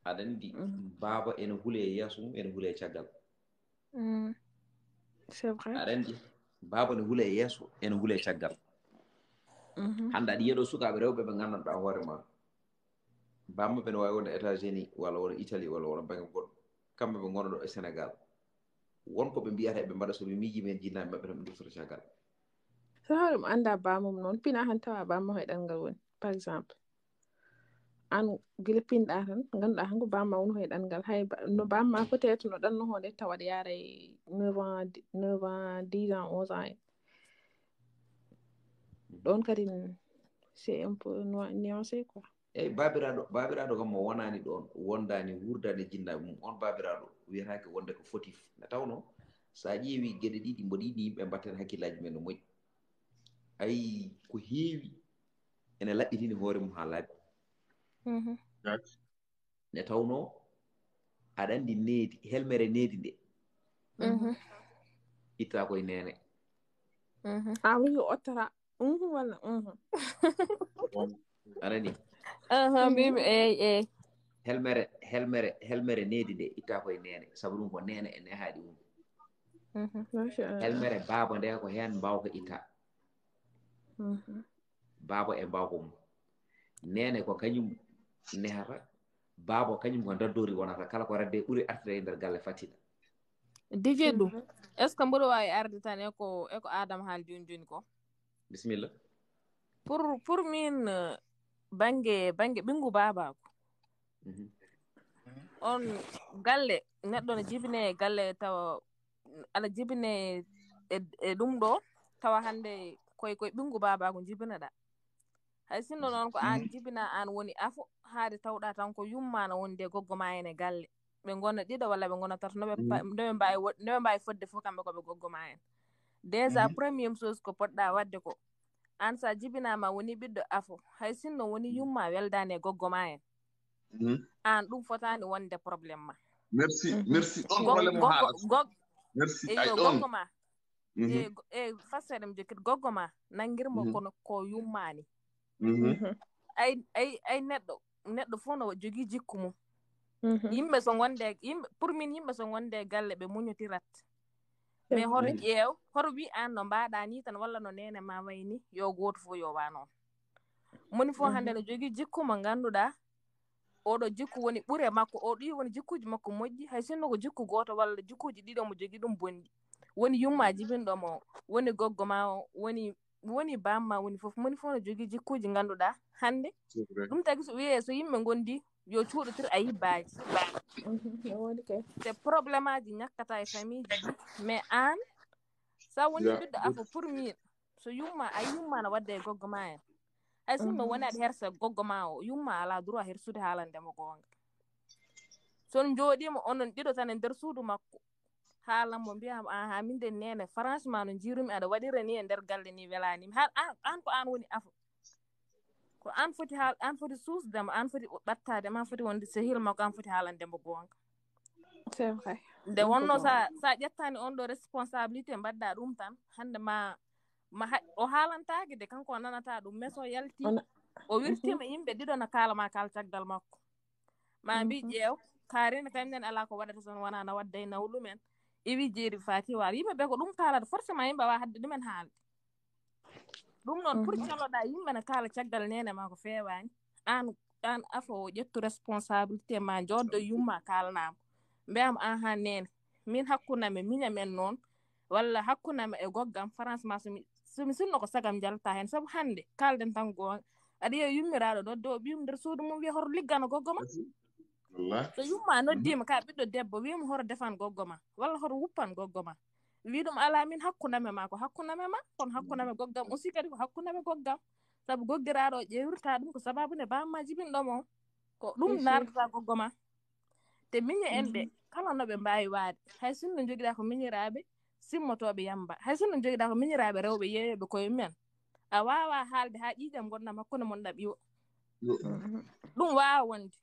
Aɗa anndi, baaba ene hule e yeeso mum, ene hule e caggal. C'est vrai. Aɗa anndi, baaba ene hule e yeeso, ene hule e caggal. Hannde aɗa yiya ɗo sukaaɓe rewɓe ɓe nganndanɗaa hoore ma. Baaba maɓɓe ne waawi wonde États-Unis, walla wona Italie, walla wona bannge goɗɗo. Kamɓe ɓe ngona ɗo e Sénégal. Won ko ɓe mbiyata eɓe mbaɗa, so ɓe miiji men jinnaaɓe maɓɓe tan ɓe duftata caggal. So haɗum annda baamum noon, pina han tawa baamum hay ɗanngal woni, par exemple. Aan gila pinɗa tan, ngannduɗaa han ko baamum woni hay ɗanngal. Hay no baamum peut-être no ɗanno hoore tawa ɗe yaara e neuf ans, neuf ans, dix ans, onze ans en. Ɗoon kadi, c'est un peu nuancé quoi. Eyi, baabiraaɗo, baabiraaɗo kam mo wonaani ɗoon, wondaani, wuurdaani e jinnaaɓe mum, oon baabiraaɗo wiyataake wonde ko fautif. Nde tawnoo, so a ƴeewii geɗe ɗiɗi mboɗi yiɗi yimɓe mbatten hakkillaaji men no moƴƴi. Ayi, ko heewi ene laɓɓitini hoore mum haa laaɓi. Nde tawnoo, aɗa anndi needi, helmere needi nde. Itta koye neene. A wii ottata. Walla. Aɗa anndi? Mbimi, eyi, eyi. Helmere, helmere, helmere needi nde itta koye neene. Sabu ɗum ko neene e nehaaɗi woni. Helmere baaba nde ko heen mbaawka itta. Baaba e mbaawka mum. Neene ko kañum nehata. Baaba kañum ko daddori wonata. Kala ko radde ɓuri artude e nder galle fattina. Dije ɗum, est-ce que mboɗo waawi arde tan e ko, e ko Adama haali jooni jooni ko? Bisimilla. Pour, pour min, euh, bannge, bannge ɓinngu baabaaku. On galle, neɗɗo no jibine e galle tawa, aɗa jibine e, e ɗum ɗo, tawa hannde koye, koye ɓinngu baabaaku jibinoɗaa. Hay sinno noon ko aan jibina, aan woni afo, haade tawɗaa tan ko yumma na wondi e goggo ma en e galle. Ɓe ngona ɗiɗo walla ɓe ngona tato, no ɓe pa-, no ɓe mbaawi wo-, no ɓe mbaawi fodde fof kamɓe ko ɓe goggo ma en. Déjà, première chose ko poɗɗaa waɗde ko, aan so a jibinaama woni ɓiɗɗo afo, hay sinno woni yumma weldaani e goggo ma en. Aan ɗum fotaani wonde problème ma. Merci, merci. Ɗon problème mo haalata. Merci, eyo, goggo ma. E, e fassere mi jokkit goggo ma, nanngir mo kono ko yummaani. Ay, ay, ay neɗɗo, neɗɗo fof no jogii jikku mum. Yimɓe so ngonde, yimɓe, pour min yimɓe so ngonde e galle ɓe muñotirat. Mais hoto ƴeew, hoto wi aan no mbaɗa ni tan walla no neene ma wayi ni, yo gooto fof yo wa noon. Moni fof hannde no jogii jikku mo ngannduɗaa, oɗo jikku woni ɓure makko, o ɗi woni jikkuuji makko moƴƴi, hay sinno ko jikku gooto walla jikkuuji ɗiɗo mo jogii ɗum bonɗi. Woni yumma jibinɗo mo, woni goggo ma o, woni, woni bamma, woni fof, moni fof no jogii jikkuuji ngannduɗaa hannde. Ɗum tagi so wiyee so yimɓe ngondi, yo cuuɗotir a yibbaaji. No woni kay. Te problème aji ñakkata e famille ji, mais an sa woni ɓiɗɗo afo pour min, so yumma a yumma na wadde e goggo ma en, hay sinno woni aɗa hersa goggo ma o, yumma ala droit hersude haalande mo goonga. So on jooɗiima onon ɗiɗo tan e nder suudu makko, haalan mo, mbiyam aha min de nene franchement no jiirumi aɗa waɗira ni e nder galle ni welaanimi. Har an, an ko an woni afo, ko an foti haal, an foti suusde mo, an foti ɓattaade mo, an foti wonde sehil makko, an foti haalande mo goonga. C'est vrai. Nde wonno sa sa ƴettani on ɗo responsabilité mbaɗɗa ɗum tan, hannde ma ma o haalantaake de, kanko o nanata ɗum, mais so yalti o wirtima yimɓe ɗiɗo na kaala ma kaal caggal makko. Ma mbi ƴeew, kaarina kam nen ala ko waɗata son wona na wadda e nawlu men. Iwi jeeri fati war yimɓe ɓe ko ɗum kaalata, forcément yimɓe awa hadde ɗumen haalde. Ɗum noon pour caloɗa yimɓe na kaala caggal nene ma ko feewani. An an afo o ƴettu responsabilité ma, joddo yumma kaalanama, mbiyam aha nene min hakkundam e miñam en noon, walla hakkundam e goggam, franchement somi somi sinno ko sagam jalta hen, sabu hannde kalden tan goonga. Aɗa yiya yummiraɗo noddo o ɓiyum nder suudu mum wiya hoto liggano goggo ma. So yumma noddima ka ɓiɗɗo debbo wimo hoto defan goggo ma walla hoto wuppan goggo ma, wi ɗum ala min hakkundam e ma ko hakkundam e ma, kono hakkundam e goggam aussi kadi ko hakkundam e goggam. Sabu goggiraɗo o ƴeewirta ɗum ko sababu nde bamma jibinɗo mo. Ko ɗum nardata goggo ma. Te miñe en ɓe kala no ɓe mbawi waade, hay sinno jogiɗa ko miñiraɓe simmotoɓe yamba, hay sinno jogiɗa ko miñiraɓe rewɓe yeeyoɓe koye mumen, a wawa haalde ha ƴiƴam gondam hakkunde mon ɗaɓ iwo. Ɗum wawa wonde.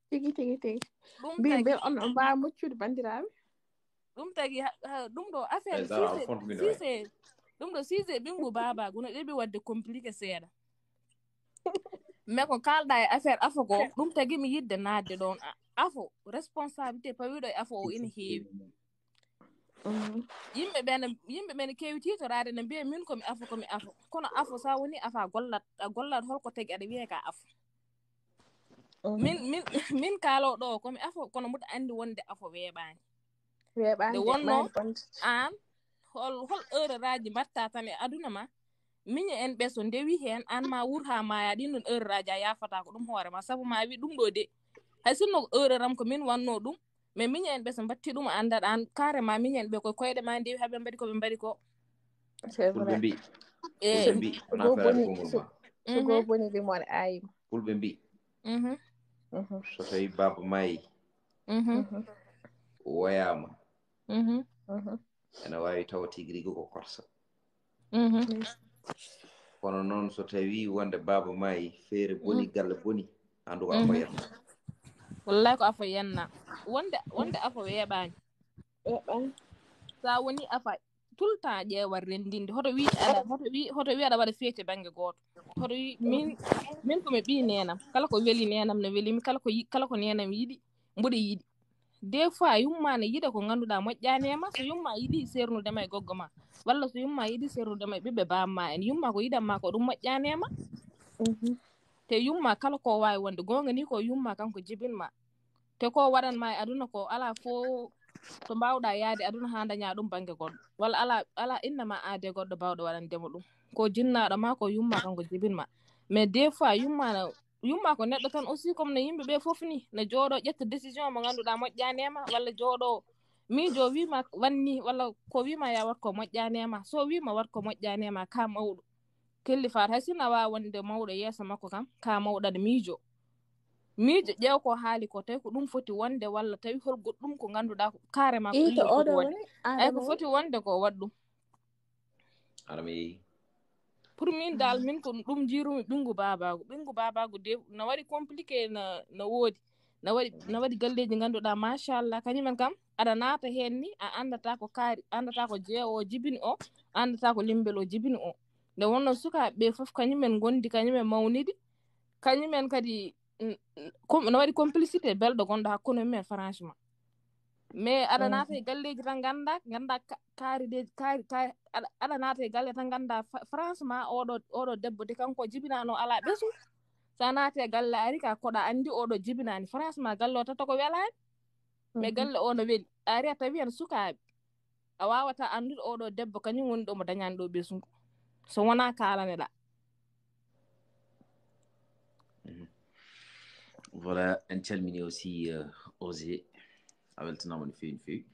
Tigi tigi tigi. Ɗum Mbi tagi mbel on on mbawa moccude bandiraɓe. Ɗum tagi ha- ha- ɗum ɗo affaire Ay, dara, sise alfonso min sise ɗum ɗo sise ɓingu babagu no ɗeɓi wadde compliqué seeɗa. Mais ko kalɗa e affaire afo ko ɗum tagi mi yidde naatde ɗon. A- afo responsabilité pawiɗo e afo o ina heewi. Yimɓe ɓen yimɓe ɓen keewi tiitoraade ne mbiya min komi afo komi afo, kono afo sa woni afa gollat a gollat holko tagi aɗa wiye ka afo. Min min min kaalo ɗo komi afo kono mbuɗa andi wonde afo weeɓani. Weeɓani Nde wonno bonde. An hol hol heureraji mbatta tan e aduna ma, miñe en ɓe so ndewi hen an ma wuur ha maya, ɗin ɗon heureraji a yafata ko ɗum hoore ma, sabu ma wi ɗum ɗo de, hay sinno ko heureram ko min wanno ɗum, mais miñe en ɓe so mbatti ɗum a andat an carrément miñe en ɓe koye koyɗe ma ndewi haɓe mbaɗi koɓe mbaɗi ko. C'est Fulɓe vrai. Mbi. E Fulɓe Mbi. Wona Go affaire boni ko mum so ma. so go boni limon ayi. Fulɓe Mbi. Mhm, Mhm. So tawi baba mayi mhm, woyama, mhm, Mhm. ene wawi tawa tigi rigi ko korsa. Mhm. Kono noon so tawi wonde baba mayi feere boni galle boni, andu ko afo yetta. Wallahi ko afo yenna. Wonde wonde afo weeɓani. Weeɓani. Sa woni afa tout le temps ƴeewal renndinde hoto wi aɗa hoto wi hoto wi aɗa waɗa feete bannge gooto. Hoto wi min min ko mi ɓii neenam, kala ko weli neenam ne weli mi, kala ko yi- kala ko neenam yiɗi mbuɗe yiɗi. Des fois yumma ne yiɗa ko ngannduɗaa moƴƴaani e ma, so yumma yiɗi sernude ma e goggo ma, walla so yumma yiɗi sernude ma e ɓiɓɓe bamma en, yumma ko yiɗan ma ko ɗum moƴƴaani e ma. Mhm. Te yumma kala ko waawi wonde goonga ni ko yumma kanko jibin ma. Te ko waɗan ma e aduna ko ala fo to mbawɗa yaade aduna ha daña ɗum bannge goɗɗo, walla ala ala innama aade goɗɗo bawɗo waɗandema ɗum. Ko jinnaɗo ma ko yumma kanko jibin ma. Mais des fois yumma na yumma ko neɗɗo tan aussi comme no yimɓe ɓe fof ni, no jooɗo ƴetta décision mo ngannduɗaa moƴƴaani e ma, walla jooɗo miijo wima wanni walla ko wima ya wat ko moƴƴaani e ma. So wima wat ko moƴƴaani e ma ka mawɗo kellifaat, hay sinno a wawa wonde mawɗo yeeso makko kam ka mawɗo aɗa miijo. Miijo ƴeew ko haali ko tawi ko ɗum foti wonde walla tawi hol goɗɗum ko ngannduɗaa ko carrément ko Ii to ɗum foti oɗo wonde. Woni Ay ko adama. Foti wonde ko waɗ ɗum. Aɗa mi yeeyi. Pour min dal min ko ɗum jiirumi ɓinngu babagu ɓinngu babagu de no waɗi compliqué, no no woodi, no waɗi no waɗi galleji ngannduɗaa machallah kañumen kam aɗa naata heen ni a anndata ko kaari anndata ko jeewo o jibini o, anndata ko limbel o jibini o. Nde wonno sukaaɓe ɓe fof kañumen ngondi kañumen mawnidi, kañumen kadi n- n- com- no waɗi complicité belɗo gonɗo hakkunde mumen franchement. Mais aɗa naata e galleji tan ngannda ngannda ka- kaari de kaari kaari aɗa aɗa naata e galle tan ngannda fa- franchement oɗo oɗo debbo de kanko jibinano ala ɓesu. Sa naati e galle ari ka koɗa anndi oɗo jibinani franchement galle o tata ko welani. Mais galle o no weli ari a tawi hen sukaaɓe a wawata anndude oɗo debbo kañum woni ɗo mo dañani ɗo ɓesngu so wona kalaneɗa. Voilà, en calmini aussi, euh, Osé. A weltanaama no feewi, no feewi.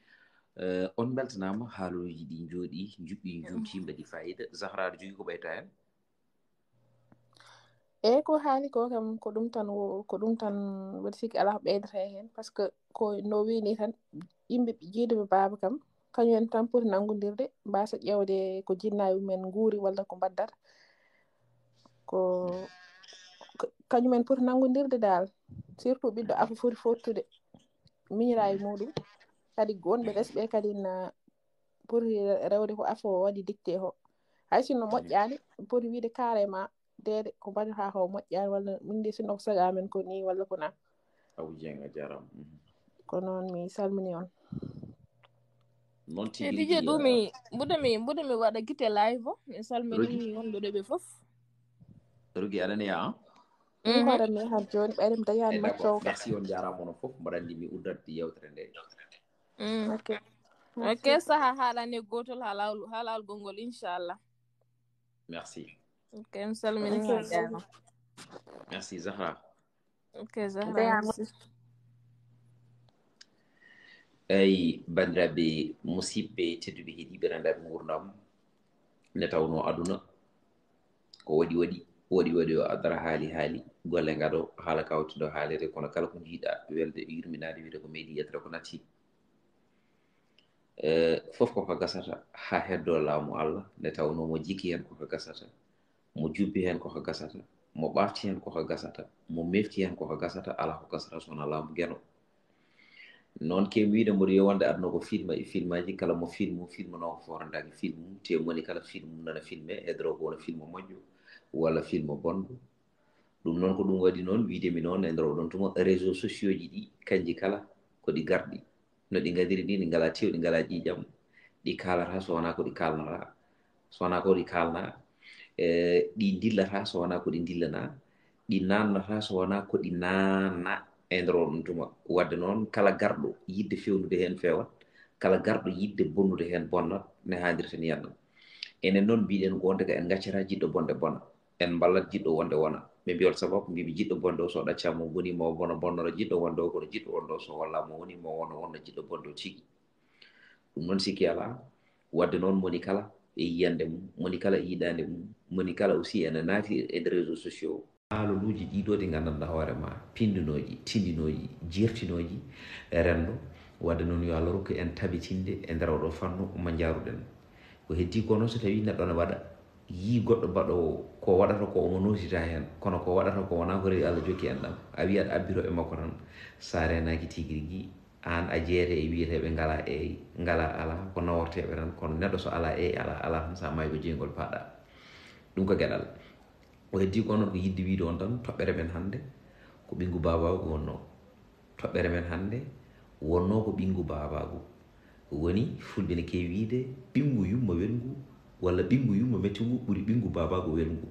Euh, on mbeltanaama, haaluuji ɗi njooɗi, njuɓɓi, njuumti, mbaɗi faayiida. Zahra, aɗa jogii ko ɓeyta heen? Eey, ko haali ko kam, ko ɗum tan wo-, ko ɗum tan, mbeɗa sikki alaa ko ɓeydata heen, par ce que ko no wii ni tan, yimɓe jiiduɓe baaba kam, kañum en tan poti nanngondirde, mbaasa ƴeewde ko jinnaaɓe mumen nguuri walla ko mbaddata. Ko, ko, kañum en poti nanngondirde daal, surtout ɓiɗɗo afo foti fottude miñiraaɓe muɗum. Kadi wonɓe resɓe kadi na poti rewde ko afo waɗi dicté ko. Hay sinno moƴƴaani, poti wiide carrément, deede ko mbaɗata ko moƴƴaani, walla min de sinno ko saga amen ko ni walla ko na. Abu Dieng, a jaaraama. Mhm. Ko noon, mi salmini on. Noon tigi, e D J rigi, ɗum, ah, mi, mbuɗo mi, mbuɗo mi waɗa gite live o. Mi salmini Rogi. Wonɓe ɗo ɓe fof. Rogi, aɗa nani, ah? Mhm. Hoore mi han jooni, ɓayde mi dañaani. Eh, macca d'accord. O ka. Merci, on jaaraama onon fof. Mbaɗa anndi mi uddat yewtere nde. Mm. Ok. Ok, merci. Saha haalani gootol haa laawol, haa laawol gonngol, inchallah. Merci. Ok, mi salmini. Ok. Merci, Zahra. Ok, Zahra, merci. Eyi, banndiraaɓe musidɓe tedduɓe, heɗiiɓe renndaaɓe nguurndam, nde tawnoo aduna ko waɗi waɗi, waɗi waɗi o adara haali haali, golle ngaɗo, haala kawtiɗo haalede, kono kala ko njiiɗa welde yurminaade, wiyde ko meeɗi yettere ko natti. Eh, fof ko ko gasata haa heddoo laamu Allah, nde tawnoo mo jikki heen ko ko gasata, mo jubbi heen ko ko gasata, mo ɓaafti heen ko ko gasata, mo mefti heen ko ko gasata, alaa ko gasata so wonaa laamu Geno. Noon ke wiide mboɗo yo wonde aduna ko film e filmaaji, kala mo film, film noon ko forandaaki film, te moni kala film nana filme, e drogue wona film moƴƴo, walla film bonɗo. Ɗum noon ko ɗum waɗi noon, wiide mi noon e nder oɗon tuma, réseaux sociaux ji ɗi, kanji kala ko ɗi garɗi. No ɗi ngadiri ni, ɗi ngalaa tew, ɗi ngalaa ƴiiƴam, ɗi kaalata so wonaa ko ɗi kaalnata, so wonaa ko ɗi kaalna, e, ɗi ndillata so wonaa ko ɗi ndillana, ɗi naannata so wonaa ko ɗi naanna e nder oɗon tuma. Wadde noon, kala garɗo yiɗde fewnude heen feewat, kala garɗo yiɗde bonnude heen bonnat, ne haandirta ni aduna. Enen noon mbiɗen ko wonde ka en ngaccata jiɗɗo bonde bona, en mballat jiɗɗo wonde wona. Ɓe mbiya on sababu, mbiimi jiɗɗo bonde o so ɗaccaama o bonii ma o bona bonnoro jiɗɗo wonde o, kono jiɗɗo wonde o so hollaama o wonii ma o wona wonno jiɗɗo bonde o tigi. Ɗum noon sikki alaa. Wadde noon moni kala e yiyannde mum, moni kala e yiɗaande mum, moni kala aussi ene naati e nder réseaux sociaux. Haaloluuji ɗiɗo ɗi nganndanɗaa hoore ma, pinndinooji, tinndinooji, jertinooji e renndo. Wadde noon yo Allah rokku en tabitinde e nder oɗo fannu mo njaaruɗen. Ko heddii ko noon so tawii neɗɗo ne waɗa, yii goɗɗo baɗoowo ko waɗata ko omo nootita heen, kono ko waɗata ko wonaa ko rewi Allah jokki en ɗam. A wiyat abbiro e makko tan, so a reenaaki tigi rigi, aan a jeeyete e wiyeteeɓe ngalaa eey, ngalaa alaa, ko naworteeɓe tan, kono neɗɗo so alaa eey, alaa, alaa tan, so a maayi ko jeyngol paaɗa. Ɗum ko geɗal. O heddii ko noon ko yiɗde wiide on tan, toɓɓere men hannde ko ɓinngu baabaagu wonnoo. Toɓɓere men hannde wonnoo ko ɓinngu baabaagu. Woni fulɓe ne keewi wiide, ɓinngu yumma welngu walla ɓinngu yumma mettungu ɓuri ɓinngu baabaagu welngu.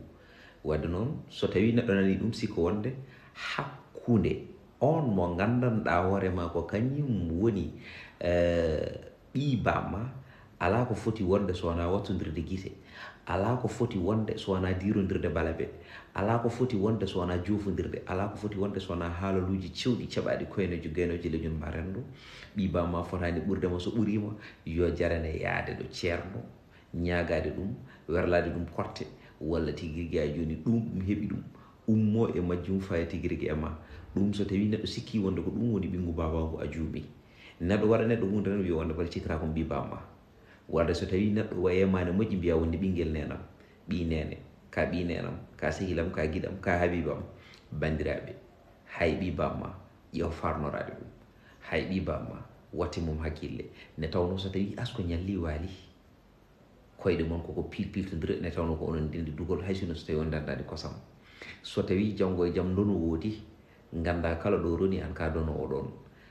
Wadde noon, so tawii neɗɗo nanii ɗum, sikko wonde hakkunde on mo nganndanɗaa hoore ma ko kañum woni, eh, ɓii bamma, alaa ko foti wonde so wonaa wattondirde gite, alaa ko foti wonde so wonaa diirondirde balabe, alaa ko foti wonde so wonaa joofondirde, alaa ko foti wonde so wonaa haalaluuji cewɗi caɓaaɗi koyneejo geenooji leñol ma renndo. Ɓii bamma fotaani ɓurde ma, so ɓuriima yo jarane yahde ɗo ceerno, ñaagaade ɗum, werlaade ɗum korte, walla tigi rigi a jooni ɗum, ɗum heɓi ɗum, ummoo e majjum faya tigi rigi e ma. Ɗum so tawii neɗɗo sikkii wonde ko ɗum woni ɓinngu baabaagu, a juumii. Neɗɗo waɗa neɗɗo huunde tan wiya wonde mbaɗa cikkata ko ɓii bamma. Wadde so tawii neɗɗo wayi e ma ne moƴƴi, mbiya wonde ɓinngel neenam, ɓii neene, ka ɓii neenam, ka sehilam, ka giɗam, ka habibam. Banndiraaɓe, hay ɓii bamma ƴeew farnoraade ɗum. Hay ɓii bamma watti mum hakkille. Ne tawnoo so tawii asko ñallii waali, koyɗe mon koko pilpiltondira, ne tawnoo ko onon ndenndi dugol, hay sinno so tawii on ndenndaani kosam. So tawii janngo e jam ndonu woodi, nganndaa kala ɗo roni aan ka dono o ɗoon.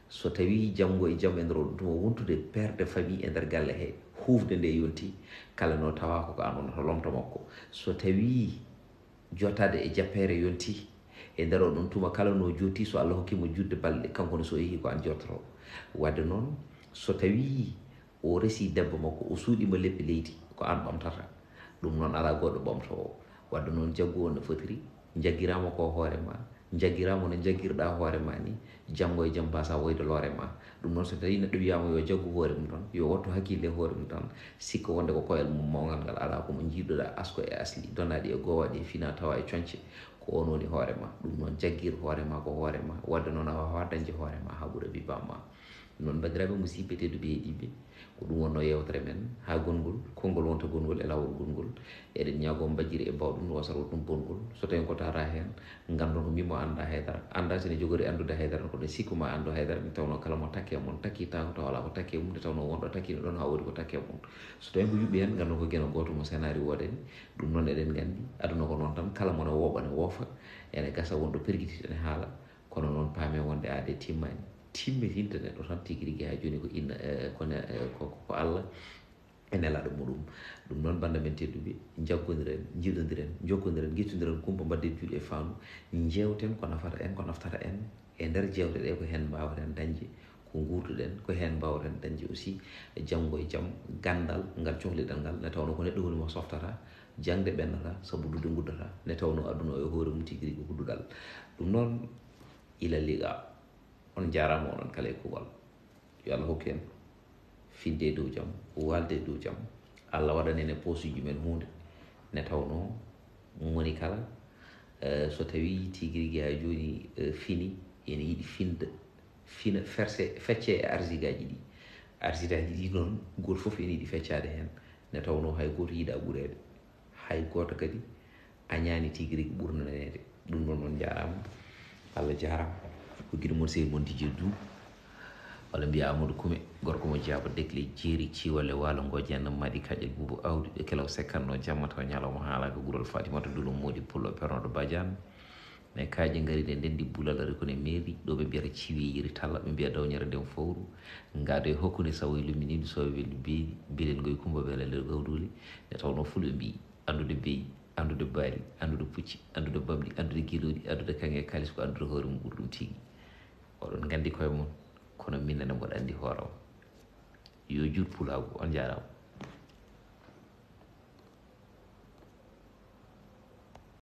So tawii janngo e jam e nder oɗo tuma wontude père de famille e nder galle he, huufde nde yonti, kala no tawa ko ko aan wonata lomto makko. So tawii jotaade e jappeere yonti, e nder oɗon tuma kala no jotti, so Allah hokki mo juutde balɗe, kanko ne so yehi ko aan jottoto. Wadde noon, so tawii o resi debbo makko, o suuɗii mo leppi leydi, ko aan ɓamtata. Ɗum noon alaa goɗɗo ɓamtoowo. Wadde noon, jaggu on no fotiri, jaggiraama ko hoore ma, Jaggiraama no jaggirɗaa hoore ma ni, janngo e jam mbasa woyde loore ma. Ɗum noon, so tawii neɗɗo wiyaama yo jaggu hoore mum tan, yo wattu hakkille e hoore mum tan, sikka wonde ko koyal mum mawngal ngal alaa ko mo jiiduɗaa asko e asli, donaɗi e goowaɗi e fina tawa e coñce, ko on woni hoore ma. Ɗum noon, jaggir hoore ma ko hoore ma, wadde noon a waawaa dañde hoore ma haa ɓura bibba ma. Noon, banndiraaɓe musidɓe tedduɓe heɗiiɓe, ko ɗum wonno yeewtere men haa gongol, konngol wonta gongol e laawol gongol. Eɗen ñaagoo mbajjiri e bawɗum no wasaroo ɗum bongol. So tawii ko tawata heen, nganndon ko mimo annda haydara. Annda sene jogori anndude haydara, ko ɗo sikku ma anndu haydara, nde tawnoo kala mo takke mon, takki taako taw alaa ko takke mum, nde tawnoo wonɗo takkino ɗon haa woodi ko takke mum. So tawii ko yuɓɓi heen, nganndon ko geno gooto mo senaari woodani. Ɗum noon eɗen nganndi, aduna ko noon tan, kala mo ne wooɓa ne woofa, ene gasa wonɗo pergiti ene haala, kono noon paame wonde aade timmaani. Timmitinta neɗɗo tan tigi rigi haa jooni ko inna, eh, ko ne-, eh, ko, ko Allah e nelaaɗo muɗum. Ɗum noon, bannda men tedduɓe, njaggodiren, njiɗodiren, njokkodiren, ngittodiren kumpa, mbaɗden juuɗe e faandu, njeewten ko nafata en, ko naftata en e nder jeewte ɗe, ko heen mbaawten dañde ko nguurduɗen, ko heen mbaawten dañde aussi janngo e jam ganndal ngal cohliɗen ngal, nde tawnoo ko neɗɗo woni mo softata, jaŋde ɓennata, sabu duɗe nguddata, nde tawnoo aduna o e hoore mum tigi rigi ko duɗal. Ɗum noon, ila liqa. On njaaraama onon kala e kuugal. Yo Allah hokku en finde e dow jam, waalde e dow jam. Allah waɗana en e posuuji men huunde. Nde tawnoo moni kala, eh, so tawii tigi rigi haa jooni, eh, fini, ene yiɗi finde, fina, ferse, fecce e arsigaaji ɗi. Arsigaaji ɗi noon, gooto fof ene yiɗi feccaade heen. Nde tawnoo hay gooto yiɗaa ɓureede. Hay gooto kadi añaani tigi rigi ɓurnaneede. Ɗum noon, on njaaraama. Allah jaaraama. Ko giɗo mon sehil mon Didier Doum. Walla mbiya Amadou Kume, gorko mo Jaaba Dekle, Jeeri, Ciwale, Waalo, Ngojeen, Maɗi, Kaƴel, Buubu, Awdi, ɓe kelaw sekkatno jamma taw ñalawma haala ko Gurol Fatimata Dulo Moodi Pullo Pernoɗo Badiane. Mais kaaje ngari ɗe ndenndi bulal ari ko ne meeri, ɗo ɓe mbiyata ciwi yiri talla, ɓe mbiya dawñere nden fowru, ngaado e hokkude sawo e lumminiiɗo sowe weldu beeli, belel ngoy kumba beela nder gawduli, nde tawnoo fulɓe mbii, anndude beyi, anndude baali, anndude pucci, anndude bamɗi, anndude gelooɗi, anndude kaŋŋe e kaalis ko anndude hoore mum ɓuri ɗum tigi. Oɗon nganndi koye mon, kono min nene mboɗo anndi hoore am. Yo juut pulaagu, on njaaraama.